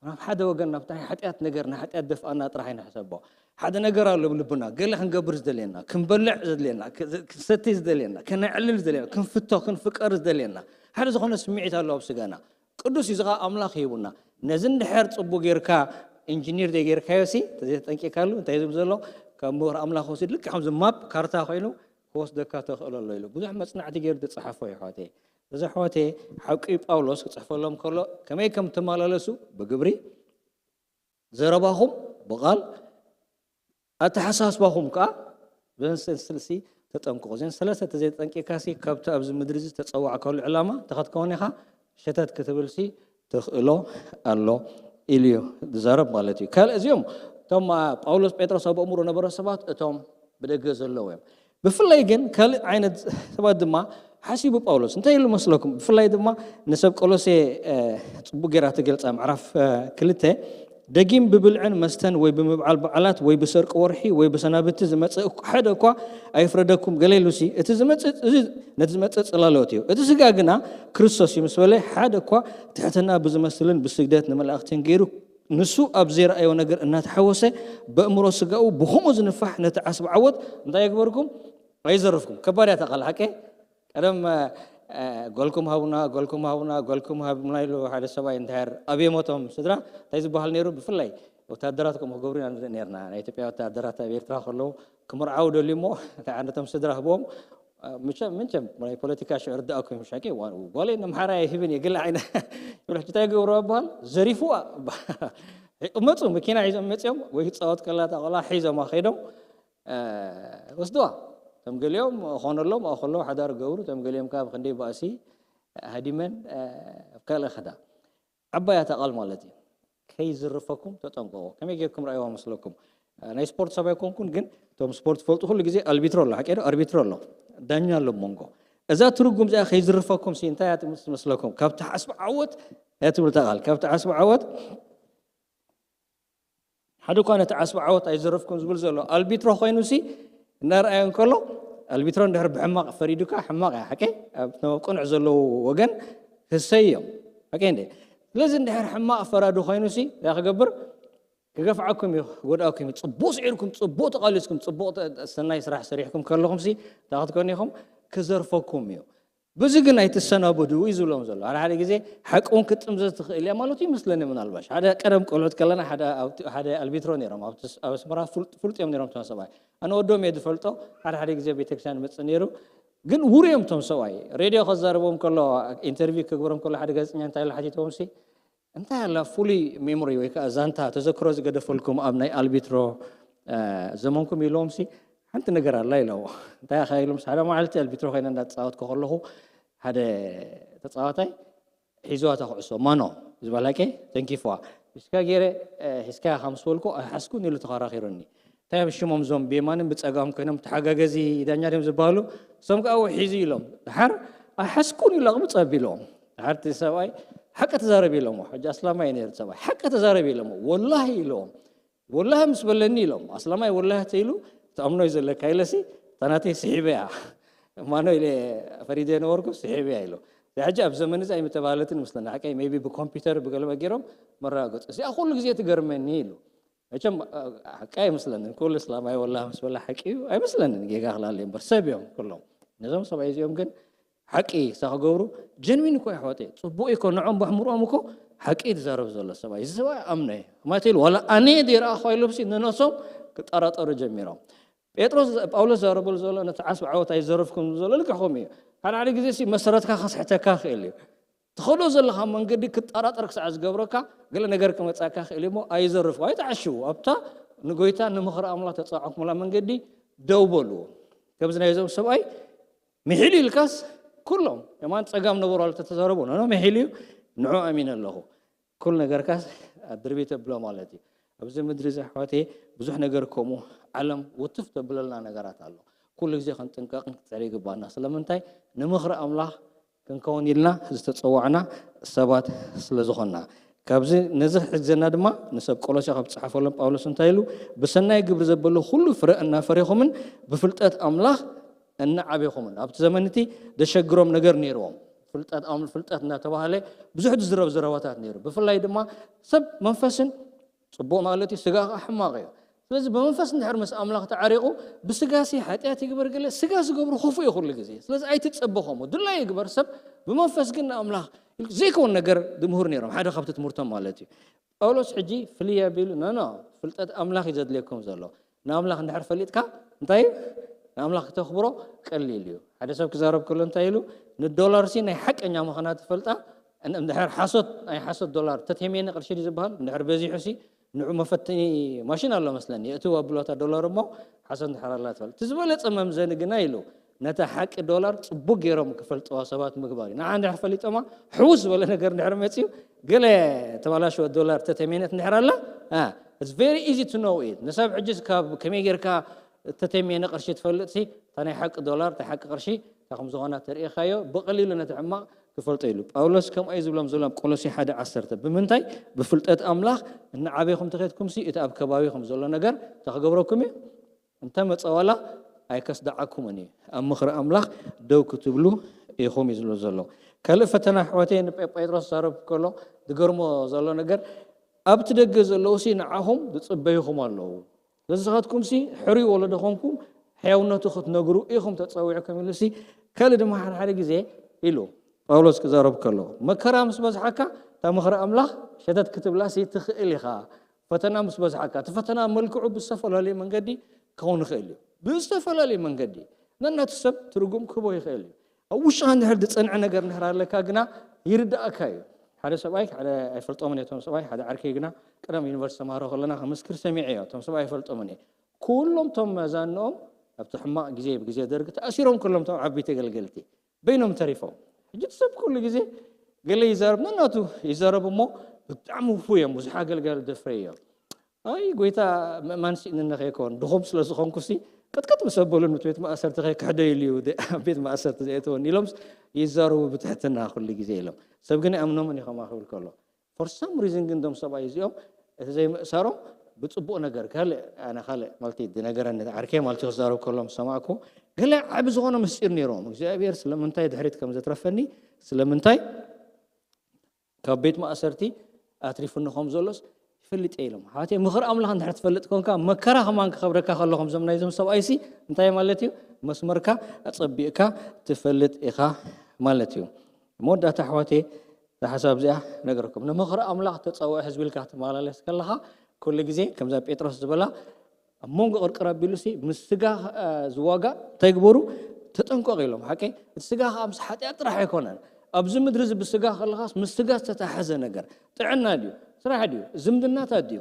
ናብ ሓደ ወገን ናብታ ናይ ሓጢኣት ነገር ናይ ሓጢኣት ደፍኣና ጥራሕ ኢና ሕሰቦ ሓደ ነገር ኣሎ ኣብ ልብና ገለ ክንገብር ዝደልየና ክንበልዕ ዝደልየና ክንሰቲ ዝደልየና ከነዕልል ዝደልየና ክንፍቶ ክንፍቀር ዝደልየና ሓደ ዝኾነ ስምዒት ኣሎ ኣብ ስጋና ቅዱስ እዩ ዝኻ ኣምላኽ ሂቡና ነዚ እንድሕር ፅቡቅ ጌርካ ኢንጂኒር ዘይጌርካዮ ሲ ተዘይተጠንቂካሉ እንታይ ዝብል ዘሎ ካብ ምሁር ኣምላኽ ወሲድ ልክዕ ከምዚ ማፕ ካርታ ኮይኑ ክወስደካ ተኽእሎ ኣሎ ኢሉ ብዙሕ መፅናዕቲ ገይሩ ዝፀሓፎ እዩ ኣሕዋተይ እዚ ኣሕዋተይ ሓቂ ጳውሎስ ክፅሕፈሎም ከሎ ከመይ ከም ትመላለሱ ብግብሪ ዘረባኹም ብቓል ኣተሓሳስባኹም ከዓ ዘን ሰልሲ ተጠንቅቑ ዘን ሰለስተ ተዘይተጠንቂካ ሲ ካብቲ ኣብዚ ምድሪ እዚ ዝተፀዋዕካሉ ዕላማ ተኸትከውን ኢኻ ሸተት ክትብልሲ ተኽእሎ ኣሎ ኢሉ እዩ ዝዛረብ ማለት እዩ። ካልእ እዚኦም እቶም ጳውሎስ ጴጥሮስ ኣብ ኣእምሮ ነበረ ሰባት እቶም ብደገ ዘለዉ እዮም። ብፍላይ ግን ካልእ ዓይነት ሰባት ድማ ሓሲቡ ጳውሎስ እንታይ ኢሉ መስለኩም? ብፍላይ ድማ ንሰብ ቆሎሴ ጽቡቅ ጌራ ትገልጻ ምዕራፍ ክልተ ደጊም ብብልዕን መስተን ወይ ብምብዓል በዓላት ወይ ብሰርቂ ወርሒ ወይ ብሰናብቲ ዝመጽእ ሓደ እኳ ኣይፍረደኩም ገለ ኢሉሲ እቲ ዝመጽእ ነቲ ዝመጽእ ጽላሎት እዩ። እቲ ስጋ ግና ክርስቶስ እዩ ምስ በለ ሓደ እኳ ትሕትና ብዝመስልን ብስግደት ንመላእኽትን ገይሩ ንሱ ኣብ ዘይረኣዮ ነገር እናተሓወሰ በእምሮ ስጋኡ ብኸምኡ ዝንፋሕ ነቲ ዓስቢ ዓወት እንታይ የግበርኩም? ኣይዘርፍኩም። ከባድ እያ እታ ቃል ሓቂ። ቀደም ጎልኩም ሃቡና፣ ጎልኩም ሃቡና፣ ጎልኩም ሃቡና ኢሉ ሓደ ሰብኣይ እንድሕር ኣብየሞቶም ስድራ እንታይ ዝበሃል ነይሩ? ብፍላይ ወታደራት ከምኡ ክገብሩ ኢና ንርኢ ነርና። ናይ ኢትዮጵያ ወታደራት ኣብ ኤርትራ ከለዉ ክምርዓው ደልዩ እሞ እንታይ ዓነቶም ስድራ ህቦም ምቸም ምቸም ናይ ፖለቲካ ሽዑ ርዳእኩም ሻቂ ጓለይ ነምሓራ ይህብን የግል ዓይነ ይብሉ። ሕጂ እንታይ ይገብሩ በሃል? ዘሪፉዋ ይቕመጹ። መኪና ሒዞም መጺኦም ወይ ክጻወት ከላ እታ ቆልዓ ሒዞማ ከይዶም ወስድዋ። እቶም ገሊኦም ኾነሎም ኣኸለዉ ሓዳር ገብሩ፣ እቶም ገሊኦም ካብ ክንደይ ባእሲ ሃዲመን ኣብ ካልእ ኸዳ። ዓባይ እታ ቃል ማለት እዩ። ከይዝርፈኩም ተጠንቀቑ። ከመይ ጌርኩም ረኣይዋ መስለኩም? ናይ ስፖርት ሰብ ኣይኮንኩን፣ ግን እቶም ስፖርት ፈልጡ ኩሉ ግዜ ኣልቢትሮ ኣሎ፣ ሓቂ ዶ? ኣርቢትሮ ኣሎ፣ ዳኛ ኣሎ መንጎ። እዛ ትርጉም እዚኣ ከይዝርፈኩም ሲ እንታይ እያ ትመስለኩም? ካብቲ ዓስቢ ዓወት እያ ትብል እታ ቃል። ካብቲ ዓስቢ ዓወት ሓደ እኳ ነቲ ዓስቢ ዓወት ኣይዘረፍኩም ዝብል ዘሎ ኣልቢትሮ ኮይኑሲ እናርኣየ እንከሎ ኣልቢትሮ እንድሕር ብሕማቕ ፈሪዱካ ሕማቕ እያ ሓቂ ኣብ ቅኑዕ ዘለዉ ወገን ህሰይ እዮም ሓቂ እንደ ስለዚ እንድሕር ሕማቕ ፈራዱ ኮይኑሲ እንታይ ክገብር ክገፍዓኩም እዩ ክጎድኣኩም እዩ ጽቡቅ ስዒርኩም ጽቡቅ ተቃሊስኩም ጽቡቅ ሰናይ ስራሕ ሰሪሕኩም ከለኹምሲ እንታይ ክትኮኑ ኢኹም ክዘርፈኩም እዩ ብዙ ግን ኣይትሰናበዱ እዩ ዝብሎም ዘሎ። ሓደ ሓደ ግዜ ሓቂ እውን ክትጥምዘዝ ትኽእል እያ ማለቱ ይመስለኒ። ምናልባሽ ሓደ ቀደም ቆልዑት ከለና ሓደ ኣብቲ- ሓደ ኣልቢትሮ ነይሮም ኣብቲ- ኣብ ኣስመራ ፍሉጥ ፍሉጥ እዮም ነይሮም እቶም ሰብኣይ። ኣነ ወዶም እየ ዝፈልጦ። ሓደ ሓደ ግዜ ቤተክርስትያን መጽእ ነይሩ። ግን ውሩ እዮም እቶም ሰብኣይ። ሬድዮ ከዛርቦም ከሎ ኢንተርቪው ክግበሮም ከሎ ሓደ ጋዜጠኛ እንታይ ኢሉ ሓቲትዎም ሲ እንታይ ኣላ ፍሉይ ሜሞሪ ወይ ከዓ ዛንታ ተዘክሮ ዝገደፈልኩም ኣብ ናይ ኣልቢትሮ ዘመንኩም ኢልዎም ሲ ሓንቲ ነገር ኣላ ኢለዎ እንታይ ኢኻ ኢሎም ሓደ መዓልቲ ኣልቢትሮ ኮይነ እንዳተፃወትኩ ከለኹ ሓደ ተፃዋታይ ሒዝዋ እታ ኩዕሶ ማኖ ዝበላቀ ተንኪፍዋ ሒዝካ ገይረ ሒዝካያ ካብ ምስ በልኩ ኣይሓስኩን ኢሉ ተኸራኺሩኒ እንታይ ኣብ ሽሞም እዞም ብየማንን ብፀጋም ኮይኖም ተሓጋገዚ ዳኛ ድዮም ዝበሃሉ እሶም ከዓ ሒዙ ኢሎም ድሓር ኣይሓስኩን ኢሉ ኣቕምፅ ኣቢልዎም ድሓር እቲ ሰብኣይ ሓቂ ተዛረብ ኢሎሞ ሕጂ ኣስላማይ ነይሩ ሰብኣይ ሓቂ ተዛረብ ኢሎሞ ወላሂ ኢሎም ወላሂ ምስ በለኒ ኢሎም ኣስላማይ ወላሂ ተይሉ ተኣምኖ እዩ ዘለካ ኢለሲ እታ ናተይ ስሒበያ ማኖ ኢለ ፈሪደ ነበርኩ ስሒበያ ኢሉ ሕጂ ኣብ ዘመን እዚ ኣይምተባህለትን ምስለና ሓቀይ ሜቢ ብኮምፒውተር ብገለመ ገይሮም መረጋገፁ እዚኣ ኩሉ ግዜ ትገርመኒ ኢሉ መቸም ሓቂ ኣይመስለንን ኩሉ እስላማይ ወላሂ ምስ በላ ሓቂ እዩ ኣይመስለንን ጌጋ ክላለ እምበር ሰብ እዮም ኩሎም ነዞም ሰብኣይ እዚኦም ግን ሓቂ ክሳ ክገብሩ ጀንዊን እኮ ኣሕዋተይ ፅቡቅ እኮ ንዖም ባሕምሮኦም እኮ ሓቂ ትዛረብ ዘሎ ሰብኣይ እዚ ሰብኣይ ኣምነ ማለት ኢሉ ዋላ ኣነ ደይረኣኹ ኢሎምሲ ንነሶም ክጠራጠሩ ጀሚሮም ጴጥሮስ ጳውሎስ ዘረበሉ ዘሎ ነቲ ዓስቢ ዓወት ኣይዘረፍኩም ዘሎ ልክዕኹም እዩ ሓደ ሓደ ግዜ ሲ መሰረትካ ከስሕተካ ክእል እዩ ትኸዶ ዘለኻ መንገዲ ክጠራጠር ክሳዕ ዝገብረካ ገለ ነገር ክመፃካ ክእል እሞ ኣይዘርፍኩ ኣይተዓሽዉ ኣብታ ንጎይታ ንምኽሪ ኣምላኽ ተፃዕኩምላ መንገዲ ደው በልዎ ከምዚ ናይዞም ሰብኣይ ምሒሉ ኢልካስ ኩሎም የማን ፀጋም ነበሩ ኣሉ ተተዛረቡ ነኖ ምሒሉ እዩ ንዑ ኣሚነ ኣለኹ ኩል ነገርካስ ኣድርቢ ተብሎ ማለት እዩ ኣብዚ ምድሪ እዚ ኣሕዋተየ ብዙሕ ነገር ከምኡ ዓለም ውትፍ ተብለልና ነገራት ኣሎ ኩሉ ግዜ ክንጥንቀቕን ክትፅዕር ይግባና ስለምንታይ ንምኽሪ ኣምላኽ ክንከውን ኢልና ዝተፀዋዕና ሰባት ስለ ዝኾንና ካብዚ ነዚ ክሕግዘና ድማ ንሰብ ቆሎሴ ካብ ዝፀሓፈሎም ጳውሎስ እንታይ ኢሉ ብሰናይ ግብሪ ዘበሎ ኩሉ ፍረ እናፈሬኹምን ብፍልጠት ኣምላኽ እናዓቤኹምን ኣብቲ ዘመን እቲ ዘሸግሮም ነገር ነይርዎም ፍልጠት ኣም ፍልጠት እናተባህለ ብዙሕ ዝዝረብ ዘረባታት ነይሩ ብፍላይ ድማ ሰብ መንፈስን ፅቡቕ ማለት እዩ ስጋ ከዓ ሕማቕ እዩ ስለዚ ብመንፈስ እንድሕር ምስ ኣምላኽ ተዓሪቑ ብስጋሲ ሓጢኣት ይግበር ገለ ስጋ ዝገብሩ ክፉ እዩ ኩሉ ግዜ ስለዚ ኣይትፀበ ከምኡ ድላይ ይግበር ሰብ ብመንፈስ ግን ንኣምላኽ ዘይከውን ነገር ዝምህሩ ነይሮም ሓደ ካብቲ ትምህርቶም ማለት እዩ ጳውሎስ ሕጂ ፍልይ ኣቢሉ ኖኖ ፍልጠት ኣምላኽ እዩ ዘድልየኩም ዘሎ ንኣምላኽ እንድሕር ፈሊጥካ እንታይ እዩ ንኣምላኽ ክተኽብሮ ቀሊል እዩ ሓደ ሰብ ክዛረብ ከሎ እንታይ ኢሉ ንዶላር ሲ ናይ ሓቀኛ ምዃና ትፈልጣ እንድሕር ሓሶት ናይ ሓሶት ዶላር ተቴሜኒ ቅርሺ ድዩ ዝበሃል እንድሕር በዚሑ ሲ ንዑ መፈተኒ ማሽን ኣሎ መስለኒ የእትው ኣብሎታ ዶላር እሞ ሓሶት እንድሕር ኣላ ትፈልጥ እቲ ዝበለፀ መምዘኒ ግና ኢሉ ነታ ሓቂ ዶላር ጽቡቅ ገይሮም ክፈልጥዋ ሰባት ምግባር እዩ። ንዓ እንድሕር ፈሊጦማ፣ ሕውስ ዝበለ ነገር እንድሕር መጽዩ፣ ገለ ተባላሸወ ዶላር ተተሜነት እንድሕር ኣላ፣ it's very easy to know it። ንሰብ ሕጅስ ካብ ከመይ ጌርካ ተተሜነ ቅርሺ ትፈልጥሲ፣ እታ ናይ ሓቂ ዶላር፣ እታ ሓቂ ቅርሺ፣ እታ ከም ዝኾና ተርእኻዮ፣ ብቐሊሉ ነቲ ሕማቕ ክፈልጦ ኢሉ። ጳውሎስ ከምኡ እዩ ዝብሎም ዘሎ ኣብ ቆሎሴ ሓደ ዓሰርተ። ብምንታይ? ብፍልጠት ኣምላኽ እናዓበይኹም ተኸድኩምሲ፣ እቲ ኣብ ከባቢኹም ዘሎ ነገር እንታይ ክገብረኩም እዩ? እንተ መጸ ዋላ ኣይከስድዓኩምን እዩ። ኣብ ምኽሪ ኣምላኽ ደው ክትብሉ ኢኹም እዩ ዝብሎ ዘሎ። ካልእ ፈተና ኣሕዋተይ ንጴጥሮስ ዛረብ ከሎ ዝገርሞ ዘሎ ነገር ኣብቲ ደገ ዘለዉ ሲ ንዓኹም ዝጽበዩኹም ኣለዉ። ስለዚ ንስኻትኩም ሲ ሕሩይ ወለዶ ኮንኩም ሕያውነቱ ክትነግሩ ኢኹም ተጸዊዕኩም ኢሉ ሲ ካልእ ድማ ሓደ ሓደ ግዜ ኢሉ ጳውሎስ ክዛረብ ከሎ መከራ ምስ በዝሓካ እታ ምኽሪ ኣምላኽ ሸተት ክትብላ ሲ ትኽእል ኢኻ። ፈተና ምስ በዝሓካ እቲ ፈተና መልክዑ ብዝተፈላለየ መንገዲ ክኸውን ይኽእል እዩ። ብዝተፈላለየ መንገዲ ነናቱ ሰብ ትርጉም ክህቦ ይኽእል እዩ። ኣብ ውሽጥኻ እንድሕር ዝጸንዐ ነገር እንድሕር ኣለካ ግና ይርዳእካ እዩ። ሓደ ሰብኣይ ሓደ ኣይፈልጦምን እየ እቶም ሰብኣይ ሓደ ዓርከይ ግና ቀደም ዩኒቨርሲቲ ተማሃሮ ከለና ክምስክር ሰሚዐ እዮ። እቶም ሰብኣይ ኣይፈልጦምን እየ። ኩሎም እቶም መዛንኦም ኣብቲ ሕማቕ ግዜ ብግዜ ደርጊ ተኣሲሮም ከሎም እቶም ዓበይቲ ኣገልገልቲ በይኖም ተሪፎም። ሕጂ እቲ ሰብ ኩሉ ግዜ ገለ ይዛረብ ነናቱ ይዛረብ እሞ ብጣዕሚ ውፉ እዮም። ብዙሕ ኣገልጋሊ ደፍረ እዮም። ኣይ ጎይታ ምእማን ስኢንኒ ከይኮን ድኹም ስለ ዝኾንኩሲ ቅጥቅጥ ምስ ኣበሉኒ እቲ ቤት ማእሰርቲ ከይክሕደይ ኢሉ እዩ ኣብ ቤት ማእሰርቲ ዘእተወኒ ኢሎምስ ይዛረቡ ብትሕትና ኩሉ ግዜ ኢሎም። ሰብ ግን ኣይኣምኖምን እዩ ከምኣ ክብል ከሎ for some reason ግን እዞም ሰብኣይ እዚኦም እቲ ዘይምእሳሮም ብፅቡቕ ነገር ካልእ ኣነ ካልእ ማለት እዩ ዝነገረኒ ዓርከይ ማለት እዩ ክዛረብ ከሎ ምስ ሰማዕኩ ገለ ዓቢ ዝኾነ ምስጢር ነይሮም እግዚኣብሔር ስለምንታይ ድሕሪት ከም ዘትረፈኒ ስለምንታይ ካብ ቤት ማእሰርቲ ኣትሪፉኒ ከም ዘሎስ ይፈልጥ እየ ኢሎም። ሓቴ ምኽሪ ኣምላኽ እንድሕር ትፈልጥ ኮንካ መከራ ከማን ክኸብረካ ከሎ ከምዞም ናይዞም ሰብኣይሲ እንታይ ማለት እዩ? መስመርካ ኣጸቢቕካ ትፈልጥ ኢኻ ማለት እዩ። መወዳእታ ኣሕዋቴ እዛ ሓሳብ እዚኣ ነገረኩም። ንምኽሪ ኣምላኽ ተጸውዐ ህዝቢ ኢልካ ትመላለስ ከለኻ ኩሉ ግዜ ከምዛ ጴጥሮስ ዝበላ ኣብ መንጎ ቅርቅር ኣቢሉሲ ምስ ስጋ ዝዋጋእ እንታይ ግበሩ ተጠንቀቑ ኢሎም። ሓቀይ እቲ ስጋ ከዓ ምስ ሓጢኣት ጥራሕ ኣይኮነን። ኣብዚ ምድሪ እዚ ብስጋ ከለኻስ ምስ ስጋ ዝተታሓዘ ነገር ጥዕና ድዩ ስራሕ ድዩ ዝምድናታት ድዩ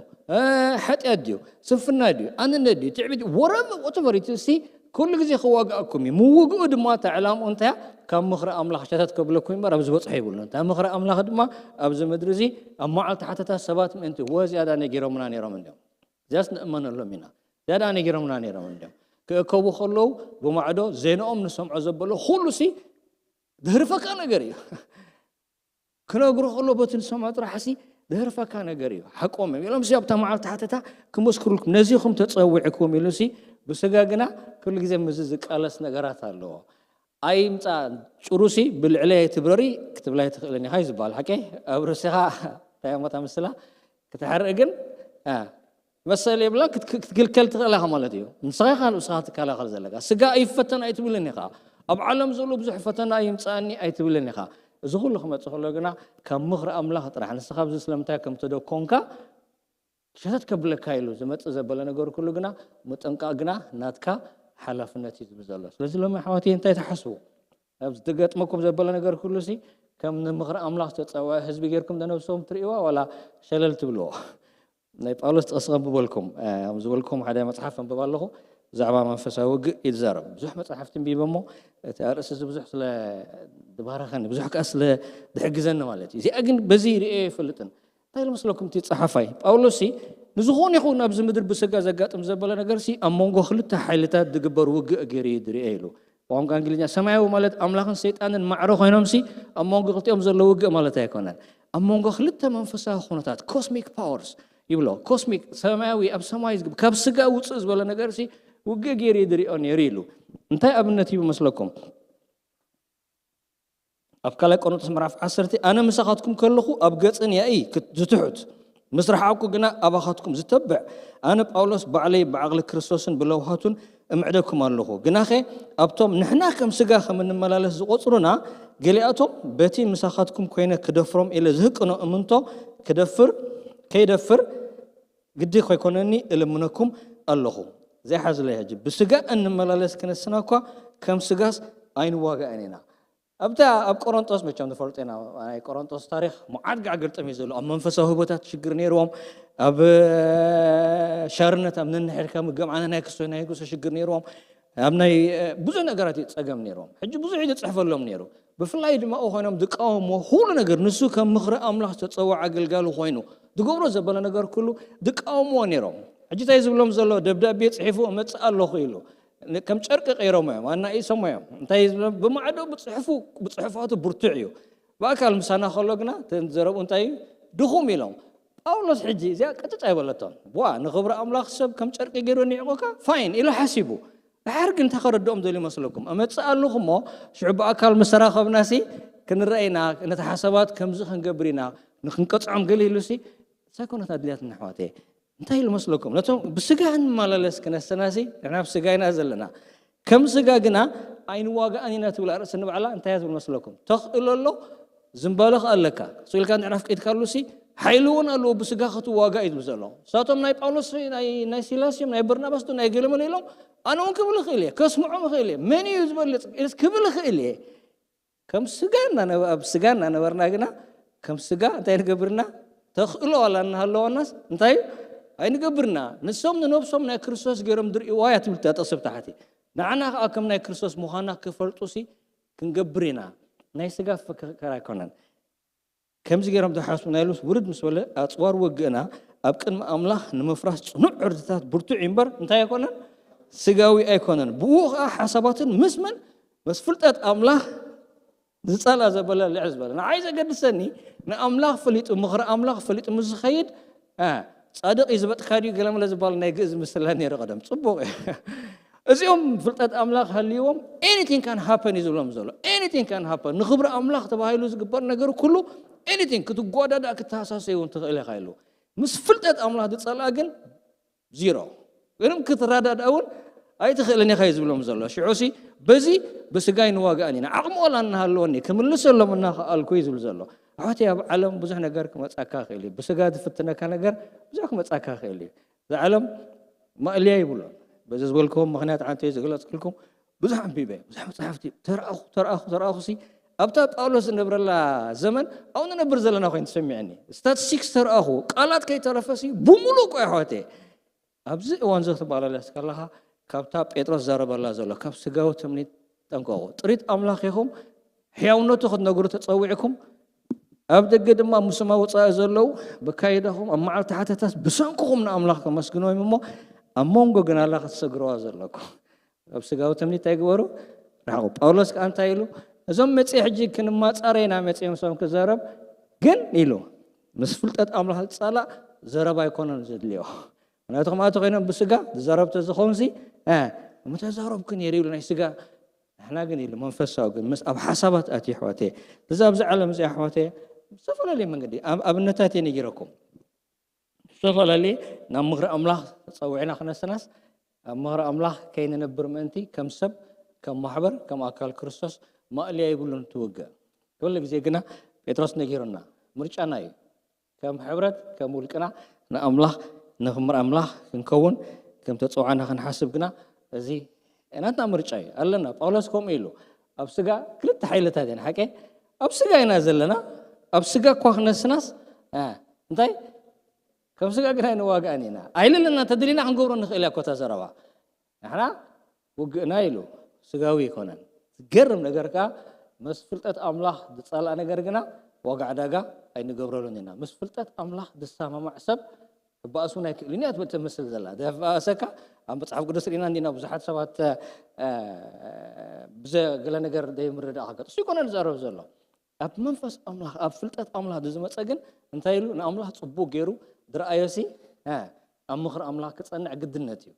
ሓጢኣት ድዩ ስንፍና ድዩ ኣንነት ድዩ ትዕቢት ወረም ወተቨሪትሲ ኩሉ ግዜ ክዋግኣኩም እዩ። ምውግኡ ድማ እታ ዕላምኡ እንታይ ካብ ምኽሪ ኣምላኽ ሸተት ከብለኩም እምበር ኣብ ዝበፅሖ ይብሉ። እንታይ ምኽሪ ኣምላኽ ድማ ኣብዚ ምድሪ እዚ ኣብ መዓልቲ ሓተታ ሰባት ምእንቲ ወ ዝያዳ ነጊሮምና ነይሮም እንዲዮም። እዚያስ ንእመነሎም ኢና። ዝያዳ ነጊሮምና ነይሮም እንዲዮም። ክእከቡ ከለዉ ብማዕዶ ዜንኦም ንሰምዖ ዘበሎ ኩሉ ሲ ድህርፈካ ነገር እዩ። ክነግሮ ከሎ በቲ ንሰምዖ ጥራሕ ሲ ድህርፈካ ነገር እዩ። ሓቆም እዮም ኢሎም ሲ ኣብታ መዓልቲ ሓተታ ክመስክሩልኩም ነዚኹም ተጸዊዕኩም ኢሉ ሲ ብስጋ ግና ኩሉ ግዜ ምዚ ዝቃለስ ነገራት ኣለዎ። ኣይምጻ ጭሩሲ ብልዕለይ ኣይትብረሪ ክትብላ ኣይትኽእልን ኢኻ እዩ ዝበሃል። ሓቂ ኣብ ርእስኻ እንታይ እሞ እታ ምስላ ክትሕርእ ግን መሰል የብላ ክትክልከል ትኽእል ኢኻ ማለት እዩ። ንስኻ ኢኻ ንብስኻ ክትከላኸል ዘለካ። ስጋ ኣይፈተን ኣይትብልን ኢኻ። ኣብ ዓለም ዘሎ ብዙሕ ፈተና ይምጻእኒ ኣይትብልን ኢኻ። እዚ ኩሉ ክመጽእ ከሎ ግና ካብ ምኽሪ ኣምላኽ ጥራሕ ንስኻ ኣብዚ ስለምንታይ ከም ተደኮንካ ሸተት ከብለካ ኢሉ ዝመጽእ ዘበለ ነገር ኩሉ ግና ምጥንቃቕ ግና ናትካ ሓላፍነት እዩ ዝብል ዘሎ። ስለዚ ሎሚ ኣሕዋትይ እንታይ ትሓስቡ? ኣብ ዝገጥመኩም ዘበለ ነገር ኩሉ ሲ ከም ንምኽሪ ኣምላኽ ዝተጸውዐ ህዝቢ ጌርኩም ዶ ነብስኹም ትርእይዋ ዋላ ሸለል ትብልዎ? ናይ ጳውሎስ ጥቕሲ ከንብበልኩም ከም ዝበልኩም ሓደ መጽሓፍ ኣንብብ ኣለኹ ብዛዕባ መንፈሳዊ ውግእ ይዛረብ። ብዙሕ መጽሓፍቲ ኣንቢበ እሞ እቲ ኣርእስቲ እዚ ብዙሕ ስለ ዝባረኸኒ ብዙሕ ከኣ ስለ ዝሕግዘኒ ማለት እዩ። እዚኣ ግን በዚ ርእየ ኣይፈልጥን። እንታይ ኢሉ መስለኩም እቲ ጸሓፋይ? ጳውሎስ ሲ ንዝኾነ ይኹን ኣብዚ ምድሪ ብስጋ ዘጋጥም ዘበለ ነገር ሲ ኣብ መንጎ ክልተ ሓይልታት ዝግበር ውግእ ገይሩ እዩ ዝርእየ ኢሉ። ብቋንቋ እንግሊዝኛ ሰማያዊ ማለት ኣምላኽን ሰይጣንን ማዕረ ኮይኖም ሲ ኣብ መንጎ ክልቲኦም ዘሎ ውግእ ማለት ኣይኮነን። ኣብ መንጎ ክልተ መንፈሳዊ ኩነታት ኮስሚክ ፓወርስ ይብሎ። ኮስሚክ ሰማያዊ ኣብ ሰማይ ዝግብ ካብ ስጋ ውፅእ ዝበለ ነገር ሲ ውግእ ገይሩ እዩ ዝሪኦ ነይሩ ኢሉ። እንታይ ኣብነት እዩ መስለኩም? ኣብ ካልኣይ ቆሮንቶስ ምዕራፍ ዓሰርተ ኣነ ምሳኻትኩም ከለኹ ኣብ ገጽን ያኢ ዝትሑት ምስ ረሓቕኩ ግና ኣባኻትኩም ዝተብዕ ኣነ ጳውሎስ ባዕለይ ብዓቕሊ ክርስቶስን ብለውሃቱን እምዕደኩም ኣለኹ። ግናኸ ኣብቶም ንሕና ከም ስጋ ከም እንመላለስ ዝቖጽሩና ገሊኣቶም በቲ ምሳኻትኩም ኮይነ ክደፍሮም ኢለ ዝህቅኖ እምንቶ ክደፍር ከይደፍር ግዲ ከይኮነኒ እልምነኩም ኣለኹ። ዘይሓዝለይ ሕጂ ብስጋ እንመላለስ ክንስና እኳ ከም ስጋስ ኣይንዋጋእን ኢና። ኣብታ ኣብ ቆሮንጦስ መቸም ንፈልጦ ኢና ናይ ቆሮንጦስ ታሪክ መዓት ጋዕ ገልጠም እዩ ዘሎ ኣብ መንፈሳዊ ህቦታት ሽግር ነይርዎም ኣብ ሻርነት ኣብ ነንሕድካ ምግብ ዓነ ናይ ክሶ ናይ ክሶ ሽግር ነይርዎም ኣብ ናይ ብዙሕ ነገራት እዩ ጸገም ነይሮም። ሕጂ ብዙሕ እዩ ዝጽሕፈሎም ነይሩ። ብፍላይ ድማ ኡ ኮይኖም ዝቃወምዎ ኩሉ ነገር ንሱ ከም ምኽሪ ኣምላኽ ዝተጸውዐ ኣገልጋሊ ኮይኑ ዝገብሮ ዘበለ ነገር ኩሉ ዝቃወምዎ ነይሮም። ሕጂ እንታይ ዝብሎም ዘሎ? ደብዳቤ ጽሒፉ እመጽእ ኣለኹ ኢሉ ከም ጨርቂ ቀይሮሞ እዮም፣ ኣናኢሶሞ እዮም። እንታይ ዝብሎም? ብማዕዶ ብጽሑፉ ብጽሑፋቱ ብርቱዕ እዩ። ብኣካል ምሳና ከሎ ግና ዘረብኡ እንታይ እዩ? ድኹም ኢሎም። ጳውሎስ ሕጂ እዚኣ ቅጭጭ ኣይበለቶን። ዋ፣ ንኽብሪ ኣምላኽ ሰብ ከም ጨርቂ ገይሩ ኒዕቆካ ፋይን ኢሉ ሓሲቡ። ድሓር ግን እንታይ ከረድኦም ዘሉ ይመስለኩም? እመጽእ ኣለኹ እሞ ሽዑ ብኣካል ምስ ተራኸብናሲ ክንረአ ኢና፣ ነቲ ሓሳባት ከምዚ ክንገብር ኢና፣ ንክንቀጽዖም ገለ ኢሉሲ ሳይኮነት ኣድልያትና ኣሕዋተየ። እንታይ ኢሉ መስለኩም? ነቶም ብስጋ እንመላለስ ክነሰናሲ ንሕና ብስጋ ኢና ዘለና። ከም ስጋ ግና ኣይንዋጋእን ኢና ትብል ኣርእሲ ንባዕላ እንታይ እያ ትብል መስለኩም? ተኽእሎ ኣሎ፣ ዝንባለ ከ ኣለካ። ስኢልካ እንድሕር ኣፍቂድካሉሲ ሓይሊ እውን ኣለዎ ብስጋ ክትዋጋእ እዩ ዝብል ዘሎ። ንሳቶም ናይ ጳውሎስ ናይ ናይ ሲላስ እዮም ናይ በርናባስ ዶ ናይ ገለመለ ኢሎም ኣነ እውን ክብል እኽእል እየ፣ ከስምዖም እኽእል እየ። መን እዩ ዝበልጽ ኢልስ ክብል እኽእል እየ። ከም ስጋ እናነበ ኣብ ስጋ እናነበርና ግና ከም ስጋ እንታይ ንገብርና? ተኽእሎ ዋላ እናሃለዋናስ እንታይ ኣይንገብርና። ንሶም ንነብሶም ናይ ክርስቶስ ገይሮም ዝርእይዋ እያ ትብል እታ ጥቕሲ ብታሕቲ። ንዓና ከኣ ከም ናይ ክርስቶስ ምዃና ክፈልጡሲ ክንገብር ኢና። ናይ ስጋ ፍክክር ኣይኮነን። ከምዚ ገይሮም ዝሓስቡ ናይ ሉስ ውርድ ምስ በለ ኣጽዋር ውግእና ኣብ ቅድሚ ኣምላኽ ንምፍራስ ጽኑዕ ዕርድታት ብርቱዕ እዩ እምበር እንታይ ኣይኮነን? ስጋዊ ኣይኮነን። ብኡ ኸኣ ሓሳባትን ምስ መን? ምስ ፍልጠት ኣምላኽ ዝጸልኣ ዘበለ ልዕል ዝበለ ንዓይ ዘገድሰኒ ንኣምላኽ ፈሊጡ ምኽሪ ኣምላኽ ፈሊጡ ምስ ዝኸይድ ጻድቕ እዩ ዝበጥካ ድዩ ገለመለ ዝበሃል ናይ ግእዝ ምስላ ነይሩ ቀደም ጽቡቕ እዩ። እዚኦም ፍልጠት ኣምላኽ ሃልይዎም anything can happen እዩ ዝብሎም ዘሎ። Anything can happen ንኽብሪ ኣምላኽ ተባሂሉ ዝግበር ነገር ኩሉ anything ክትጓዳዳእ ክተሃሳሰይ እውን ትኽእል ኢኻ ኢሉ። ምስ ፍልጠት ኣምላኽ ዝጸልኣ ግን ዚሮ። ምንም ክትረዳዳ እውን ኣይትኽእልን ኢኻ እዩ ዝብሎም ዘሎ። ሽዑሲ በዚ ብስጋይ ንዋጋእን ኢና ዓቕሚ ዋላ እናሃለወኒ ክምልሰሎም እናኸኣልኩ እዩ ዝብል ዘሎ። ኣሕዋተይ ኣብ ዓለም ብዙሕ ነገር ክመጻካ ይኽእል እዩ። ብስጋ ዝፍትነካ ነገር ብዙሕ ክመጻካ ይኽእል እዩ። እዛ ዓለም ማእልያ ይብሉን። በዚ ዝበልክዎም ምኽንያት ዓንተ ዝገለጽክልኩም ብዙሕ ኣንቢበ ብዙሕ መጽሓፍቲ ተረኣኹ ተረኣኹ ተረኣኹ ሲ ኣብታ ጳውሎስ ዝነብረላ ዘመን ኣብኡ ንነብር ዘለና ኮይኑ ተሰሚዐኒ። ስታትስቲክስ ተረኣኹ ቃላት ከይተረፈሲ ብሙሉእ እኮ ኣሕዋተ ኣብዚ እዋን እዚ ክትመላለስ ከለኻ ካብታ ጴጥሮስ ዘረበላ ዘሎ ካብ ስጋዊ ትምኒት ጠንቀቑ። ጥሪት ኣምላኽ ኢኹም ሕያውነቱ ክትነግሩ ተጸዊዕኩም ኣብ ደገ ድማ ምስማ ወጻኢ ዘለዉ በካይዳኹም ኣብ መዓልቲ ሓተታስ ብሰንክኹም ንኣምላኽ ከመስግንዎም እሞ ኣብ መንጎ ግናላ ክትሰግርዋ ዘለኩም ኣብ ስጋዊ ትምኒት እንታይ ግበሩ ርሓቑ። ጳውሎስ ከኣ እንታይ ኢሉ እዞም መጺ ሕጂ ክንማጻረ ኢና መጺኦም ሰም ክዛረብ ግን ኢሉ ምስ ፍልጠት ኣምላኽ ዝጻላእ ዘረባ ኣይኮነን ዘድልዮ። ምክንያቱ ከምኣቶ ኮይኖም ብስጋ ዝዛረብ ተዝኸውን ሲ ምተዛረብኩ ነይሩ ይብሉ ናይ ስጋ ንሕና ግን ኢሉ መንፈሳዊ ግን ምስ ኣብ ሓሳባት ኣትዩ ኣሕዋተየ። እዚ ኣብዚ ዓለም እዚ ኣሕዋተየ ብዝተፈላለየ መንገዲ ኣብነታት እየ ነጊረኩም። ዝተፈላለየ ናብ ምኽሪ ኣምላኽ ተጸዊዕና ክነስናስ ኣብ ምኽሪ ኣምላኽ ከይንነብር ምእንቲ ከም ሰብ ከም ማሕበር ከም ኣካል ክርስቶስ ማእልያ ይብሉን ትውግእ። ኩሉ ግዜ ግና ጴጥሮስ ነጊሩና ምርጫና እዩ። ከም ሕብረት ከም ውልቅና ንኣምላኽ ንኽምር ኣምላኽ ክንከውን ከም ተጸውዓና ክንሓስብ ግና እዚ ናትና ምርጫ እዩ ኣለና። ጳውሎስ ከምኡ ኢሉ ኣብ ስጋ ክልተ ሓይልታት እየን ሓቀ ኣብ ስጋ ኢና ዘለና። ኣብ ስጋ እኳ ክነስናስ እንታይ ከም ስጋ ግን ኣይንዋጋእን ኢና። ኣይልልና ተደሊና ክንገብሮ ንኽእል እያ ኮታ ዘረባ ንሕና ውግእና ኢሉ ስጋዊ ኣይኮነን። ዝገርም ነገር ከኣ ምስ ፍልጠት ኣምላኽ ዝጸልኣ ነገር ግና ዋጋ ዕዳጋ ኣይንገብረሉን ኢና። ምስ ፍልጠት ኣምላኽ ዝሰማማዕ ሰብ ክበኣስ እውን ኣይክእልን እዩ ትብል ትመስል ዘላ። ዘበኣሰካ ኣብ መጽሓፍ ቅዱስ ርኢና እንዲና ብዙሓት ሰባት ብዘገለ ነገር ዘይምርዳእ ከገጥሱ ይኮነ ዝዛረብ ዘሎ። ኣብ መንፈስ ኣምላኽ ኣብ ፍልጠት ኣምላኽ ዝመጸ ግን እንታይ ኢሉ ንኣምላኽ ጽቡቅ ገይሩ ዝረኣዮሲ ኣብ ምኽሪ ኣምላኽ ክጸንዕ ግድነት እዩ።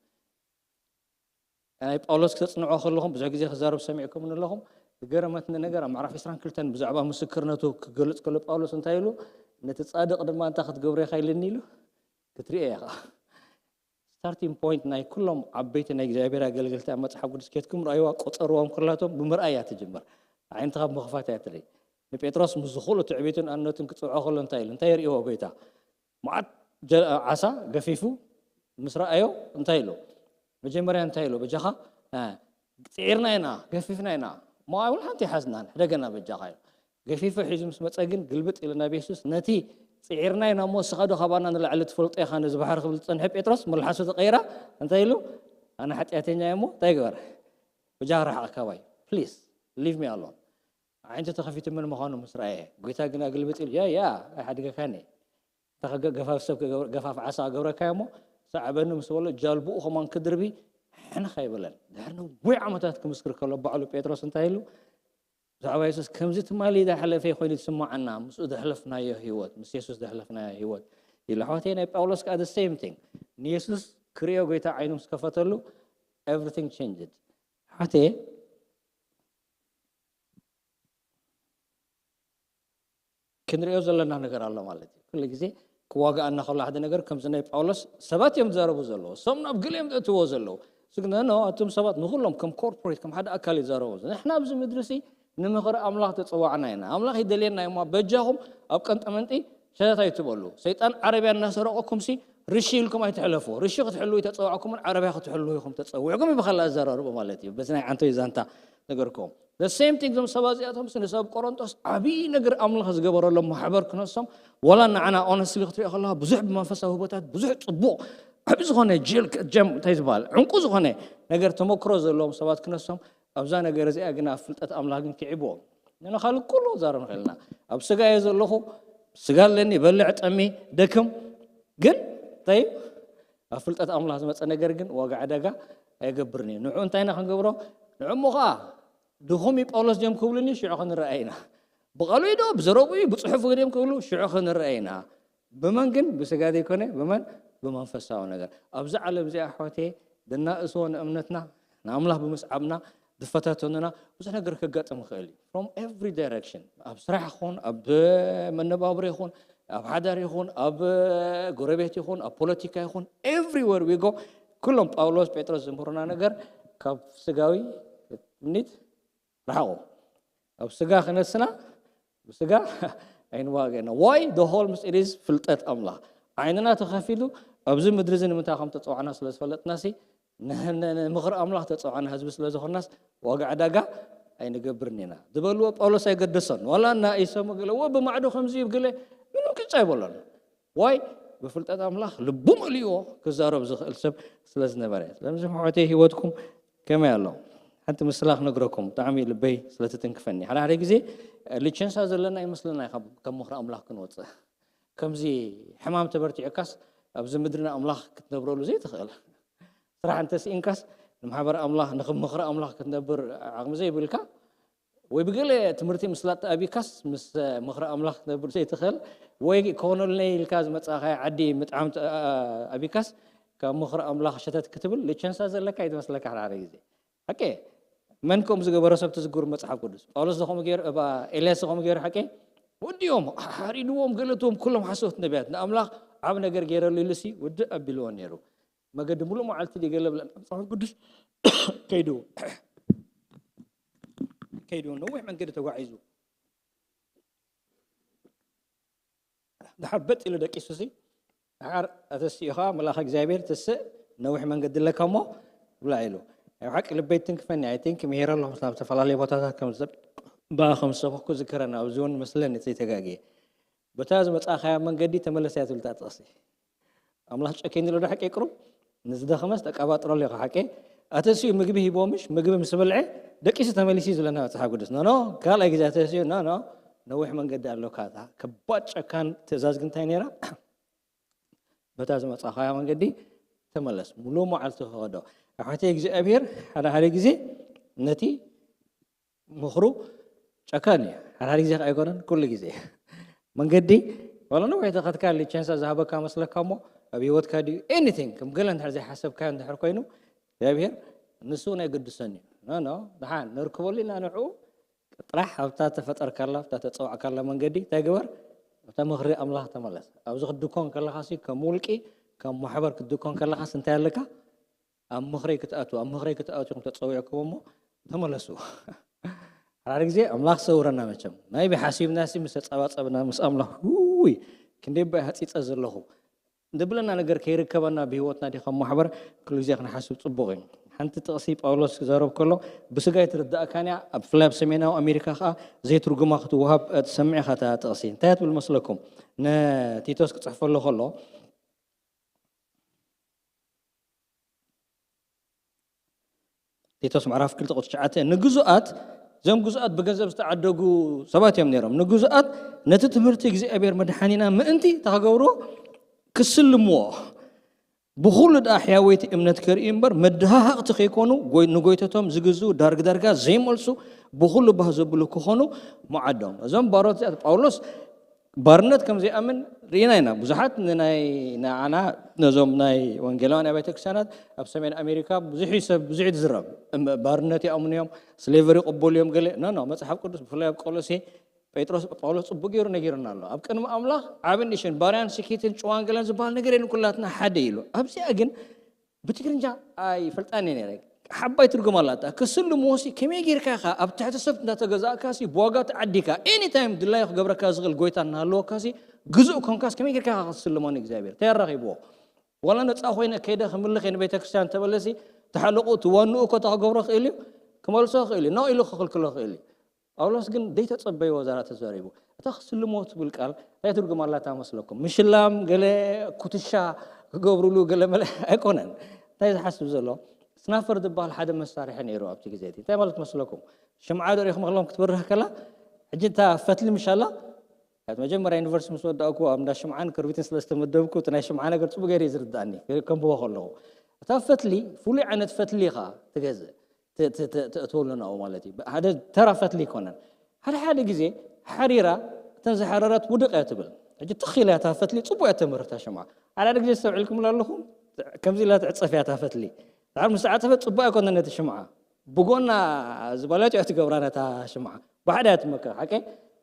ናይ ጳውሎስ ክተጽንዖ ከለኹም ብዙሕ ግዜ ክዛረብ ሰሚዕኩም ኣለኹም። ዝገረመትኒ ነገር ኣብ ምዕራፍ ዕስራን ክልተን ብዛዕባ ምስክርነቱ ክገልጽ ከሎ ጳውሎስ እንታይ ኢሉ ነቲ ጻድቕ ድማ እንታይ ክትገብሮ ኢኻ ኢልኒ ኢሉ ክትሪኦ ኢኻ። ስታርቲንግ ፖይንት ናይ ኩሎም ዓበይቲ ናይ እግዚኣብሔር ኣገልገልቲ ኣብ መጽሓፍ ቅዱስ ኬትኩም ረኣይዋ ቆጸርዎም ኩላቶም ብምርኣይ እያ ትጅምር። ዓይንትኻ ብምኽፋት እያ ትርኢ። ንጴጥሮስ ምስ ዝኽእሉ ትዕቢትን ኣነትን ክጽውዖ ከሎ እንታይ ኢሉ እንታይ የርእዎ ጎይታ? መዓት ዓሳ ገፊፉ ምስ ረኣዮ እንታይ ኢሉ? መጀመርያ እንታይ ኢሉ? በጃኻ ጽዒርና ኢና ገፊፍና ኢና እሞ ኣይውን ሓንቲ ይሓዝናን ሕደገና በጃኻ ኢሉ። ገፊፉ ሒዙ ምስ መጸ ግን ግልብጥ ኢሉ ናብ የሱስ ነቲ ጽዒርና ኢና እሞ እስኻ ዶ ካባና ንላዕሊ ትፈልጦ ኢኻ ነዚ ባሕሪ ክብል ዝጸንሐ ጴጥሮስ መልሓሱ ተቐይራ እንታይ ኢሉ? ኣነ ሓጢኣተኛ እየ እሞ እንታይ ግበር? በጃኻ ርሓቕ ካባይ፣ ፕሊስ፣ ሊቭ ሚ ኣሎን። ኣዒንቱ ተኸፊቱ ምን ምዃኑ ምስ ረኣየ፣ ጎይታ ግና ግልብጥ ኢሉ፣ ያ፣ ያ፣ ኣይሓድገካን እየ። እንተ ኸገ-፣ ገፋፍ ሰብ ክገብረ-፣ ገፋፍ ዓሳ ክገብረካ እየ እሞ፣ ሰዓበኒ ምስ በሎ፣ ጃልብኡ ኸማን ክድርቢ ሕንኽ ኣይበለን። ድሕሪ ነዊሕ ዓመታት ክምስክር ከሎ፣ ባዕሉ ጴጥሮስ እንታይ ኢሉ? ብዛዕባ የሱስ፣ "ከምዚ ትማሊ ዝሓለፈ ኮይኑ ዝስምዓና፣ ምስኡ ዘሕለፍናዮ ህይወት፣ ምስ የሱስ ዘሕለፍናዮ ህይወት" ኢሉ። ኣሕዋተይ፣ ናይ ጳውሎስ ከኣ the same thing። ንየሱስ ክርእዮ ጎይታ ዓይኑ ምስ ከፈተሉ፣ everything changed። ኣሕዋተይ፣ ክንሪኦ ዘለና ነገር ኣሎ ማለት እዩ። ኩሉ ግዜ ክዋግኣና ከሎ ሓደ ነገር፣ ከምዚ ናይ ጳውሎስ፣ ሰባት እዮም ዝዛረቡ ዘለዉ። እሶም ናብ ገለ እዮም ዘእትዎ ዘለዉ። ስግነ፣ ኖ፣ እቶም ሰባት ንኹሎም ከም ኮርፖሬት፣ ከም ሓደ ኣካል ይዛረቡ። ንሕና ኣብዚ ምድሪ ሲ ንምኽሪ ኣምላኽ ተጸዋዕና ኢና። ኣምላኽ ይደልየና እዩ እሞ፣ በጃኹም ኣብ ቀንጠመንጢ ሸተት ኣይትበሉ። ሰይጣን ዓረብያ እናሰረቐኩም ሲ ርሺ ኢልኩም ኣይትሕለፉ። ርሺ ክትሕልዉ ኣይተጸዋዕኩምን፣ ዓረብያ ክትሕልዉ ኢኹም ተጸዊዕኩም እዩ ብኻልእ ኣዘራርባ ማለት እዩ። በዚ ናይ ዓንቶይ ዛንታ ነገርኩም። The same thing፣ እዞም ሰባት እዚኣቶም ሲ ንሰብ ቆሮንቶስ ዓብዪ ነገር ኣምላኽ ዝገበረሎም ማሕበር ክነሶም፣ ዋላ ንዓና ኦነስትሊ ክትሪኦ ከለኻ ብዙሕ ብመንፈሳዊ ህቦታት፣ ብዙሕ ጽቡቕ ዓቢ ዝኾነ ጀል፣ ጀም፣ እንታይ ዝበሃል፣ ዕንቁ ዝኾነ ነገር ተመክሮ ዘለዎም ሰባት ክነሶም፣ ኣብዛ ነገር እዚኣ ግን ኣብ ፍልጠት ኣምላኽ ግን ክዒብዎም። ንና ካልእ ኩሉ ክዛረብ ንኽእል ኢና። ኣብ ስጋ እየ ዘለኹ፣ ስጋ ኣለኒ፣ በልዕ፣ ጠሚ፣ ደክም። ግን እንታይ እዩ? ኣብ ፍልጠት ኣምላኽ ዝመጸ ነገር ግን ዋጋ ዕዳጋ ኣየገብርን እዩ። ንዑ እንታይ ኢና ክንገብሮ? ንዑ እሞ ኸኣ ድኹም እዩ ጳውሎስ ድዮም ክብሉኒ ሽዑ ክንረኣይ ኢና። ብቓሉ እዩ ዶ፣ ብዘረብኡ እዩ፣ ብጽሑፉ ድዮም ክብሉ ሽዑ ክንረኣይ ኢና። ብመን ግን? ብስጋ ዘይኮነ፣ ብመን? ብመንፈሳዊ ነገር። ኣብዚ ዓለም እዚኣ ኣሕዋተየ፣ ደናእሶ ንእምነትና፣ ንኣምላኽ ብምስዓብና ዝፈታተኑና ብዙሕ ነገር ከጋጥም ይኽእል እዩ። From every direction፣ ኣብ ስራሕ ይኹን፣ ኣብ መነባብሮ ይኹን፣ ኣብ ሓዳር ይኹን፣ ኣብ ጎረቤት ይኹን፣ ኣብ ፖለቲካ ይኹን፣ everywhere we go፣ ኩሎም ጳውሎስ፣ ጴጥሮስ ዝምህሩና ነገር ካብ ስጋዊ ትምኒት ርሓቑ። ኣብ ስጋ ክነስና፣ ብስጋ ኣይንዋገና። ዋይ? The whole ምስጢር is ፍልጠት ኣምላኽ። ዓይንና ተኸፊቱ፣ ኣብዚ ምድሪ እዚ ንምንታይ ከም ተጸዋዕና ስለ ዝፈለጥና ሲ፣ ን-፣ ን-፣ ንምኽሪ ኣምላኽ ተጸዋዕና ህዝቢ ስለ ዝኾንናስ፣ ዋጋ ዕዳጋ ኣይንገብርን ኢና። ዝበልዎ ጳውሎስ ኣይገደሶን። ዋላ እና ኢሰሙ ገለ፣ ወ ብማዕዶ ከምዚ እዩ ገለ፣ ምንም ቅጭ ኣይበሎን። ዋይ? ብፍልጠት ኣምላኽ ልቡ መሊእዎ ክዛረብ ዝኽእል ሰብ ስለ ዝነበረ። ስለዚ ምሕዋተይ ህይወትኩም ከመይ ኣሎ? ሓንቲ ምስላ ክነግረኩም፣ ብጣዕሚ ልበይ ስለ ትትንክፈኒ። ሓደ ሓደ ግዜ ሊቸንሳ ዘለና ይመስለና እዩ ካብ፣ ካብ ምኽሪ ኣምላኽ ክንወጽእ። ከምዚ ሕማም ተበርቲዑካስ ኣብዚ ምድሪ ንኣምላኽ ክትነብረሉ ዘይትኽእል። ስራሕ እንተስኢንካስ ንማሕበር ኣምላኽ፣ ንኽም ምኽሪ ኣምላኽ ክትነብር ዓቕሚ ዘይብልካ፣ ወይ ብገለ ትምህርቲ ምስላጥ ተኣቢካስ ምስ ምኽሪ ኣምላኽ ክትነብር ዘይትኽእል፣ ወይ ክኾነልነይ ኢልካ ዝመጻኻዮ ዓዲ ምጥዓም ተኣቢካስ ካብ ምኽሪ ኣምላኽ ሸተት ክትብል ልቸንሳ ዘለካ እዩ ዝመስለካ ሓደ ሓደ ግዜ። ሓቂ፣ መን ከምኡ ዝገበረ ሰብ ትዝክሩ መጽሓፍ ቅዱስ? ጳውሎስ ዶ ከምኡ ገይሩ? እባ ኤልያስ ዶ ከምኡ ገይሩ? ሓቂ፣ ወዲኦም ሓሪድዎም፣ ገለትዎም፣ ኩሎም ሓሰውቲ ነቢያት። ንኣምላኽ ዓብ ነገር ገይረሉ ኢሉሲ ውድእ ኣቢልዎ ነይሩ። መገዲ ሙሉእ መዓልቲ ድዩ ገለ ብለን መጽሓፍ ቅዱስ ከይዱ፣ ከይዱ ነዊሕ መንገዲ ተጓዒዙ። ድሓር በጥ ኢሉ ደቂሱሲ፣ ድሓር ኣተሲኡ ኸዓ መልኣኸ እግዚኣብሔር፣ "ትስእ፣ ነዊሕ መንገዲ ኣለካ እሞ ብላዕ" ኢሉ። ናይ ብሓቂ ልበይ ትንክፈኒ። I think ምሂረ ኣለኹ፣ ናብ ዝተፈላለዩ ቦታታት ከም ዘብ-፣ ብኣ ከም ዝሰበኽኩ ዝክረኒ፣ ኣብዚ እውን መስለኒ ዘይተጋግየ። በታ ዝመጻእካያ መንገዲ ተመለስ እያ ትብል እታ ጥቕሲ። ኣምላኽ ጨኪኑ ዶ ሓቂ ይቅሩ? ንዝደኸመስ ተቀባጥረሉ ኢኻ ሓቂ። ኣተሲኡ ምግቢ ሂቦምሽ፣ ምግቢ ምስ በልዐ ደቂሱ ተመሊሱ እዩ ዝብለና መጽሓፍ ቅዱስ። ኖ፣ ኖ፣ ካልኣይ ግዜ ኣተሲኡ፣ ኖ፣ ኖ፣ ነዊሕ መንገዲ ኣሎካ። እታ ከባድ ጨካን ትእዛዝ ግን እንታይ ነይራ? በታ ዝመጻኻያ መንገዲ ተመለስ። ሙሉእ መዓልቲ ክኸዶ። ኣሕዋተይ፣ እግዚኣብሔር ሓደ ሓደ ግዜ ነቲ ምኽሩ ጨካን እዩ። ሓደ ሓደ ግዜ ከኣ ኣይኮነን፣ ኩሉ ግዜ። መንገዲ፣ ዋላ ነዊሕ ተኸድካ ሊቸንሳ ዝሃበካ መስለካ እሞ፣ ኣብ ህይወትካ ድዩ፣ ኤኒቲንግ፣ ከም ገለ እንድሕር ዘይሓሰብካዮ እንድሕር ኮይኑ፣ እግዚኣብሔር ንሱ እውን ኣይገድሶን እዩ። ኖ፣ ኖ፣ ደሓን ነርክበሉ ኢና ንዕኡ፣ ጥራሕ ኣብታ ተፈጠርካላ፣ ኣብታ ተጸዋዕካላ መንገዲ እንታይ ግበር? ኣብታ ምኽሪ ኣምላኽ ተመለስ። ኣብዚ ክትድኮን ከለኻሲ፣ ከም ውልቂ፣ ከም ማሕበር ክትድኮን ከለኻስ እንታይ ኣለካ? ኣብ ምኽረይ ክትኣትዉ፣ ኣብ ምኽረይ ክትኣትዉ ኢኹም ተጸዊዕኩም እሞ ተመለሱ። ሓደ ግዜ ኣምላኽ ሰውረና መቸም። ናይ ብሓሲብናሲ ምስ ተጻባጸብና ምስ ኣምላኽ፣ ውይ፣ ክንደይ እባ ሃጺጸ ዘለኹ። ዝብለና ነገር ከይርከበና ብህይወትና ድዩ ከም ማሕበር ኩሉ ግዜ ክንሓስብ ጽቡቕ እዩ። ሓንቲ ጥቕሲ ጳውሎስ ክዛረብ ከሎ ብስጋ ኣይትርዳእካን እያ፣ ኣብ፣ ብፍላይ ኣብ ሰሜናዊ ኣሜሪካ ከኣ ዘይትርጉማ ክትወሃብ፣ እ፣ ትሰምዕ ኢኻ እታ ጥቕሲ። እንታይ እያ ትብል መስለኩም? ንቲቶስ ክጽሕፈሉ ከሎ፣ ቲቶስ ምዕራፍ ክልተ ቁጽሪ ትሽዓተ፣ ንግዙኣት፣ እዞም ግዙኣት ብገንዘብ ዝተዓደጉ ሰባት እዮም ነይሮም። ንግዙኣት ነቲ ትምህርቲ እግዚኣብሔር መድሓኒና ምእንቲ እንታይ ክገብርዎ? ክስልምዎ። ብኹሉ ደኣ ሕያወይቲ እምነት ከርእዩ እምበር፣ መደሃሃቕቲ ከይኮኑ፣ ጎይ-፣ ንጎይተቶም ዝግዝኡ፣ ዳርግ ዳርጋ ዘይመልሱ፣ ብኹሉ ባህ ዘብሉ ክኾኑ መዓዶም። እዞም ባሮት እዚኣት ጳውሎስ ባርነት ከም ዘይኣምን ርኢና ኢና። ብዙሓት ንናይ ንዓና ነዞም ናይ ወንጌላውያን ኣብያተ ክርስቲያናት ኣብ ሰሜን ኣሜሪካ ብዙሕ እዩ ሰብ ብዙሕ እዩ ዝዝረብ። እም-፣ ባርነት ይኣምኑ እዮም፣ ስሌቨሪ ይቕበሉ እዮም ገለ። ኖ ኖ፣ መጽሓፍ ቅዱስ ብፍላይ ኣብ ቆሎሴ ጴጥሮስ ጳውሎስ ጽቡቅ ገይሩ ነጊርና ኣሎ። ኣብ ቅድሚ ኣምላኽ ዓብን ንእሽን ባርያን ስኪትን ጭዋን ገለን ዝበሃል ነገር የለን፣ ኩላትና ሓደ ኢሉ። ኣብዚኣ ግን ብትግርኛ ኣይፈልጣን እየ ነይረ። ሓባይ ትርጉም ኣላታ። ክስልምዎ ሲ ከመይ ጌርካ ኢኻ ኣብ ትሕቲ ሰብ እንዳተገዛእካ ሲ ብዋጋ ተዓዲካ ኤኒ ታይም ድላዩ ክገብረካ ዝኽእል ጎይታ እናሃለወካ ሲ ግዙእ ኮንካስ ከመይ ጌርካ ኢኻ ክትስልሞ ንእግዚኣብሔር? እንታይ ኣራኺብዎ? ዋላ ነጻ ኮይነ ከይደ ክምልኽ እየ ንቤተ ክርስቲያን ተበለሲ ተሓለቑ ትዋንኡ እኮ እንታይ ክገብሮ ክእል እዩ? ክመልሶ ክእል እዩ። ኖ ኢሉ ክኽልክሎ ክእል እዩ። ጳውሎስ ግን ዘይተጸበይዎ ዛራ ተዛሪቡ። እታ ክስልሞ ትብል ቃል እንታይ ትርጉም ኣላታ መስለኩም? ምሽላም፣ ገለ ኩትሻ ክገብሩሉ፣ ገለ መለ ኣይኮነን። እንታይ ዝሓስብ ዘሎ? ስናፈር ዝበሃል ሓደ መሳርሒ ነይሩ ኣብቲ ግዜ እቲ። እንታይ ማለት መስለኩም? ሽምዓ ዶ ሪኢኹም ከለኹም ክትበርህ ከላ፣ ሕጂ እታ ፈትሊ ምሻላ፣ እቲ መጀመርያ ዩኒቨርሲቲ ምስ ወዳእኩ ኣብ እንዳ ሽምዓን ክርቢትን ስለ ዝተመደብኩ፣ እቲ ናይ ሽምዓ ነገር ጽቡቅ ገይሩ እዩ ዝርዳእኒ፣ ከንብቦ ከለኹ። እታ ፈትሊ፣ ፍሉይ ዓይነት ፈትሊ ኢኻ ትገዝእ። ተ-፣ ተ-፣ ተ-፣ ተእትወሉ ናብኡ ማለት እዩ። ሓደ ተራ ፈትሊ ኣይኮነን። ሓደ ሓደ ግዜ ሓሪራ፣ እተን ዝሓረረት ውድቕ እያ ትብል። ሕጂ ትኽ ኢላ እታ ፈትሊ ጽቡቕ እያ ተምህር እታ ሽምዓ። ሓደ ሓደ ግዜ ተስተውዒልኩምላ ኣለኹም? ከምዚ ኢላ ትዕጸፍ እያ እታ ፈትሊ። ድሓር ምስ ተዓጸፈት ጽቡቕ ኣይኮነን ነቲ ሽምዓ። ብጎና ዝበለቶ እያ ትገብራ ነታ ሽምዓ። ብሓደ እያ ትመክር፣ ሓቀይ?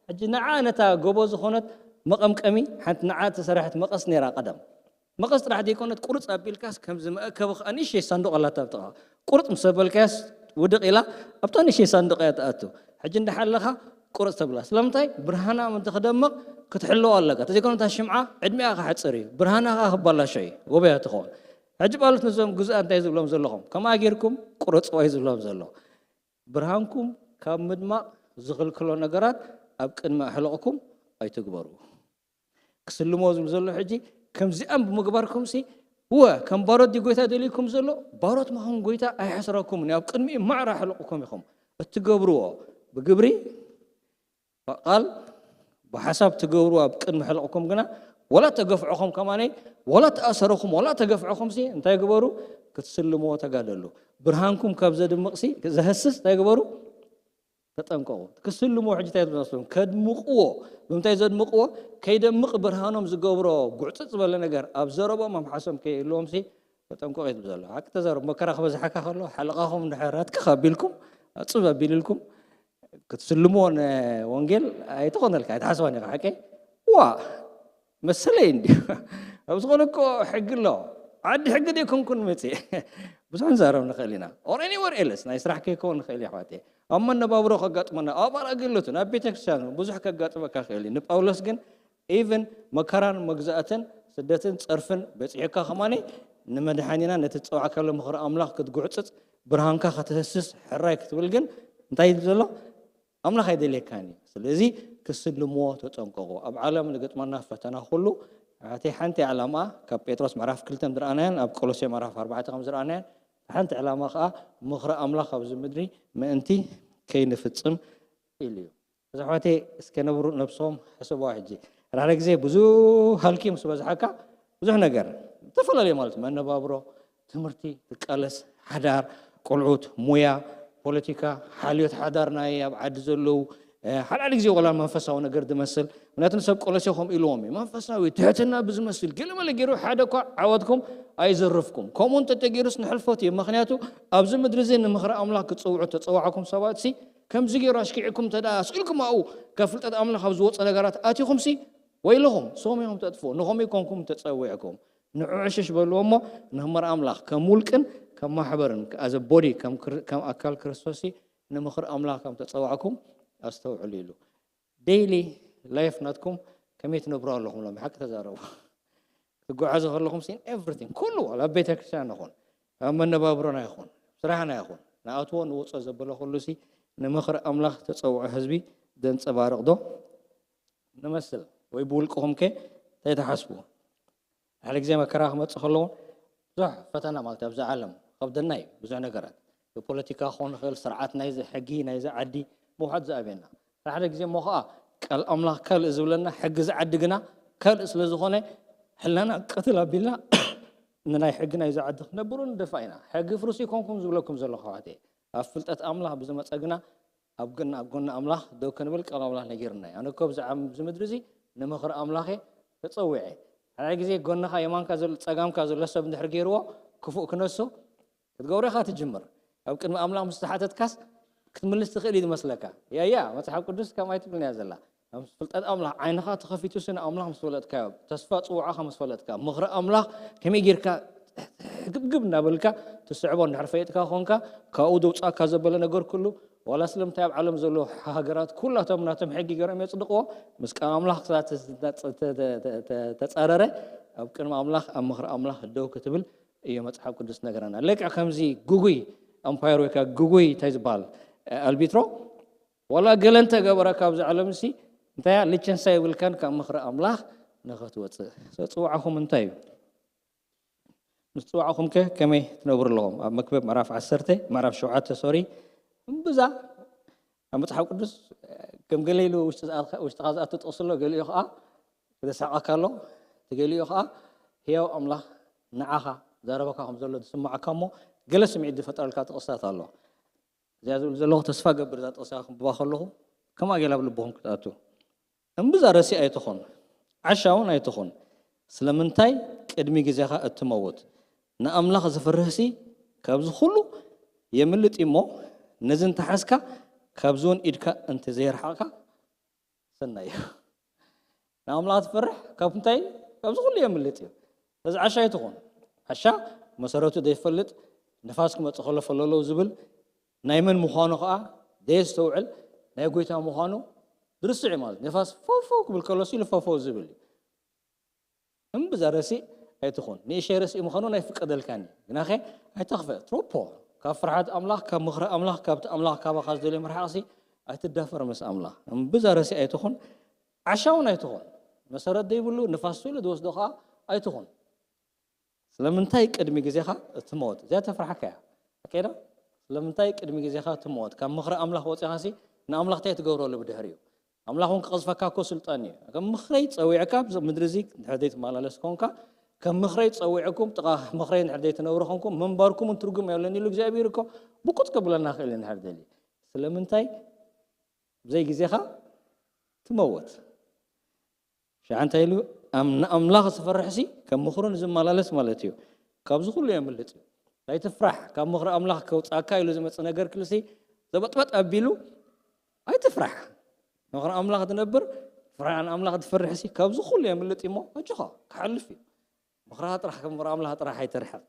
ሕጂ ንዓ ነታ ጎቦ ዝኾነት መቐምቀሚ፣ ሓንቲ ንዓ እተሰርሐት መቐስ ነይራ ቀደም። መቐስ ጥራሕ ዘይኮነት፣ ቁርጽ ኣቢልካስ ከምዚ መእከቢ ከኣ ንእሽተይ ሳንዱቕ ኣላታ ኣብ ጥቓ። ቁርጽ ምስ ኣበልካያስ ውድቕ ኢላ ኣብታ ንእሽተይ ሳንዱቕ እያ ትኣቱ። ሕጂ እንዳሓለኻ ቁርጽ ተብላ። ስለምንታይ? ብርሃና ምእንቲ ክደምቕ ክትሕልዋ ኣለካ። ተዘይኮነ እታ ሽምዓ ዕድሚኣ ክሓጽር እዩ። ብርሃና ከኣ ክባላሾ እዩ። ጎበያ ትኸውን። ሕጂ ጳውሎስ ነዞም ግዙኣት እንታይ ዝብሎም ዘለኹም? ከምኣ ጌርኩም ቁረጽዋ እዩ ዝብሎም ዘሎ። ብርሃንኩም ካብ ምድማቕ ዝኽልክሎ ነገራት ኣብ ቅድሚ ኣሕለቕኩም ኣይትግበሩ። ክስልሞ ዝብል ዘሎ ሕጂ ከምዚኣም ብምግባርኩምሲ፣ እወ፣ ከም ባሮት ድዩ ጎይታ ደልዩኩም ዘሎ? ባሮት ምዃን ጎይታ ኣይሓስረኩምን እዩ። ኣብ ቅድሚኡ ማዕረ ኣሕለቕኩም ኢኹም። እትገብርዎ ብግብሪ፣ ብቓል፣ ብሓሳብ ትገብርዎ ኣብ ቅድሚ ኣሕለቕኩም ግና፣ ወላ ተገፍዕኹም ከማነይ፣ ወላ ተኣሰረኹም፣ ወላ ተገፍዕኹምሲ፣ እንታይ ግበሩ? ክትስልምዎ ተጋደሉ። ብርሃንኩም ካብ ዘድምቕሲ፣ ዘህስስ እንታይ ግበሩ? ተጠንቀቑ። ክስልምዎ ሕጂ እንታይ ትመስሎም? ከድምቕዎ። ብምንታይ ዘድምቕዎ? ከይደምቕ ብርሃኖም ዝገብሮ ጉዕጽጽ ዝበለ ነገር ኣብ ዘረቦም ኣብ ሓሶም ከይህልዎምሲ ተጠንቀቑ እዩ ዝብል ዘሎ። ሓቂ ተዛረቡ። መከራ ክበዝሓካ ከሎ፣ ሓለቓኹም እንድሕር ኣትክኽ ኣቢልኩም፣ ኣጽብ ኣቢልልኩም፣ ክትስልምዎ ንወንጌል ኣይትኾነልካ፣ ኣይትሓስባን ኢኻ። ሓቀይ? ዋ! መሰለይ እንድዩ። ኣብ ዝኾነ እኮ ሕጊ ኣሎ። ዓዲ ሕጊ ዘይኮንኩን መጽእ። ብዙሕ ንዛረብ ንኽእል ኢና። Or anywhere else፣ ናይ ስራሕ ከይከውን ንኽእል እዩ፣ ኣሕዋተይ። ኣብ መነባብሮ ከጋጥመና፣ ኣብ ኣገልግሎትን ኣብ ቤተክርስትያንን ብዙሕ ከጋጥመካ ይኽእል እዩ። ንጳውሎስ ግን፣ ኢቭን መከራን መግዛእትን ስደትን ጸርፍን በጺሑካ ከማኒ፣ ንመድሓኒና ነቲ ዝጸዋዕካሉ ምኽሪ ኣምላኽ ክትጉዕጽጽ፣ ብርሃንካ ከተህስስ፣ ሕራይ ክትብል ግን እንታይ ይብል ዘሎ? ኣምላኽ ኣይደልየካን እዩ። ስለዚ ክስልምዎ ተጠንቀቑ። ኣብ ዓለም ንገጥመና ፈተና ኩሉ፣ እቲ ሓንቲ ዕላማ ካብ ጴጥሮስ ምዕራፍ ክልተ ዝረኣናያን ኣብ ቆሎሴ ምዕራፍ ኣርባዕተ ከም ዝረኣናያን፣ ሓንቲ ዕላማ ከኣ ምኽሪ ኣምላኽ ኣብዚ ምድሪ ምእንቲ ከይንፍጽም ኢሉ እዩ። እዚ ኣሕዋተይ እስከ ነብሩ ነብሶም ሕስብዋ ሕጂ። ሓደ ግዜ ብዙሕ ሃልኪ ምስ በዝሓካ ብዙሕ ነገር፣ ዝተፈላለዩ ማለት መነባብሮ፣ ትምህርቲ፣ ትቃለስ፣ ሓዳር፣ ቆልዑት፣ ሙያ፣ ፖለቲካ፣ ሓልዮት ሓዳር ናይ ኣብ ዓዲ ዘለዉ፣ እ፣ ሓደ ሓደ ግዜ ወላ መንፈሳዊ ነገር ዝመስል፣ ምክንያቱ ንሰብ ቆሎሴ ከምኡ ኢልዎም እዩ። መንፈሳዊ ትሕትና ብዝመስል ገለመለ ገይሩ ሓደ እኳ ዓወትኩም ኣይዘርፍኩም። ከምኡ እንተተገይሩስ ንሕልፈት እዩ። ምክንያቱ ኣብዚ ምድሪ እዚ ንምኽሪ ኣምላኽ ክትጽውዑ ተጸዋዕኩም ሰባት ሲ ከምዚ ገይሩ ኣሽኪዕኩም እንተ ደኣ ኣስኢልኩም ኣብኡ ካብ ፍልጠት ኣምላኽ ኣብ ዝወጸ ነገራት ኣቲኹም ሲ ወይልኹም፣ ሶም ኢኹም ተጥፍኡ። ንኸምኡ ኣይኮንኩም ተጸዊዕኩም። ንዑ ዕሽሽ በልዎ እሞ ንኽመር ኣምላኽ ከም ውልቅን ከም ማሕበርን፣ as a body፣ ከም ክር-፣ ከም ኣካል ክርስቶስ ሲ ንምኽሪ ኣምላኽ ከም ተጸዋዕኩም ኣስተውዕሉ ኢሉ። ዴይሊ ላይፍ ናትኩም ከመይ ትነብሩ ኣለኹም? ሎም ሓቂ ተዛረቡ። ክትጓዓዙ ከለኹም ሲ ኤቭሪቲንግ፣ ኩሉ፣ ዋላ ኣብ ቤተ ክርስቲያን ይኹን፣ ኣብ መነባብሮና ይኹን፣ ስራሕና ይኹን፣ ንኣትዎ ንወጾ ዘበለ ኩሉ ሲ ንምኽሪ ኣምላኽ ተጸውዖ ህዝቢ ዘንጸባርቕ ዶ ንመስል? ወይ ብውልቅኹም ከ እንታይ ትሓስቡ? ሓደ ግዜ መከራ ክመጽእ ከለዎ ብዙሕ ፈተና ማለት ኣብዚ ዓለም ከብደና እዩ፣ ብዙሕ ነገራት። ብፖለቲካ ክኾን ይኽእል፣ ስርዓት ናይዚ ሕጊ ናይዚ ዓዲ ምውሓጥ ዝኣብየና። ሓደ ሓደ ግዜ እሞ ኸዓ ቃል ኣምላኽ ካልእ ዝብለና፣ ሕጊ እዚ ዓዲ ግና ካልእ ስለ ዝኾነ፣ ሕልናና ቅትል ኣቢልና ንናይ ሕጊ ናይዚ ዓዲ ክነብሩ ንደፋእ ኢና። ሕጊ ፍርሱ ይኮንኩም ዝብለኩም ዘለኹ ኣሕዋተይ። ኣብ ፍልጠት ኣምላኽ ብዝመጸ ግና ኣብ ጎኒ፣ ኣብ ጎኒ ኣምላኽ ደው ክንብል ቃል ኣምላኽ ነጊርና እዩ። ኣነ እኮ ብዛዕባ እዚ ምድሪ እዚ ንምኽሪ ኣምላኽ እየ ተጸዊዐ። ሓደ ግዜ ጎንኻ የማንካ ዘሎ፣ ጸጋምካ ዘሎ ሰብ እንድሕር ገይርዎ ክፉእ ክነሱ ክትገብሮ ኢኻ ትጅምር። ኣብ ቅድሚ ኣምላኽ ምስ ተሓተትካስ ክትምልስ ትኽእል እዩ ዝመስለካ። ያያ፣ መጽሓፍ ቅዱስ ከምኣ ኣይትብልን እያ ዘላ። ኣብ ፍልጠት ኣምላኽ ዓይንኻ ተኸፊቱ ስነ ኣምላኽ ምስ ፈለጥካዮ፣ ተስፋ ጽውዓኻ ምስ ፈለጥካ፣ ምኽሪ ኣምላኽ ከመይ ጌርካ ግብግብ እናበልካ ትስዕቦ እንድሕር ፈሊጥካ ኮንካ፣ ካብኡ ዘውጻእካ ዘበለ ነገር ኩሉ፣ ዋላ ስለምንታይ ኣብ ዓለም ዘሎ ሃገራት ኩላቶም ናቶም ሕጊ ገይሮም የጽድቕዎ፣ ምስ ቃል ኣምላኽ ክሳብ ተ-፣ ተ-፣ ተ-፣ ተ-፣ ተጻረረ፣ ኣብ ቅድሚ ኣምላኽ፣ ኣብ ምኽሪ ኣምላኽ ደው ክትብል እዩ መጽሓፍ ቅዱስ ነገረና። ልክዕ ከምዚ ግጉይ ኣምፓየር ወይ ከዓ ግጉይ እንታይ ዝበሃል፣ ኣልቢትሮ፣ ዋላ ገለ እንተገበረ ካብዚ ዓለም እሲ፣ እንታይ እያ፣ ሊቸንሳ የብልካን ካብ ምኽሪ ኣምላኽ ንኸትወጽእ። ጽውዓኹም እንታይ እዩ? ምስ ጽውዓኹም ከ ከመይ ትነብሩ ኣለኹም? ኣብ መክብብ ምዕራፍ ዓሰርተ፣ ምዕራፍ ሸውዓተ፣ ሶሪ፣ እምብዛ ኣብ መጽሓፍ ቅዱስ ከም ገለ ኢሉ ውሽጢ ዝኣትካ-፣ ውሽጥኻ ዝኣቱ ጥቕሲ ኣሎ፣ ገሊኡ ኸዓ ክዘሳቕካ ኣሎ፣ እቲ ገሊኡ ኸዓ ህያው ኣምላኽ ንዓኻ ዘረበካ ከም ዘሎ ዝስምዓካ እሞ ገለ ስምዒት ዝፈጥረልካ ጥቕስታት ኣሎ። እዚኣ ዝብል ዘለኹ ተስፋ ገብር እዛ ጥቕሲ ከንብባ ከለኹ ከምኣ ጌላ ኣብ ልብኹም ክትኣቱ። እምብዛ ረሲ ኣይትኹን፣ ዓሻ እውን ኣይትኹን። ስለምንታይ ቅድሚ ግዜኻ እትመውት? ንኣምላኽ ዝፈርህሲ ካብዚ ኩሉ የምልጥ እዩ እሞ፣ ነዚ እንተሓዝካ ካብዚ እውን ኢድካ እንተዘየርሓቕካ ሰናይ እዩ። ንኣምላኽ ትፈርሕ ካብ እንታይ? ካብዚ ኩሉ የምልጥ እዩ። ስለዚ ዓሻ ኣይትኹን። ዓሻ መሰረቱ ዘይፈልጥ፣ ንፋስ ክመጽእ ከሎ ፈለለው ዝብል፣ ናይ መን ምዃኑ ኸዓ ዘየስተውዕል፣ ናይ ጎይታ ምዃኑ ዝርስዕ እዩ ማለት እዩ። ንፋስ ፈው ፈው ክብል ከሎስ ኢሉ ፈው ፈው ዝብል እዩ። እምብዛ ረሲእ ኣይትኹን። ንእሽተይ ረሲእ ምዃኑ ኣይፍቀደልካን እዩ። ግናኸ ኣይተኽፍእ። ትሮፖ። ካብ ፍርሓት ኣምላኽ፣ ካብ ምኽሪ ኣምላኽ፣ ካብቲ ኣምላኽ ካባኻ ዝደልዮ ምርሓቕሲ ኣይትዳፈር ምስ ኣምላኽ። እምብዛ ረሲእ ኣይትኹን። ዓሻ እውን ኣይትኹን። መሰረት ዘይብሉ ንፋስ ስኢሉ ዝወስዶ ኸዓ ኣይትኹን። ስለምንታይ ቅድሚ ግዜኻ እትመውት? እዚኣ ተፍርሓካ እያ። ሓቀይ ዶ? ስለምንታይ ቅድሚ ግዜኻ እትመውት? ካብ ምኽሪ ኣምላኽ ወጺኻሲ ንኣምላኽ እንታይ ትገብረሉ ብድሕሪኡ? ኣምላኽ እውን ክቐዝፈካ እኮ ስልጣን እዩ። ከም ምኽረይ ጸዊዕካ ኣብዚ ምድሪ እዚ እንድሕር ዘይትመላለስ ኮንካ፣ ከም ምኽረይ ጸዊዕኩም ጥቓ ምኽረይ እንድሕር ዘይትነብሩ ኮንኩም፣ ምንባርኩም እውን ትርጉም የብለኒ ኢሉ እግዚኣብሔር እኮ ብቁጽ ከብለና ክእል እዩ እንድሕር ደልዩ። ስለምንታይ ብዘይ ግዜኻ ትመውት? ሽዓ እንታይ ኢሉ? ኣም-፣ ንኣምላኽ ዝፈርሕሲ ከም ምኽሩ ንዝመላለስ ማለት እዩ። ካብዚ ኩሉ የምልጥ እዩ። ኣይትፍራሕ፣ ካብ ምኽሪ ኣምላኽ ከውጻእካ ኢሉ ዝመጽእ ነገር ክልሲ ዘበጥበጥ ኣቢሉ ኣይትፍራሕ። ምኽሪ ኣምላኽ ትነብር፣ ፍርሃን ኣምላኽ ትፈርሕሲ ካብዚ ኩሉ የምልጥ እዩ እሞ ኣጆኻ፣ ክሓልፍ እዩ። ምኽርኻ ጥራሕ፣ ከም ምኽሪ ኣምላኽ ጥራሕ ኣይትርሕቕ።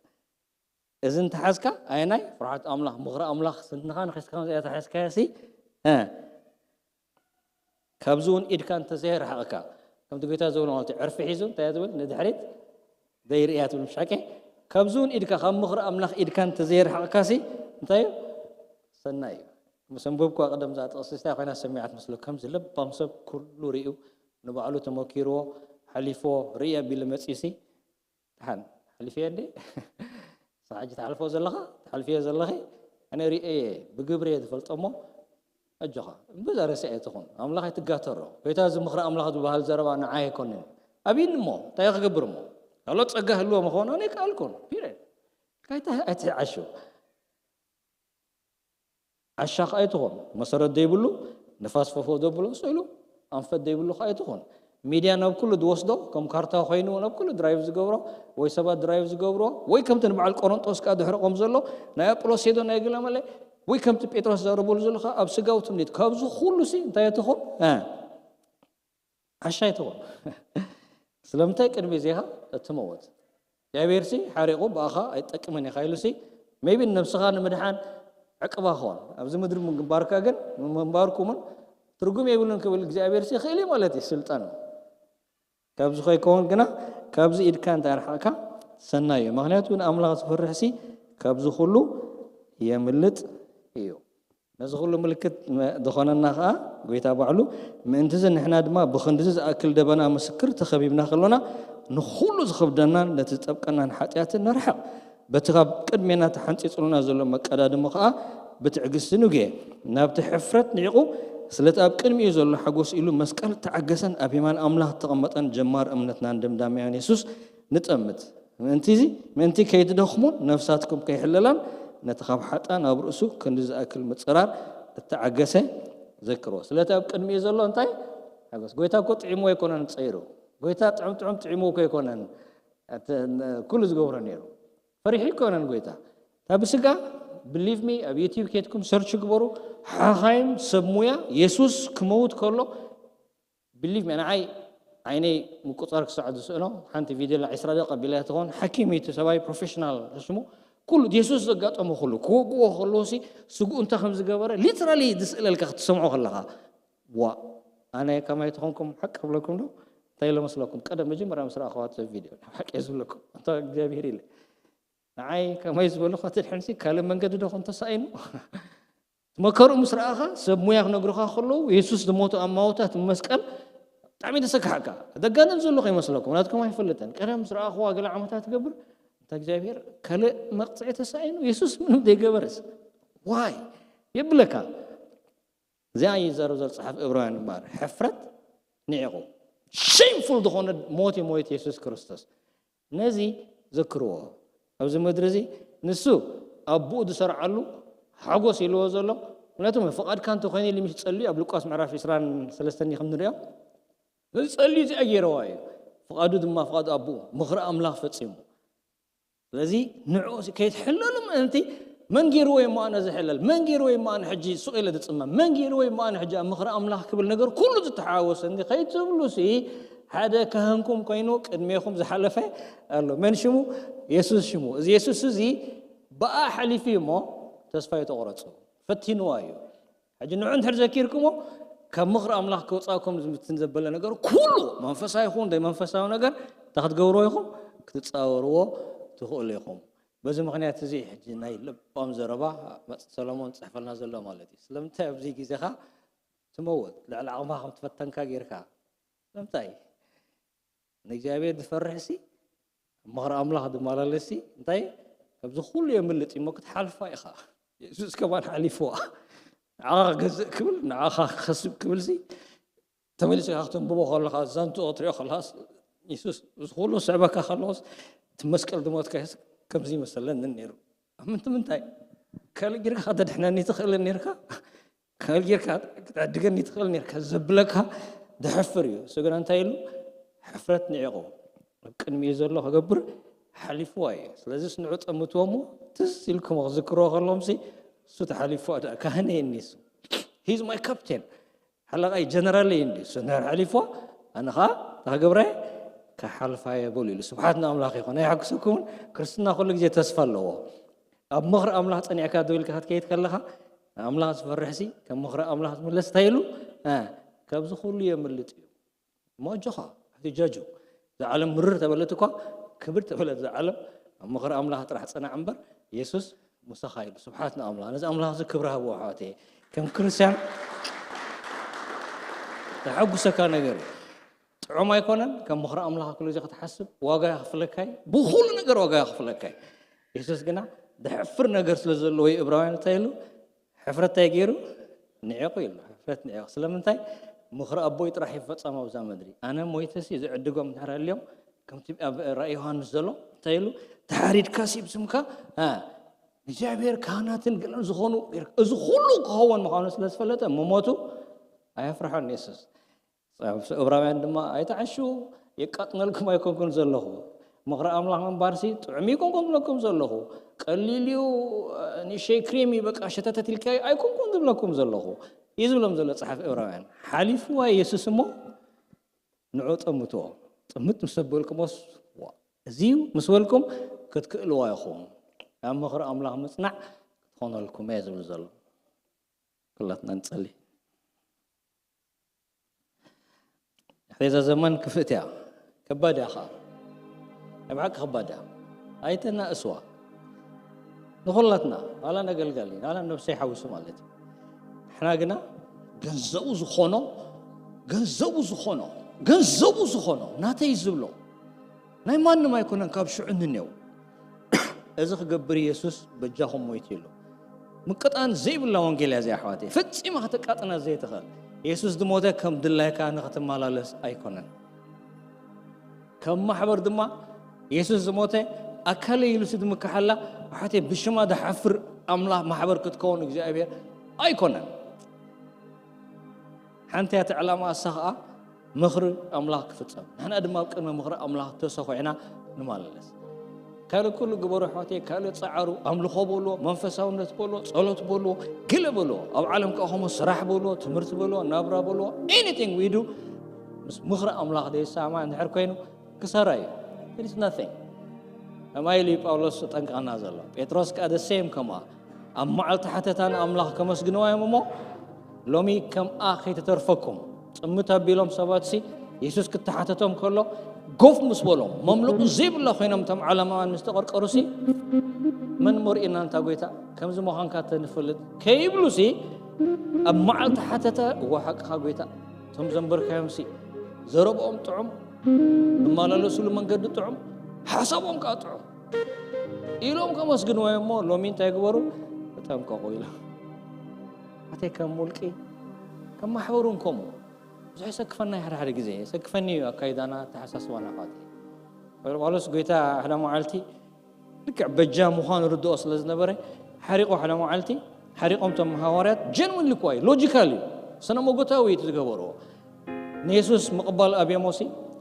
እዚ እንተሓዝካ፣ ኣየናይ? ፍርሃት ኣምላኽ፣ ምኽሪ ኣምላኽ፣ ስንኻ ንኺስካ ከምዚኣ ተሓዝካያሲ፣ እ፣ ካብዚ እውን ኢድካ እንተዘየርሓቕካ፣ ከምቲ ጎይታ ዝብል ማለት እዩ፣ ዕርፊ ሒዙ እንታይ እያ ዝብል? ንድሕሪት ዘይርእያ ትብል ምሽ ሓቂ? ካብዚ እውን ኢድካ፣ ካብ ምኽሪ ኣምላኽ ኢድካ እንተዘየርሓቕካሲ፣ እንታይ እዩ? ሰናይ እዩ። ምስ ኣንበብኩዋ ቀደም እዛ ጥቕሲ እንታይ ኮይና ሰሚዓ ትመስለኩም? ከምዚ ለባም ሰብ ኩሉ ርእዩ፣ ንባዕሉ ተመኪርዎ፣ ሓሊፍዎ፣ ርእየ ኣቢሉ መጺኡሲ፣ ደሓን ሓሊፈዮ እንዴ? ንስኻ ሕጂ ትሓልፎ ዘለኻ፣ ትሓልፍዮ ዘለኺ፣ ኣነ ርእየ እየ፣ ብግብሪ እየ ዝፈልጦ እሞ፣ ኣጆኻ፣ እምብዛ ረሲእ ኣይትኹን። ኣምላኽ ኣይትጋተሮ። ጎይታ፣ እዚ ምኽሪ ኣምላኽ ዝበሃል ዘረባ ንዓይ ኣይኮንን። ኣብይኒ እሞ፣ እንታይ ክገብር እሞ? ካልኦት ጸጋ ህልዎም ይኸውን፣ ኣነ ኣይከኣልኩን። ፒሪየድ። ኣይተ-፣ ኣይትዓሹ። ዓሻ ኸኣ ኣይትኹን። መሰረት ዘይብሉ፣ ንፋስ ፈፎ ዘብሎ ስኢሉ ኣንፈት ዘይብሉ ኸኣ ኣይትኹን። ሚድያ ናብ ኩሉ ዝወስዶ፣ ከም ካርታ ኮይኑ ናብ ኩሉ ድራይቭ ዝገብሮ፣ ወይ ሰባት ድራይቭ ዝገብሮ፣ ወይ ከምቲ ንበዓል ቆሮንጦስ ከኣ ዘሕርቖም ዘሎ፣ ናይ ኣጵሎስ ሴዶ ናይ ገለ መለ፣ ወይ ከምቲ ጴጥሮስ ዘረበሉ ዘሎ ኸኣ ኣብ ስጋዊ ትምኒት። ካብዚ ኩሉሲ እንታይ ኣይትኹን? እ፣ ዓሻ ኣይትኹን። ስለምንታይ ቅድሚ ግዜኻ እትመውት? እግዚኣብሔርሲ ሓሪቑ ብኣኻ ኣይጠቅምን ኢኻ ኢሉሲ፣ ሜቢ ንነብስኻ ንምድሓን ዕቅባ ክኾን፣ ኣብዚ ምድሪ ምግንባርካ ግን፣ ምንባርኩምን ትርጉም የብሉን ክብል እግዚኣብሔርሲ ይኽእል እዩ ማለት እዩ፣ ስልጣኑ። ካብዚ ከይከውን ግና፣ ካብዚ ኢድካ እንተኣርሓቕካ ሰናይ እዩ። ምኽንያቱ ንኣምላኽ ዝፈርሕሲ ካብዚ ኩሉ የምልጥ እዩ። ነዚ ኩሉ ምልክት መ-፣ ዝኾነና ኸኣ ጎይታ ባዕሉ፣ ምእንትዚ ንሕና ድማ ብኽንድዚ ዝኣክል ደበና ምስክር ተኸቢብና ከሎና፣ ንኹሉ ዝኸብደናን ነቲ ዝጠብቀናን ሓጢኣትን ንርሕቕ። በቲ ካብ ቅድሜና ተሓንጺጹልና ዘሎ መቀዳድሞ ከኣ ብትዕግስቲ ንጉየ። ናብቲ ሕፍረት ንዒቑ፣ ስለቲ ኣብ ቅድሚኡ ዘሎ ሓጎስ ኢሉ መስቀል ተዓገሰን ኣብ የማን ኣምላኽ ተቐመጠን ጀማር እምነትናን ደምዳምያን የሱስ ንጠምት። ምእንቲ እዚ፣ ምእንቲ ከይትደኽሙን ነፍሳትኩም ከይሕለላን፣ ነቲ ካብ ሓጣን ኣብ ርእሱ ክንዲ ዝኣክል ምጽራር እተዓገሰ ዘክርዎ። ስለቲ ኣብ ቅድሚኡ ዘሎ እንታይ? ሓጎስ። ጎይታ እኮ ጥዒሙ ኣይኮነን ጸይሩ። ጎይታ ጥዑም ጥዑም ጥዒሙ እኮ ኣይኮነን። እቲ ን-፣ ኩሉ ዝገብሮ ነይሩ። ፈሪሑ ኣይኮነን ጎይታ። እታ ብስጋ፣ believe me፣ ኣብ ዩቲዩብ ኬድኩም ሰርች ግበሩ። ሓኻይም ሰብ ሙያ የሱስ ክመውት ከሎ፣ believe me፣ ንዓይ ዓይነይ ምቁጻር ክሳዕ ዝስእኖ፣ ሓንቲ ቪድዮ ላ ዕስራ ደቂቃ ቢላ ትኾን፣ ሓኪም እዩ እቲ ሰብኣይ፣ ፕሮፌሽናል ሽሙ። ኩሉ የሱስ ዘጋጠሞ ኩሉ ክወግዎ ከለዉ ሲ ስግኡ እንታይ ከም ዝገበረ ሊትራሊ ዝስእለልካ ክትሰምዖ ከለኻ፣ ዋ፣ ኣነ ከማይ ተኾንኩም ሓቂ ክብለኩም ዶ? እንታይ ኢለ መስለኩም? ቀደም መጀመርያ ምስ ረኣኹዋ እቲ ቪድዮ፣ ሓቂ እየ ዝብለኩም፣ ኣንታ እግዚኣብሄር ኢለ። ንዓይ ከማይ ዝበልኹ፣ እቲ ድሕንሲ ካልእ መንገዲ ዶ ኮን ተሳኢኑ? መከርኡ ምስ ረኣኻ፣ ሰብ ሙያ ክነግሩኻ ከለዉ፣ የሱስ ዝሞቱ ኣማውታት መስቀል ብጣዕሚ ተሰካሕካ። ዘጋነን ዘሎ ከይመስለኩም፣ ናትኩም ኣይፈልጥን። ቀደም ምስ ረኣኹዋ ገለ ዓመታት ትገብር፣ እንታ እግዚኣብሄር ካልእ መቕጽዒ ተሳኢኑ፣ የሱስ ምንም ዘይገበረስ። ዋይ? የብለካ። እዚኣ እዩ ዘረብ ዘሎ ጸሓፊ ዕብራውያን እምበኣር። ሕፍረት ንዒቑ። ሼምፉል ዝኾነ ሞት እዩ ሞይት የሱስ ክርስቶስ። ነዚ ዘክርዎ። ኣብዚ ምድሪ እዚ ንሱ ኣቦኡ ዝሰርዓሉ ሓጎስ ኢልዎ ዘሎ። ምክንያቱ ፍቓድካ እንተኾይኑ ኢሉ ምስ ጸልዩ ኣብ ሉቃስ ምዕራፍ ዕስራን ሰለስተን ከም ንሪኦ። እዚ ጸልዩ እዚኣ ገይረዋ እዩ። ፍቓዱ ድማ ፍቓዱ ኣቦኡ። ምኽሪ ኣምላኽ ፈጺሙ። ስለዚ ንዕኡ ከይትሕለሉ ምእንቲ መን ገይርዎ እሞ ኣነ ዝሕለል? መን ገይርዎ እሞ ኣነ ሕጂ ሱቕ ኢለ ዝጽመም? መን ገይርዎ እሞ ኣነ ሕጂ ኣብ ምኽሪ ኣምላኽ ክብል ነገር ኩሉ ዝተሓዋወሰኒ ከይትብሉሲ ሓደ ካህንኩም ኮይኑ ቅድሜኹም ዝሓለፈ ኣሎ። መን ሽሙ? የሱስ ሽሙ። እዚ የሱስ እዚ ብኣ ሓሊፉ እዩ እሞ ተስፋ ይተቑረጹ። ፈቲንዋ እዩ። ሕጂ ንዑ እንድሕር ዘኪርኩሞ ካብ ምኽሪ ኣምላኽ ከውጻእኩም ዝምትን ዘበለ ነገር ኩሉ መንፈሳዊ ይኹን ዘይመንፈሳዊ ነገር እንታይ ክትገብርዎ ኢኹም? ክትጻወርዎ ትኽእሉ ኢኹም። በዚ ምኽንያት እዚ ሕጂ ናይ ልባም ዘረባ መጽ-፣ ሰሎሞን ዝጽሕፈልና ዘሎ ማለት እዩ። ስለምንታይ ኣብዚ ግዜኻ ትመውት? ልዕሊ ዓቕምኻ ከም ትፈተንካ ጌርካ። ስለምንታይ? ንእግዚኣብሔር ዝፈርሕሲ፣ ኣብ ምኽሪ ኣምላኽ ዝመላለስሲ፣ እንታይ? ካብዚ ኩሉ የምልጥ እሞ ክትሓልፋ ኢኻ። የሱስ ከማን ሓሊፍዋ። ንዓኻ ክገዝእ ክብል፣ ንዓኻ ክኸስብ ክብልሲ፣ ተመሊስካ ክትንብቦ ከለኻ፣ ዛንትኡ ክትሪኦ ከለኻስ፣ የሱስ እዚ ኩሉ ስዕበካ ከለዎስ፣ እቲ መስቀል ዝሞትካዮስ ከምዚ ይመሰለኒ ነይሩ። ኣብ ምንት-፣ ምንታይ? ካልእ ጌርካ ከተድሕነኒ ትኽእል ኔርካ? ካልእ ጌርካ ክትዕድገኒ ትኽእል ኔርካ ዘብለካ ዘሕፍር እዩ። እሱ ግና እንታይ ኢሉ? ሕፍረት ንዒቑ። ኣብ ቅድሚኡ ዘሎ ክገብር ሓሊፍዋ እዩ። ስለዚስ ንዑ ጠምትዎ እሞ ትዝ ኢልኩም ክዝክርዎ ከለኹምሲ እሱ ተሓሊፍዋ ደኣ ካህነይ እኒ እሱ። He's my captain። ሓለቓይ ጀነራል እዩ እንዲ። እሱ እንድሕር ሓሊፍዋ፣ ኣነ ኸዓ እንታይ ክገብራ እየ? ክሓልፋ እየ በሉ ኢሉ። ስብሓት ንኣምላኽ ይኹን። ኣይሓግሰኩምን? ክርስትና ኩሉ ግዜ ተስፋ ኣለዎ። ኣብ ምኽሪ ኣምላኽ ጸኒዕካ ደው ኢልካ ክትከይድ ከለኻ፣ ንኣምላኽ ዝፈርሕሲ፣ ከም ምኽሪ ኣምላኽ ዝምለስ እንታይ ኢሉ? እ፣ ካብዚ ኩሉ የምልጥ እዩ። እሞ ኣጆኻ፣ ኣይትጃጁ። እዛ ዓለም ምርር ተበለት እኳ፣ ክብር ተበለት እዛ ዓለም፣ ኣብ ምኽሪ ኣምላኽ ጥራሕ ጽናዕ እምበር፣ የሱስ ምሳኻ ኢሉ። ስብሓት ንኣምላኽ። ነዚ ኣምላኽ እዚ ክብሪ ሃብዎ፣ ኣሕዋተይ። ከም ክርስትያን፣ ዘሐጉሰካ ነገር እዩ። ጥዑም ኣይኮነን፣ ከም ምኽሪ ኣምላኽ ኩሉ ግዜ ክትሓስብ፣ ዋጋ የኽፍለካ እዩ። ብኹሉ ነገር ዋጋ የኽፍለካ እዩ። የሱስ ግና፣ ዘሕፍር ነገር ስለ ዘለዎ እዩ፣ ዕብራውያን እንታይ ኢሉ? ሕፍረት እንታይ ገይሩ? ንዒቑ ኢሉ። ሕፍረት ንዒቑ። ስለምንታይ? ምኽሪ ኣቦይ ጥራሕ እዩ ፈጻሚ ኣብዛ ምድሪ። ኣነ ሞይተሲ ዝዕድጎም እንድሕር ሃልዮም፣ ከምቲ ኣብ ራእይ ዮሃንስ ዘሎ፣ እንታይ ኢሉ? ተሓሪድካሲ ብስምካ፣ እ፣ እግዚኣብሔር ካህናትን ገለን ዝኾኑ፣ እዚ ኩሉ ክኸውን ምዃኑ ስለ ዝፈለጠ፣ ምሞቱ ኣየፍርሖን የሱስ። ኣብ ዕብራውያን ድማ፣ "ኣይትዓሹ፣ የቃጥነልኩም ኣይኮንኩን ዘለኹ። ምኽሪ ኣምላኽ ምንባርሲ ጥዑም ኣይኮንኩን ዝብለኩም ዘለኹ። ቀሊል እዩ፣ ንእሸይ ክሬም እዩ፣ በቃ ሸተተት ኢልካዮ ኣይኮንኩን ዝብለኩም ዘለኹ" እዩ ዝብሎም ዘሎ ጸሓፊ ዕብራውያን። ሓሊፍዋ የሱስ እሞ ንዑ ጠምትዎ። ጥምት ምስ ኣበልኩሞስ፣ ዋ፣ እዚ እዩ ምስ በልኩም ክትክእልዋ ኢኹም። ኣብ ምኽሪ ኣምላኽ ምጽናዕ ክትኾነልኩም እየ ዝብል ዘሎ። ኩላትና ንጸሊ። ሕዚ እዛ ዘመን ክፍእቲ እያ። ከባድ እያ ኸዓ። ናይ ብሓቂ ከባድ እያ። ኣይተናእስዋ። ንኹላትና፣ ዋላ ነገልጋሊ፣ ዋላ ነብሰይ ሓዊሱ ማለት እዩ። ንሕና ግና ገንዘቡ ዝኾኖ፣ ገንዘቡ ዝኾኖ፣ ገንዘቡ ዝኾኖ፣ ናተይ ዝብሎ፣ ናይ ማንም ኣይኮነን ካብ ሽዑ እንኔው። እዚ ክገብር ኢየሱስ በጃኹም ሞይቱ ኢሉ። ምቅጣን ዘይብላ ወንጌል እያ እዚኣ ኣሕዋተይ። ፈጺማ ከተቃጥና ዘይትኽእል። ኢየሱስ ዝሞተ ከም ድላይካ ንኽትመላለስ ኣይኮነን። ከም ማሕበር ድማ ኢየሱስ ዝሞተ ኣካለይ ኢሉ ዝምክሓላ ኣሕዋተይ ብሽማ ዝሓፍር ኣምላኽ ማሕበር ክትከውን እግዚኣብሔር ኣይኮነን። ሓንቲ እያ እቲ ዕላማ፣ እሳ ኸኣ ምኽሪ ኣምላኽ ክፍጸም። ንሕና ድማ ኣብ ቅድሚ ምኽሪ ኣምላኽ ተሰኹዕና ንመላለስ። ካልእ ኩሉ ግበሩ ኣሕዋተይ፣ ካልእ ጸዓሩ፣ ኣምልኾ በልዎ፣ መንፈሳውነት በልዎ፣ ጸሎት በልዎ፣ ገለ በልዎ። ኣብ ዓለም ከኣ ከምኡ ስራሕ በልዎ፣ ትምህርቲ በልዎ፣ ናብራ በልዎ፣ anything we do ምስ ምኽሪ ኣምላኽ ዘይሰማማዕ እንድሕር ኮይኑ ክሳራ እዩ። It is nothing። ከማይ ኢሉ እዩ ጳውሎስ ጠንቀቐና ዘሎ። ጴጥሮስ ከኣ the same ከምኣ። ኣብ መዓልቲ ሓተታ ንኣምላኽ ከመስግንዋ እዮም እሞ፣ ሎሚ ከምኣ ከይተተርፈኩም። ጽምት ኣቢሎም ሰባትሲ የሱስ ክተሓተቶም ከሎ፣ ጎፍ ምስ በሎም፣ መምለቑ ዘይብላ ኮይኖም እቶም ዓለማውያን ምስ ተቐርቀሩሲ፣ መን እሞ ርኢና እንታ ጎይታ፣ ከምዚ ምዃንካ ተንፈልጥ ከይብሉሲ፣ ኣብ መዓልቲ ሓተታ፣ እወ ሓቅኻ ጎይታ፣ እቶም ዘንበርካዮምሲ፣ ዘረብኦም ጥዑም፣ ዝመላለሱሉ መንገዲ ጥዑም፣ ሓሳቦም ከኣ ጥዑም ኢሎም ከመስግንዎ እዮም እሞ፣ ሎሚ እንታይ ግበሩ? ተጠንቀቑ ኢሎም። ኣተይ ከም ውልቂ፣ ከም ማሕበሩ እውን ከምኡ። ብዙሕ የሰክፈና እዩ፣ ሓደ ሓደ ግዜ የሰክፈኒ እዩ ኣካይዳና፣ ኣተሓሳስባና ኣሕዋተይ። ጳውሎስ ጎይታ ሓደ መዓልቲ ልክዕ በጃ ምዃኑ ርድኦ ስለ ዝነበረ፣ ሓሪቑ ሓደ መዓልቲ፣ ሓሪቖም እቶም ሃዋርያት፣ ጀንዊንሊ እኳ እዩ፣ ሎጂካል እዩ፣ ስነ መጎታዊ እዩ እቲ ዝገበርዎ። ንየሱስ ምቕባል ኣብዮሞሲ፣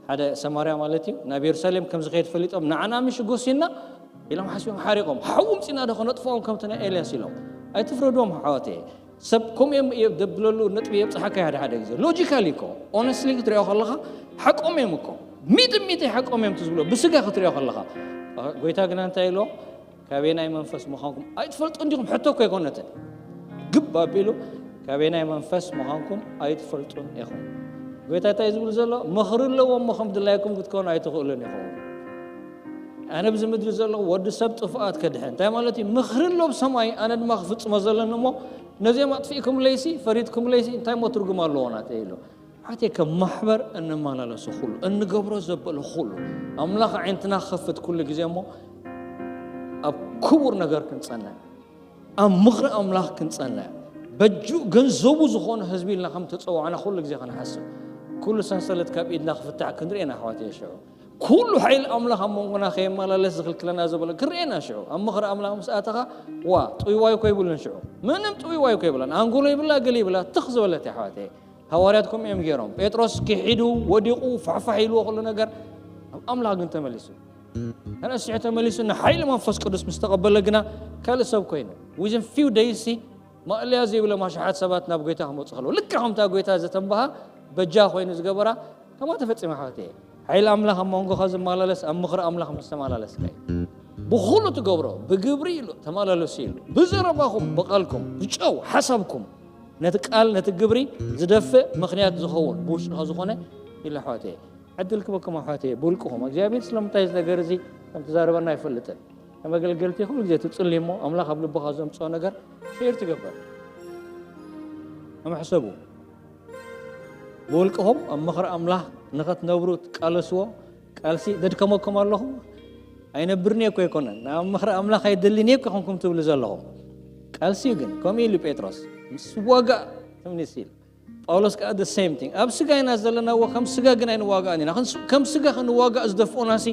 ሓደ ሰማርያ ማለት እዩ፣ ናብ የሩሳሌም ከም ዝኸይድ ፈሊጦም፣ ንዓና ምሽ ጎሲና ኢሎም ሓሲቦም ሓሪቖም። ሓዊ ምጺና ዶ ከነጥፍኦም ከምቲ ናይ ኤልያስ ኢሎም። ኣይትፍረድዎም ኣሕዋተየ። ሰብ ከምኡ እዮም፣ እዮም ደብለሉ ነጥቢ የብጽሓካ ሓደ ሓደ ግዜ። ሎጂካሊ እኮ፣ ኦነስትሊ ክትሪኦ ከለኻ ሓቆም እዮም እኮ። ሚእቲ ሚእቲ ሓቆም እዮም ትዝብሎ፣ ብስጋ ክትሪኦ ከለኻ። ጎይታ ግና እንታይ ኢሎ? ካበየናይ መንፈስ ምዃንኩም ኣይትፈልጡን ዲኹም? ሕቶ እኮ ኣይኮነትን። ግብ ኣቢሉ፣ ካበየናይ መንፈስ ምዃንኩም ኣይትፈልጡን ኢኹም። ጎይታ እንታይ ዝብል ዘሎ? ምኽሪ ኣለዎ እሞ ከም ድላይኩም ክትኮኑ ኣይትኽእሉን ኢኹም። ኣነ ብዚ ምድሪ ዘለኹ ወዲ ሰብ ጥፍኣት ከድሕን። እንታይ ማለት እዩ? ምኽሪ ኣሎ ብሰማይ፣ ኣነ ድማ ክፍጽሞ ዘለኒ እሞ፣ ነዚኦም ኣጥፊእኩምለይሲ፣ ፈሪድኩምለይሲ፣ እንታይ እሞ ትርጉም ኣለዎ ናተይ ኢሉ። ሓተይ ከም ማሕበር እንመላለሶ ኩሉ፣ እንገብሮ ዘበለ ኩሉ፣ ኣምላኽ ኣዒንትና ክኸፍት ኩሉ ግዜ እሞ፣ ኣብ ክቡር ነገር ክንጸንዕ፣ ኣብ ምኽሪ ኣምላኽ ክንጸንዕ፣ በጁ ገንዘቡ ዝኾነ ህዝቢ ኢልና ከም ተጸዋዕና ኩሉ ግዜ ክንሓስብ፣ ኩሉ ሰንሰለት ካብ ኢድና ክፍታሕ ክንርኢ ኢና ኣሕዋተየ ሽዑ። ኩሉ ሓይሊ ኣምላኽ ኣብ መንጎና ከየመላለስ ዝኽልክለና ዘበለ ክንርኢ ኢና ሽዑ። ኣብ ምኽሪ ኣምላኽ ምስ ኣተኻ፣ ዋ፣ ጥውይዋይ እኮ ይብሉን ሽዑ። ምንም ጥውይዋይ እኮ ይብላን። ኣንጎሎ ይብላ፣ ገለ ይብላ፣ ትኽ ዝበለት እያ ኣሕዋተየ። ሃዋርያት ከምኡ እዮም ገይሮም። ጴጥሮስ ክሒዱ፣ ወዲቑ፣ ፋሕፋሕ ኢልዎ ኩሉ ነገር፣ ኣብ ኣምላኽ ግን ተመሊሱ። ተነሲሑ ተመሊሱ ንሓይሊ መንፈስ ቅዱስ ምስ ተቐበለ ግና ካልእ ሰብ ኮይኑ። Within few days ሲ ማእለያ ዘይብሎም ኣሽሓት ሰባት ናብ ጎይታ ክመጹ ከለዉ፣ ልክዕ ከምታ ጎይታ ዘተንበሃ በጃ ኮይኑ ዝገበራ፣ ከምኣ ተፈጺመ ኣሕዋተየ። ሓይሊ ኣምላኽ ኣብ መንጎኻ ዝመላለስ፣ ኣብ ምኽሪ ኣምላኽ ምስ ተመላለስካ እዩ። ብኹሉ ትገብሮ፣ ብግብሪ ኢሉ፣ ተመላለሱ ኢሉ። ብዘረባኹም፣ ብቓልኩም፣ ብጨው ሓሳብኩም፣ ነቲ ቃል፣ ነቲ ግብሪ ዝደፍእ ምኽንያት ዝኸውን ብውሽጥኻ ዝኾነ ኢሉ ኣሕዋተየ። ዕድል ክበኩም ኣሕዋተየ፣ ብውልቅኹም። እግዚኣብሔር ስለምንታይ እዚ ነገር እዚ ከም ተዛረበና ኣይፈልጥን። ከም ኣገልገልቲ ኩሉ ግዜ ትጽሊ እሞ፣ ኣምላኽ ኣብ ልብኻ ዘምጽኦ ነገር ሼር ትገብር። እሞ ሕሰቡ። ብውልቅኹም ኣብ ምኽሪ ኣምላኽ ንኸትነብሩ ትቃለስዎ ቃልሲ ደድከመኩም ኣለኹም። ኣይነብርን እየ እኮ ኣይኮነን። ናብ ምኽሪ ኣምላኽ ኣይደልን እየ እኮ ኢኹም ትብሉ ዘለኹም። ቃልሲ እዩ ግን፣ ከምኡ ኢሉ ጴጥሮስ። ምስ ዋጋእ ትምኒስ ኢሉ። ጳውሎስ ከኣ the same thing። ኣብ ስጋ ኢና ዘለና፣ እወ፣ ከም ስጋ ግን ኣይንዋጋእን ኢና። ክንስ-፣ ከም ስጋ ክንዋጋእ ዝደፍኡናሲ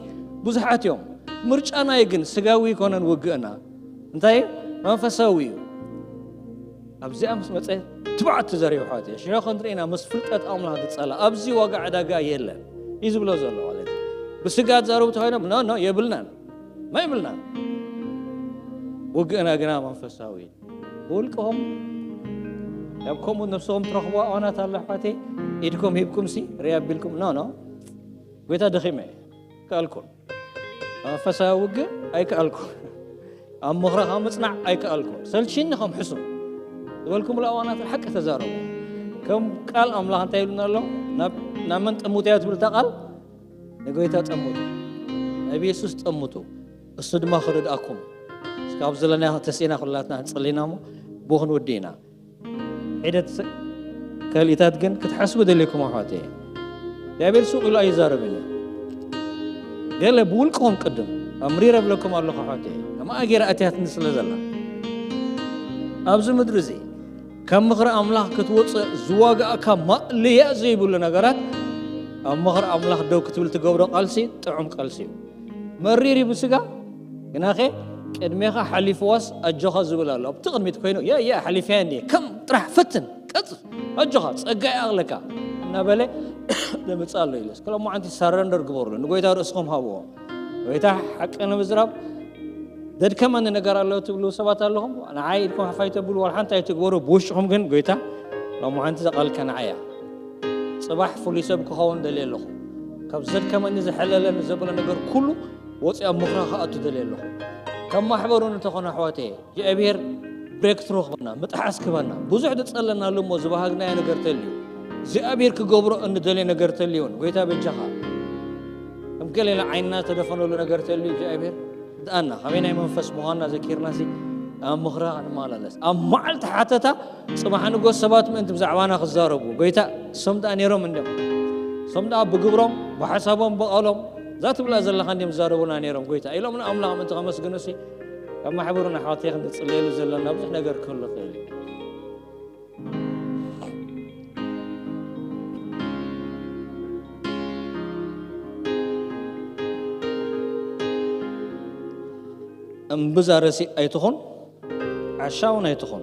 ብዙሓት እዮም። ምርጫና እዩ ግን፣ ስጋዊ ኣይኮነን ውግእና። እንታይ እዩ? መንፈሳዊ እዩ። ኣብዚኣ ምስ መጸ ትብዓት ትዘርዩ ኣሕዋት እየ። ሽዑ ክንርኢ ኢና፣ ምስ ፍልጠት ኣምላኽ ዝጸላ። ኣብዚ ዋጋ ዕዳጋ የለን እዩ ዝብሎ ዘሎ ማለት እዩ። ብስጋ ትዛረቡ ተኾይኖም፣ ኖ፣ ኖ፣ የብልናን። ማ የብልናን። ውግእና ግና መንፈሳዊ እዩ። ብውልቅኹም ኣብ ከምኡ ነብስኹም ትረኽቡ ኣዋናት ኣሎ ኣሕዋተይ፣ ኢድኩም ሂብኩም ሲ ርያ ኣቢልኩም፣ ኖ፣ ኖ፣ ጎይታ ደኺመ እየ፣ ከኣልኩን። መንፈሳዊ ውግእ ኣይከኣልኩን። ኣብ ምኽርኻ ምጽናዕ ኣይከኣልኩን። ሰልችኒ ከም ሕሱም ዝበልኩምሉ ኣዋናት ሓቂ ተዛረቡ። ከም ቃል ኣምላኽ እንታይ ይብልና ኣሎ? ናብ፣ ናብ መን ጠምቱ እያ ትብል እታ ቃል? ንጎይታ ጠምቱ። ናብ የሱስ ጠምቱ። እሱ ድማ ክርድኣኩም። እስካብ ዘለና ተስኢና ኩላትና ጸሊና እሞ ብኡ ክንውዲ ኢና። ሒደት ስ-፣ ካልኢታት ግን ክትሓስቡ ደልየኩም ኣሕዋተይ። እግዚኣብሔር ሱቕ ኢሉ ኣይዛረብን እዩ። ገለ ብውልቅኹም ቅድም፣ ኣምሪረ እብለኩም ኣለኹ ኣሕዋተይ፣ ከማኣ ገይራ ኣትያትኒ ስለ ዘላ። ኣብዚ ምድሪ እዚ ካብ ምኽሪ ኣምላኽ ክትወፅእ ዝዋጋእካ ማእለያ ዘይብሉ ነገራት፣ ኣብ ምኽሪ ኣምላኽ ደው ክትብል ትገብሮ ቃልሲ ጥዑም ቃልሲ እዩ። መሪር እዩ ብስጋ፣ ግናኸ ቅድሜኻ ሓሊፍዋስ ኣጆኻ ዝብል ኣሎ። ኣብቲ ቅድሚት ኮይኑ፣ "የ፣ የ፣ ሓሊፈያ እንድየ፣ ከም ጥራሕ ፈትን፣ ቀጽፍ፣ ኣጆኻ፣ ጸጋ ይኣኽለካ" እናበለ ዘምጽእ ኣሎ ኢሉስ። ክሎም መዓንቲ ሳረንደር ግበሩሉ፣ ንጎይታ ርእስኹም ሃብዎ። ጎይታ ሓቂ ንምዝራብ ዘድከመኒ ነገር ኣሎ ትብሉ ሰባት ኣለኹም፣ ንዓይ ኢልኩም ሓፋይ ተብሉ ዋላ ሓንቲ ኣይትግበሩ። ብውሽጥኹም ግን ጎይታ ሎም መዓንቲ እዛ ቃልካ ንዓይ እያ። ጽባሕ ፍሉይ ሰብ ክኸውን ደልየ ኣለኹ። ካብ ዘድከመኒ ዝሐለለኒ ዘበለ ነገር ኩሉ ወፂኣ ምኽራ ክኣቱ ደልየ ኣለኹ። ካብ ማሕበሩ እንተኾነ ኣሕዋተየ እግዚኣብሔር ብሬክ ትሩ ክበና፣ ምጥሓስ ክበና። ብዙሕ ዝጸለናሉ እሞ ዝባሃግናዮ ነገር ተልዩ፣ እግዚኣብሔር ክገብሮ እንደልዮ ነገር ተልዩን፣ ጎይታ በጃኻ፣ ከም ገሌላ ዓይንና ተደፈነሉ ነገር ተልዩ እግዚኣብሔር ድኣና፣ ከመይ ናይ መንፈስ ምዃንና ዘኪርናሲ ኣብ ምኽራ ንመላለስ። ኣብ መዓልቲ ሓተታ ጽባሕ ንጎስ ሰባት ምእንቲ ብዛዕባና ክዛረቡ፣ ጎይታ፣ እሶም ደኣ ነይሮም እንድዮም፣ እሶም ደኣ ብግብሮም፣ ብሓሳቦም፣ ብቓሎም፣ እዛ ትብላ ዘለኻ እንድዮም ዝዛረቡና ነይሮም፣ ጎይታ፣ ኢሎም ንኣምላኽ ምእንቲ ከመስግኑሲ፣ ካብ ማሕበሩን ኣሕዋተይ ክንጽልየሉ ዘለና ብዙሕ ነገር ክህሉ ይኽእል እዩ። እምብዛ ረሲእ ኣይትኹን፣ ዓሻ እውን ኣይትኹን።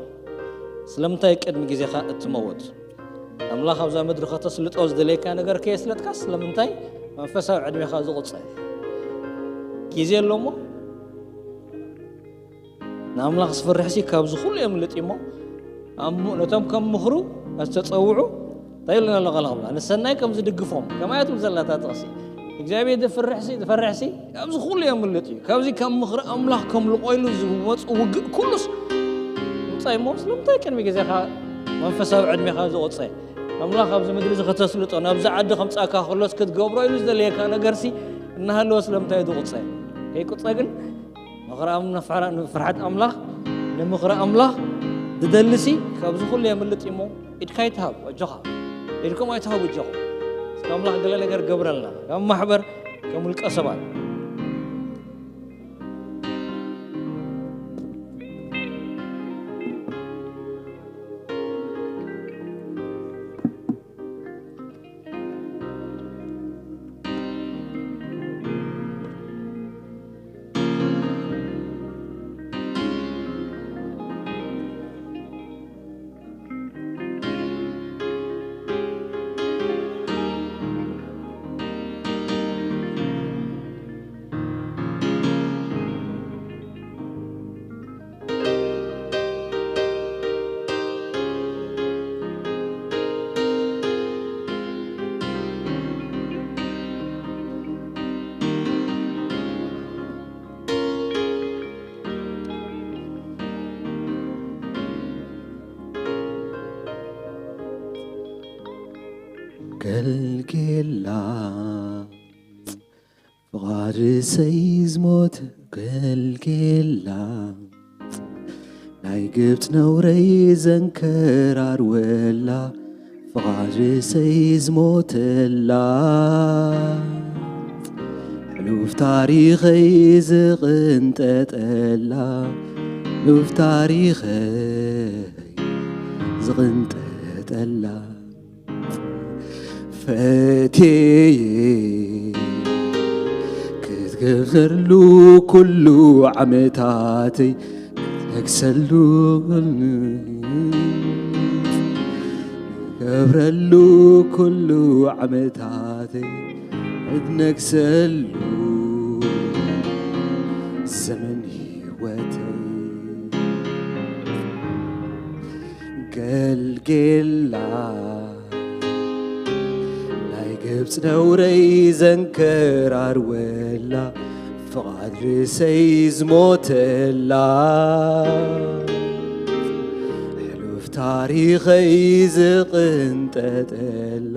ስለምንታይ ቅድሚ ግዜኻ እትመውት? ኣምላኽ ኣብዛ ምድሪ ከተስልጦ ዝደለየካ ነገር ከየስለጥካ ስለምንታይ መንፈሳዊ ዕድሜኻ ዝቑጸ? ግዜ ኣሎ እሞ ንኣምላኽ ዝፈርሕሲ ካብዚ ኩሉ የምልጥ እዩ እሞ፣ ኣብ ም-፣ ነቶም ከም ምኽሩ ዝተጸውዑ እንታይ ኢሉና ኣሎ ቃል ኣምላኽ? ንሰናይ ከም ዝድግፎም። ከማይ እያ ትብል ዘላ እታ ጥቕሲ። እግዚኣብሔር ዝፍርሕሲ፣ ዝፈርሕሲ ካብዚ ኩሉ የምልጥ እዩ። ካብዚ ካብ ምኽሪ ኣምላኽ ከም ልቖ ኢሉ ዝመጽእ ውግእ ኩሉስ ውጻእ እሞ፣ ስለምንታይ ቅድሚ ግዜኻ መንፈሳዊ ዕድሜኻ ዝቑጸ? ኣምላኽ ኣብዚ ምድሪ እዚ ከተስልጦ፣ ናብዚ ዓዲ ከምጻካ ከሎስ ክትገብሮ ኢሉ ዝደለየካ ነገርሲ እናሃለወ ስለምንታይ ዝቑጸ? ከይቁጸ ግን ምኽሪ ኣም-፣ ንፍራ-፣ ንፍርሓት ኣምላኽ፣ ንምኽሪ ኣምላኽ ዝደልሲ ካብዚ ኩሉ የምልጥ እሞ፣ ኢድካ ኣይትሃብ፣ ኣጆኻ። ኢድኩም ኣይትሃቡ፣ ኣጆኹም። እስከ ኣምላኽ ገለ ነገር ገብረልና። ከም ማሕበር፣ ከም ውልቀ ሰባት። ገልጌላ ፍቓድሰይ ዝሞት ገልጌላ፣ ናይ ግብጽ ነውረይ ዘንከራርወላ፣ ፍቓድሰይ ዝሞተላ፣ ሕሉፍ ታሪኸይ ዝቕንጠጠላ፣ ሕሉፍ ታሪኸይ ዝቕንጠጠላ። ፈትየ ክትገብረሉ ኩሉ ዓመታተይ ክትነግሰሉ ገብረሉ ኩሉ ዓመታተይ ክትነግሰሉ ዘመን ህይወተይ ገልጌላ ናይ ግብጽ ነውረይ ዘንከራርወላ ፍቓድ ርእሰይ ዝሞተላ ሕሉፍ ታሪኸይ ዝቕንጠጠላ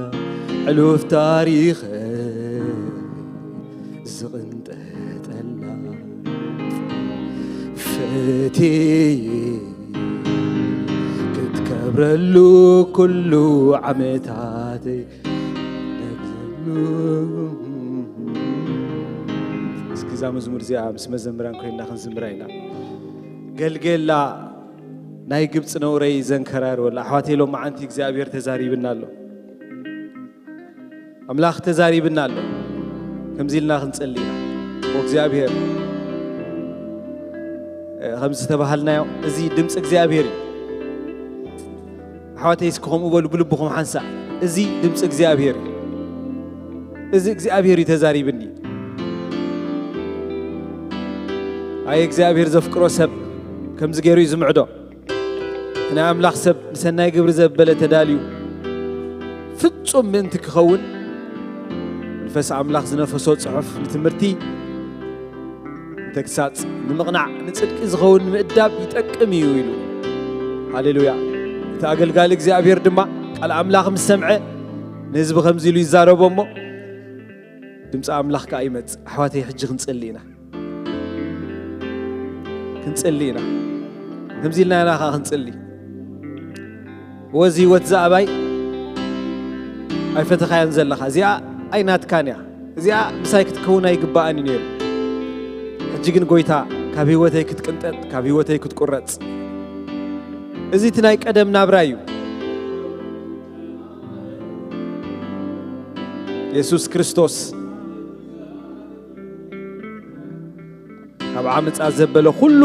ሕሉፍ ታሪኸይ ዝቕንጠጠላ ፈትየ ክትከብረሉ ኩሉ ዓመታተይ ነግዘሉ እስኪ እዛ መዝሙር እዚኣ ምስ መዘምራን ኮይንና ክንዝምራ ኢና። ገልገላ ናይ ግብፂ ነውረይ ዘንከራርወላ። ኣሕዋተይ፣ ሎም መዓንቲ እግዚኣብሔር ተዛሪብና ኣሎ። ኣምላኽ ተዛሪብና ኣሎ። ከምዚ ኢልና ክንጸሊ ኢና። ኦ እግዚኣብሔር፣ እ፣ ከም ዝተባሃልናዮ፣ እዚ ድምፂ እግዚኣብሔር እዩ። ኣሕዋተይ፣ እስኪ ከምኡ በሉ፣ ብልብኹም ሓንሳእ። እዚ ድምፂ እግዚኣብሔር እዩ። እዚ እግዚኣብሔር እዩ ተዛሪብኒ። ኣየ እግዚኣብሔር ዘፍቅሮ ሰብ ከምዚ ገይሩ እዩ ዝምዕዶ። እቲ ናይ ኣምላኽ ሰብ ንሰናይ ግብሪ ዘበለ ተዳልዩ ፍጹም ምእንቲ ክኸውን፣ መንፈስ ኣምላኽ ዝነፈሶ ጽሑፍ ንትምህርቲ፣ ንተግሳጽ፣ ንምቕናዕ፣ ንጽድቂ ዝኸውን ምእዳብ ይጠቅም እዩ ኢሉ። ሃሌሉያ። እቲ ኣገልጋሊ እግዚኣብሔር ድማ ቃል ኣምላኽ ምስ ሰምዐ፣ ንህዝቢ ከምዚ ኢሉ ይዛረቦ እሞ፣ ድምፂ ኣምላኽ ከኣ ይመጽእ። ኣሕዋተይ፣ ሕጂ ክንጽሊ ኢና። ክንጽሊ ኢና። ከምዚ ኢልና ኢና ከኣ ክንጽሊ። ወዚ ህይወት እዛ ኣባይ ኣይፈተኻያን ዘለኻ። እዚኣ ኣይናትካን እያ። እዚኣ ምሳይ ክትከውን ኣይግባኣን እዩ ነይሩ። ሕጂ ግን ጎይታ ካብ ህይወተይ ክትቅንጠጥ፣ ካብ ህይወተይ ክትቁረጽ። እዚ እቲ ናይ ቀደም ናብራ እዩ። የሱስ ክርስቶስ ካብ ዓመጻ ዘበለ ኩሉ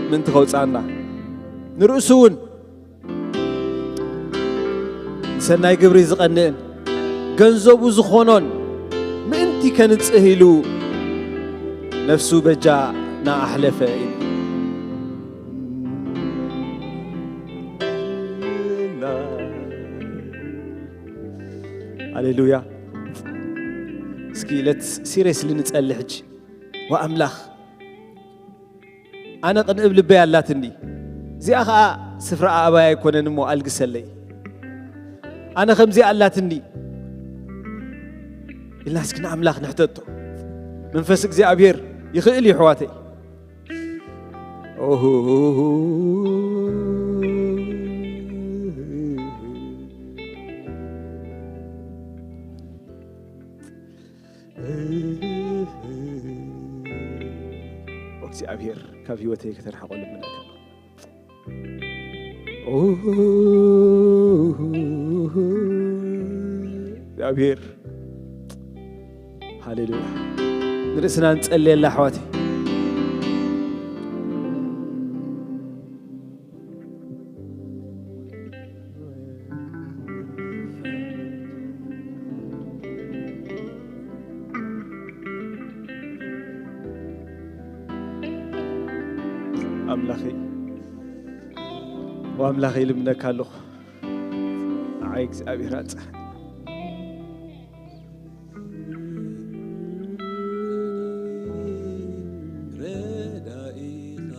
ምእንቲ ከውጻና፣ ንርእሱ እውን ንሰናይ ግብሪ ዝቐንእን ገንዘቡ ዝኾኖን ምእንቲ ከንጽህ ኢሉ ነፍሱ በጃ ናኣሕለፈ ኢሉ። ሃሌሉያ። እስኪ let's seriously ንጸሊ ሕጂ። ወኣምላኽ፣ ኣነ ቅንእብ ልበይ ኣላትኒ፣ እዚኣ ኸኣ ስፍራ ኣባይ ኣይኮነን እሞ ኣልግሰለይ። ኣነ ከምዚኣ ኣላትኒ ኢልና እስኪ ንኣምላኽ ንሕተቶ። መንፈስ እግዚኣብሔር ይኽእል እዩ፣ ኣሕዋተይ። ኦሆ። እግዚኣብሔር ካብ ህይወተይ ከተርሕቆ ልምነካ። እግዚኣብሔር፣ ሃሌሉያ። ንርእስና ንጸልየላ፣ ኣሕዋተይ። ኣምላኸይ፣ ወኣምላኸይ፣ ልምነካ ኣለኹ። ንዓይ እግዚኣብሔር ኣንጽሃኒ። ረዳኢኻ፣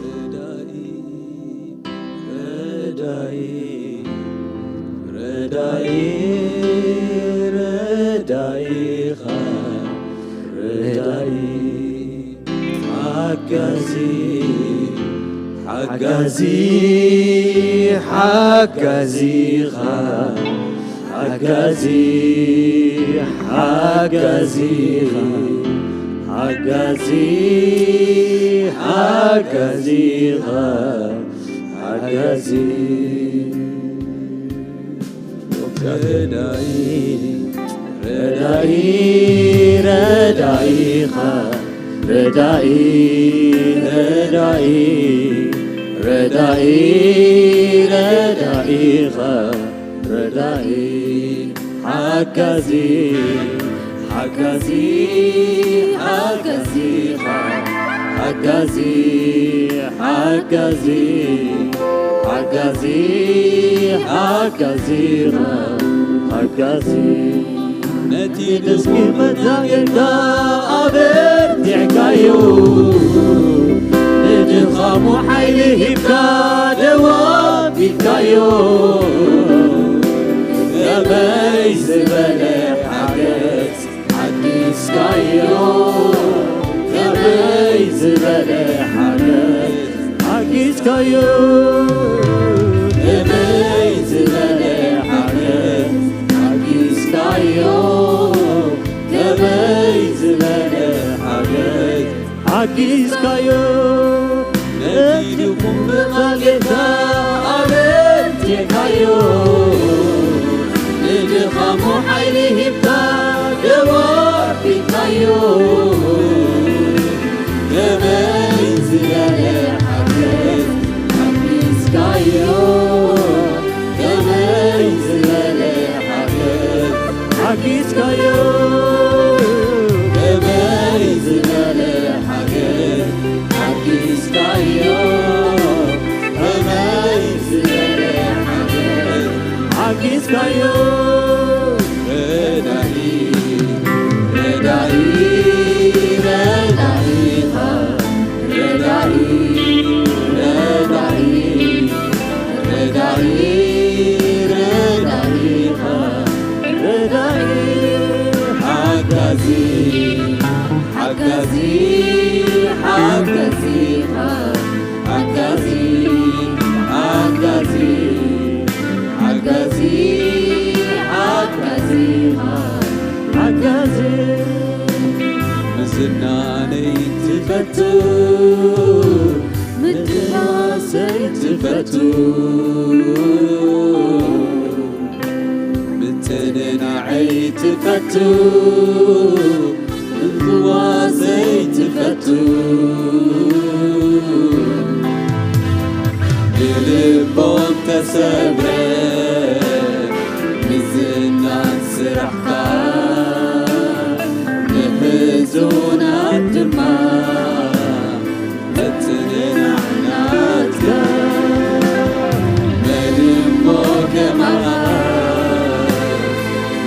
ረዳኢ፣ ረዳኢ፣ ረዳኢ፣ ረዳኢኻ፣ ረዳኢ፣ ሓጋዚ፣ ሓጋዚ፣ ሓጋዚኻ፣ ሓጋዚ፣ ሓጋዚኻ፣ ሓጋዚ፣ ሓጋዚኻ፣ ሓጋዚ። ረዳኢ፣ ረዳኢ፣ ረዳኢኻ፣ ረዳኢ፣ ረዳኢ፣ ረዳኢ፣ ረዳኢኻ፣ ረዳኢ፣ ሓጋዚ፣ ሓጋዚ፣ ሓጋዚኻ፣ ሓጋዚ፣ ሓጋዚ፣ ሓጋዚ፣ ሓጋዚኻ፣ ሓጋዚ። ነቲ ደስኪ መዛየዳ ኣበርቲዕካዮ፣ ንድኻሙ ሓይሊ ሂብካ ደው ኣቢልካዮ። ከመይ ዝበለ ሓገዝ ሓጊዝካዮ፣ ከመይ ዝበለ ሓገዝ ሓጊዝካዮ፣ ከመይ ዝበለ ሓገዝ ሓጊዝካዮ፣ ከመይ ዝበለ ጊዝካዮ ነዲድኩም ብቓል ጌታ ኣበርቲዕካዮ፣ ንድኻሙ ሓይሊ ሂብካ ደወፊካዮ። ከመይ ዝበለ ሓገዝ ሓጊዝካዮ፣ ከመይ ዝበለ ሓገዝ ሓጊዝካዮ፣ ከመይ ዝበለ ሓገዝ ሓጊዝካዮ፣ ከመይ ዝበለ ሓገዝ ሓጊዝካዮ። ረዳኢ፣ ረዳኢ፣ ረዳኢኻ፣ ረዳኢ፣ ረዳኢ፣ ረዳኢ፣ ረዳኢኻ፣ ረዳኢ፣ ሓጋዚ፣ ሓጋዚ፣ ሓጋዚኻ፣ ሓጋዚ፣ ሓጋዚ፣ ሓጋዚ፣ ሓጋዚኻ፣ ሓጋዚ። ምዝናነይ ትፈቱ፣ ምጥራሰይ ትፈቱ፣ ምትንናዐይ ትፈቱ፣ ምፍዋሰይ ትፈቱ። ብልቦም ተሰብረ፣ ምዝናን ስራሕካ፣ ንሕዙናት ድማ ምትንናዕ ናትካ። መን እሞ ከማኻ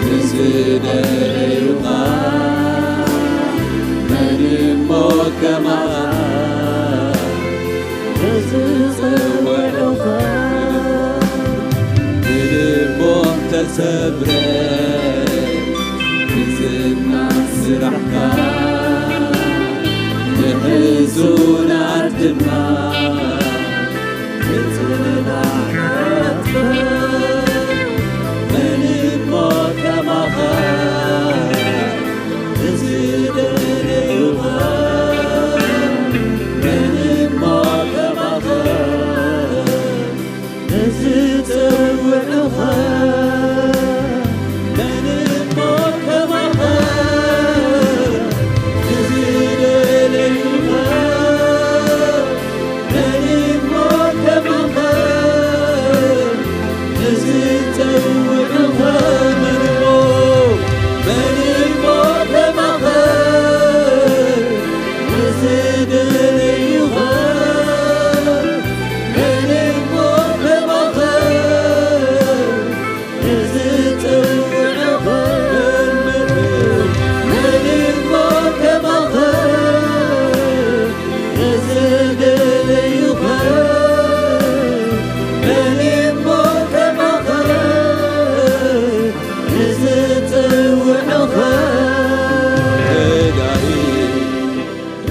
ንዝደለዩኻ፣ መን እሞ ከማኻ ንዝጸውዑኻ። ብልቦም ተሰብረ፣ ብዝና ስራሕካ ንሕዙናት ድማ ምጽንናዕካ። መን እሞ ከማኻ ንዝደለዩኻ፣ መን እሞ ከማኻ ንዝጸውዑኻ፣ መን እሞ ከማኻ ንዝደለዩኻ፣ መን እሞ ከማኻ ንዝጸውዑኻ፣ መን እሞ፣ መን እሞ ከማኻ ንዝደለዩኻ፣ መን እሞ ከማኻ ንዝጸውዑኻ፣ መን እሞ ከማኻ ንዝደለዩኻ፣ መን እሞ ከማኻ ንዝጸውዑኻ። ረዳኢ፣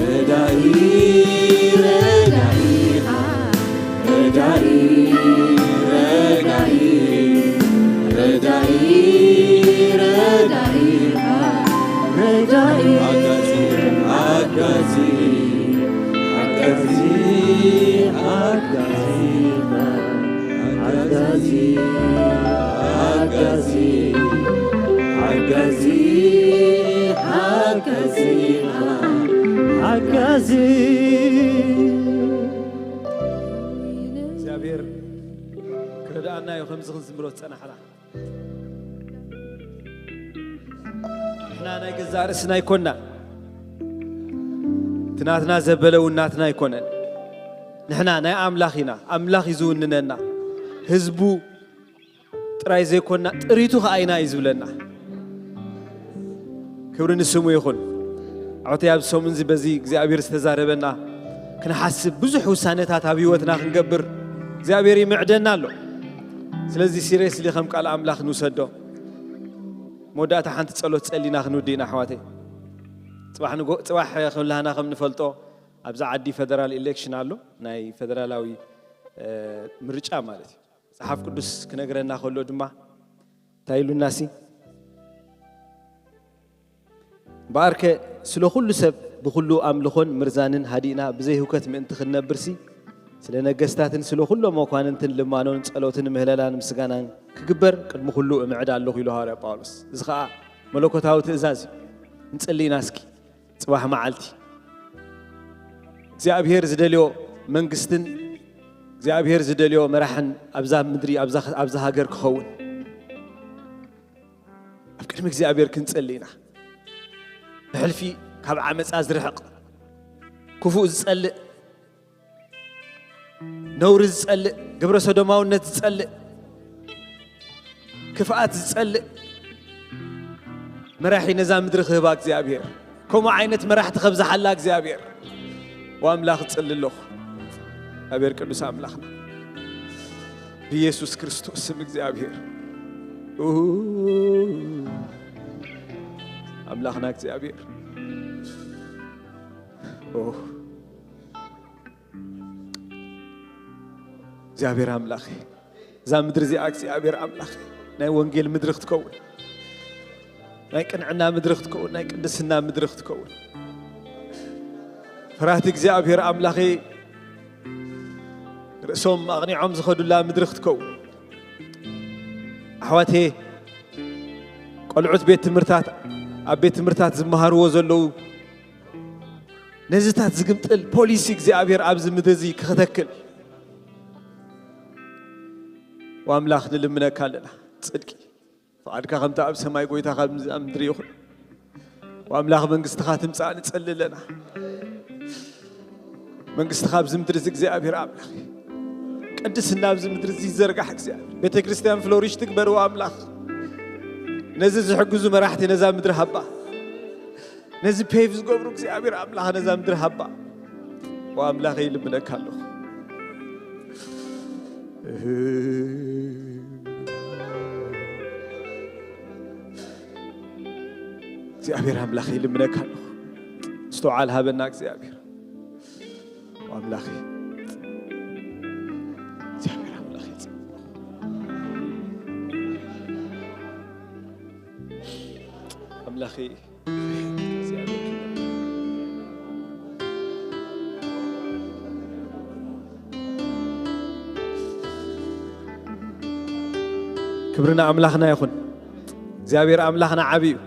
ረዳኢ፣ ረዳኢኻ፣ ረዳኢ፣ ረዳኢ፣ ረዳኢ፣ ረዳኢኻ፣ ረዳኢ። ሓጋዚ፣ ሓጋዚ፣ ሓጋዚ፣ ሓጋዚኻ። ሓጋዚ፣ ሓጋዚ፣ ሓጋዚ፣ ሓጋዚ፣ ሓጋዚ። እግዚኣብሔር ክረድኣና እዩ ከምዚ ክንዝምሮ ዝጸናሕና። ንሕና ናይ ገዛእ ርእስና ኣይኮንና። እቲ ናትና ዘበለ እውን ናትና ኣይኮነን። ንሕና ናይ ኣምላኽ ኢና። ኣምላኽ እዩ ዝውንነና። ህዝቡ ጥራይ ዘይኮንና፣ ጥሪቱ ኸዓ ኢና እዩ ዝብለና። ክብሪ ንስሙ ይኹን። ኣሕዋተይ፣ ኣብዚ ሰሙን እዚ በዚ እግዚኣብሔር ዝተዛረበና ክንሓስብ፣ ብዙሕ ውሳነታት ኣብ ህይወትና ክንገብር እግዚኣብሔር ይምዕደና ኣሎ። ስለዚ ሲሪየስሊ ከም ቃል ኣምላኽ ንውሰዶ። መወዳእታ ሓንቲ ጸሎት ጸሊና ክንውድእ ኢና ኣሕዋተይ። ጽባሕ ንጎ-፣ ጽባሕ ከም ላህና ከም ንፈልጦ ኣብዚ ዓዲ ፈደራል ኢሌክሽን ኣሎ፣ ናይ ፈደራላዊ፣ እ፣ ምርጫ ማለት እዩ። መጽሓፍ ቅዱስ ክነግረና ከሎ ድማ እንታይ ኢሉናሲ? እምበኣርከ ስለ ኩሉ ሰብ ብኹሉ ኣምልኾን ምርዛንን ሃዲእና ብዘይ ህውከት ምእንቲ ክንነብርሲ፣ ስለ ነገስታትን ስለ ኩሎም መኳንንትን ልማኖን ጸሎትን ምህለላን ምስጋናን ክግበር ቅድሚ ኩሉ እምዕድ ኣለኹ ኢሉ ሃዋርያ ጳውሎስ። እዚ ኸኣ መለኮታዊ ትእዛዝ እዩ። እንጽሊ ኢና እስኪ ጽባሕ መዓልቲ እግዚኣብሔር ዝደልዮ መንግስትን እግዚኣብሔር ዝደልዮ መራሕን ኣብዛ ምድሪ፣ ኣብዛ፣ ኣብዛ ሃገር ክኸውን ኣብ ቅድሚ እግዚኣብሔር ክንጽሊ ኢና። ብሕልፊ ካብ ዓመፃ ዝርሕቕ፣ ክፉእ ዝጸልእ፣ ነውሪ ዝጸልእ፣ ግብረ ሰዶማውነት ዝጸልእ፣ ክፍኣት ዝጸልእ መራሒ ነዛ ምድሪ ክህባ እግዚኣብሔር፣ ከምኡ ዓይነት መራሕቲ ከብዝሓላ እግዚኣብሔር። ወኣምላኽ እጽሊ ኣለኹ። እግዚኣብሔር ቅዱስ ኣምላኽና፣ ብኢየሱስ ክርስቶስ ስም እግዚኣብሔር፣ ኡ፣ ኣምላኽና እግዚኣብሔር፣ ኦ፣ እግዚኣብሔር ኣምላኽ፣ እዛ ምድሪ እዚኣ እግዚኣብሔር ኣምላኽ ናይ ወንጌል ምድሪ ክትከውን፣ ናይ ቅንዕና ምድሪ ክትከውን፣ ናይ ቅድስና ምድሪ ክትከውን፣ ፈራህቲ እግዚኣብሔር ኣምላኸይ ርእሶም ኣቕኒዖም ዝኸዱላ ምድሪ ክትከውን፣ ኣሕዋቴ፣ ቆልዑት ቤት ትምህርታት፣ ኣብ ቤት ትምህርታት ዝመሃርዎ ዘለዉ ነዚታት ዝግምጥል ፖሊሲ እግዚኣብሔር ኣብዚ ምድሪ እዚ ክኽተክል፣ ወኣምላኽ ንልምነካ ኣለና። ጽድቂ ፍቓድካ ከምቲ ኣብ ሰማይ፣ ጎይታ፣ ከምዚ ኣብ ምድሪ ይኹን። ወኣምላኽ መንግስትኻ ትምጻእ ንጸሊ ኣለና። መንግስትኻ ኣብዚ ምድሪ እዚ እግዚኣብሔር ኣምላኽ፣ ቅድስና ኣብዚ ምድሪ እዚ ይዘርጋሕ እግዚኣብሔር። ቤተ ክርስቲያን ፍሎሪሽ ትግበር ወኣምላኽ። ነዚ ዝሕግዙ መራሕቲ ነዛ ምድሪ ሃባ። ነዚ ፔቭ ዝገብሩ እግዚኣብሔር ኣምላኽ ነዛ ምድሪ ሃባ። ወኣምላኸ ይልምነካ ኣለኹ። እግዚኣብሔር ኣምላኸ ይልምነካ ኣለኹ። ምስትውዓል ሃበና እግዚኣብሔር። ኣምላኸ፣ እግዚኣብሔር ኣምላኸ፣ ኣምላኸ፣ ክብሪ ንኣምላኽና ይኹን። እግዚኣብሔር ኣምላኽና ዓቢ እዩ።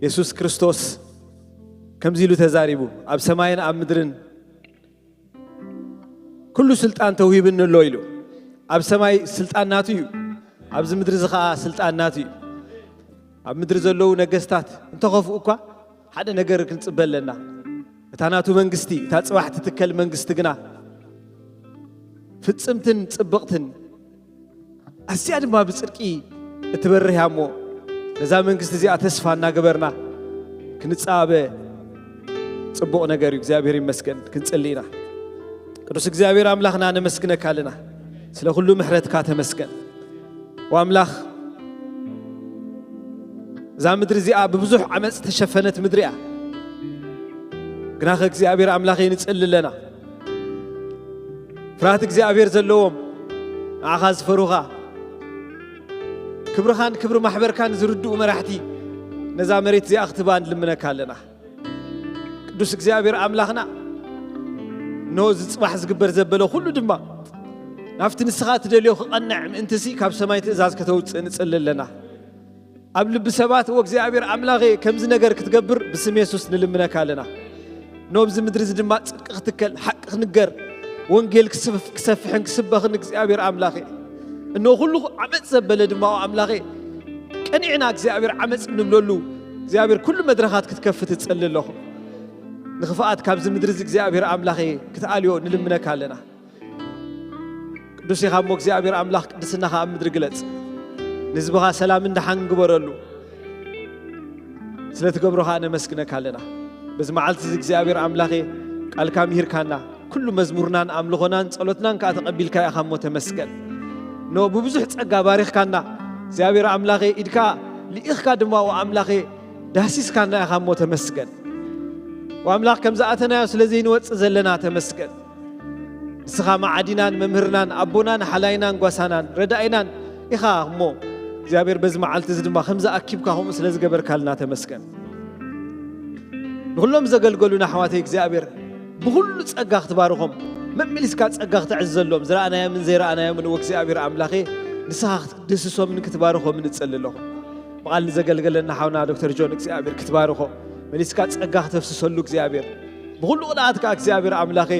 የሱስ ክርስቶስ ከምዚ ኢሉ ተዛሪቡ፣ ኣብ ሰማይን ኣብ ምድርን ኩሉ ስልጣን ተውሂብኒ ኣሎ ኢሉ። ኣብ ሰማይ ስልጣን ናቱ እዩ፣ ኣብዚ ምድሪ እዚ ኸዓ ስልጣን ናቱ እዩ። ኣብ ምድሪ ዘለዉ ነገስታት እንተኸፍኡ እኳ ሓደ ነገር ክንጽበ ኣለና። እታ ናቱ መንግስቲ፣ እታ ጽባሕ ትትከል መንግስቲ ግና ፍጽምትን ጽብቕትን፣ ኣዝያ ድማ ብጽድቂ እትበርህ እያ እሞ፣ ነዛ መንግስቲ እዚኣ ተስፋ እናገበርና ክንጻበ ጽቡቕ ነገር እዩ። እግዚኣብሔር ይመስገን። ክንጽሊ ኢና። ቅዱስ እግዚኣብሔር ኣምላኽና ነመስግነካ ኣለና። ስለ ኩሉ ምሕረትካ ተመስገን። ወኣምላኽ፣ እዛ ምድሪ እዚኣ ብብዙሕ ዓመፅ ዝተሸፈነት ምድሪ እያ። ግናኸ እግዚኣብሔር ኣምላኸይ ንጽሊ ኣለና። ፍርሃት እግዚኣብሔር ዘለዎም፣ ንዓኻ ዝፈርሁኻ፣ ክብርኻን ክብሪ ማሕበርካን ዝርድኡ መራሕቲ ነዛ መሬት እዚኣ ክትህባ ንልምነካ ኣለና። ቅዱስ እግዚኣብሔር ኣምላኽና፣ እነሆ እዚ ጽባሕ ዝግበር ዘበለ ኩሉ ድማ ናብቲ ንስኻ ትደልዮ ክቐንዕ ምእንትሲ ካብ ሰማይ ትእዛዝ ከተውጽእ ንጽሊ ኣለና። ኣብ ልቢ ሰባት፣ "እወ እግዚኣብሔር ኣምላኸ፣ ከምዚ ነገር ክትገብር ብስም የሱስ ንልምነካ ኣለና። እነሆ ኣብዚ ምድሪ እዚ ድማ ጽድቂ ክትከል፣ ሓቂ ክንገር፣ ወንጌል ክስፍ-፣ ክሰፍሕን ክስበኽን እግዚኣብሔር ኣምላኸ፣ እነሆ ኩሉ ዓመጽ ዘበለ ድማ፣ ኦ ኣምላኸ፣ ቀኒዕና እግዚኣብሔር ዓመጽ እንብለሉ እግዚኣብሔር ኩሉ መድረኻት ክትከፍት እጸሊ ኣለኹ። ንኽፍኣት ካብዚ ምድሪ እዚ እግዚኣብሔር ኣምላኸ ክትኣልዮ ንልምነካ ኣለና። ቅዱስ ኢኻ እሞ እግዚኣብሔር ኣምላኽ ቅድስናኻ ኣብ ምድሪ ግለጽ። ንህዝብኻ ሰላምን ደሓን ግበረሉ። ስለ ትገብሮ ኸኣ ነመስግነካ ኣለና። በዚ መዓልቲ እዚ እግዚኣብሔር ኣምላኸ ቃልካ ምሂርካና፣ ኩሉ መዝሙርናን ኣምልኾናን ጸሎትናን ከኣ ተቐቢልካ ኢኻ እሞ ተመስገን። እነሆ ብብዙሕ ጸጋ ባሪኽካና እግዚኣብሔር ኣምላኸ፣ ኢድካ ልኢኽካ ድማ ወኣምላኸ ዳህሲስካና ኢኻ እሞ ተመስገን። ወኣምላኽ ከም ዝኣተናዮ ስለ ዘይንወጽእ ዘለና ተመስገን። ንስኻ መዓዲናን መምህርናን ኣቦናን ሓላይናን ጓሳናን ረዳኢናን ኢኻ እሞ እግዚኣብሔር በዚ መዓልቲ እዚ ድማ ከም ዝኣኪብካ ከምኡ ስለ ዝገበርካልና ተመስገን። ንኹሎም ዘገልገሉና ኣሕዋተይ እግዚኣብሔር ብኹሉ ጸጋ ክትባርኾም፣ መሚልስካ ጸጋ ክተዕዝዘሎም፣ ዝረኣናዮምን ዘይረኣናዮምን ወ እግዚኣብሔር ኣምላኸ ንስኻ ክትድህስሶምን ክትባርኾምን እጸሊ ኣለኹ። ብቓል ንዘገልገለና ሓውና ዶክተር ጆን እግዚኣብሔር ክትባርኾ፣ መሊስካ ጸጋ ክተፍስሰሉ እግዚኣብሔር፣ ብኹሉ ቅልኣት ከኣ እግዚኣብሔር ኣምላኸ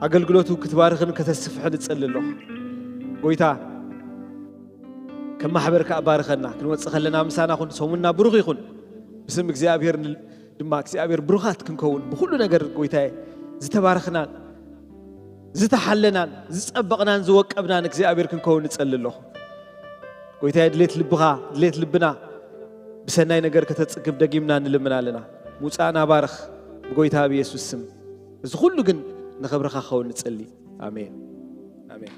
ኣገልግሎቱ ክትባርኽን ከተስፍሕን እጸሊ ኣለኹ። ጎይታ ከም ማሕበር ከኣ ባርኸና፣ ክንወጽእ ከለና ምሳና ኩን፣ ሰሙንና ብሩኽ ይኹን። ብስም እግዚኣብሔር ን-፣ ድማ እግዚኣብሔር ብሩኻት ክንከውን ብኹሉ ነገር ጎይታየ ዝተባረኽናን ዝተሓለናን ዝጸበቕናን ዝወቀብናን እግዚኣብሔር ክንከውን እጸሊ ኣለኹ። ጎይታየ ድሌት ልብኻ ድሌት ልብና ብሰናይ ነገር ከተጽግብ ደጊምና ንልምን ኣለና። ምውጻእና ባርኽ ብጎይታ ብየሱስ ስም። እዚ ኩሉ ግን ንኽብርኻ ክኸውን ንጸሊ። ኣሜን። ኣሜን።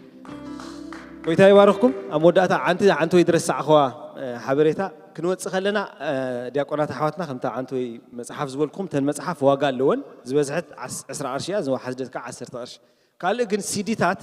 ጎይታ ይባርኽኩም። ኣብ መወዳእታ ዓንቲ ዓንቲ ወይ ዝረሳዕኽዋ፣ እ፣ ሓበሬታ ክንወጽእ ከለና፣ እ፣ ዲያቆናት ኣሕዋትና ከምታ ዓንቲ ወይ መጽሓፍ ዝበልኩም፣ ተን መጽሓፍ ዋጋ ኣለወን። ዝበዝሐት ዓስ-፣ ዕስራ ቅርሺ እያ፣ ዝወሓደት ከዓ ዓሰርተ ቅርሺ። ካልእ ግን ሲዲታት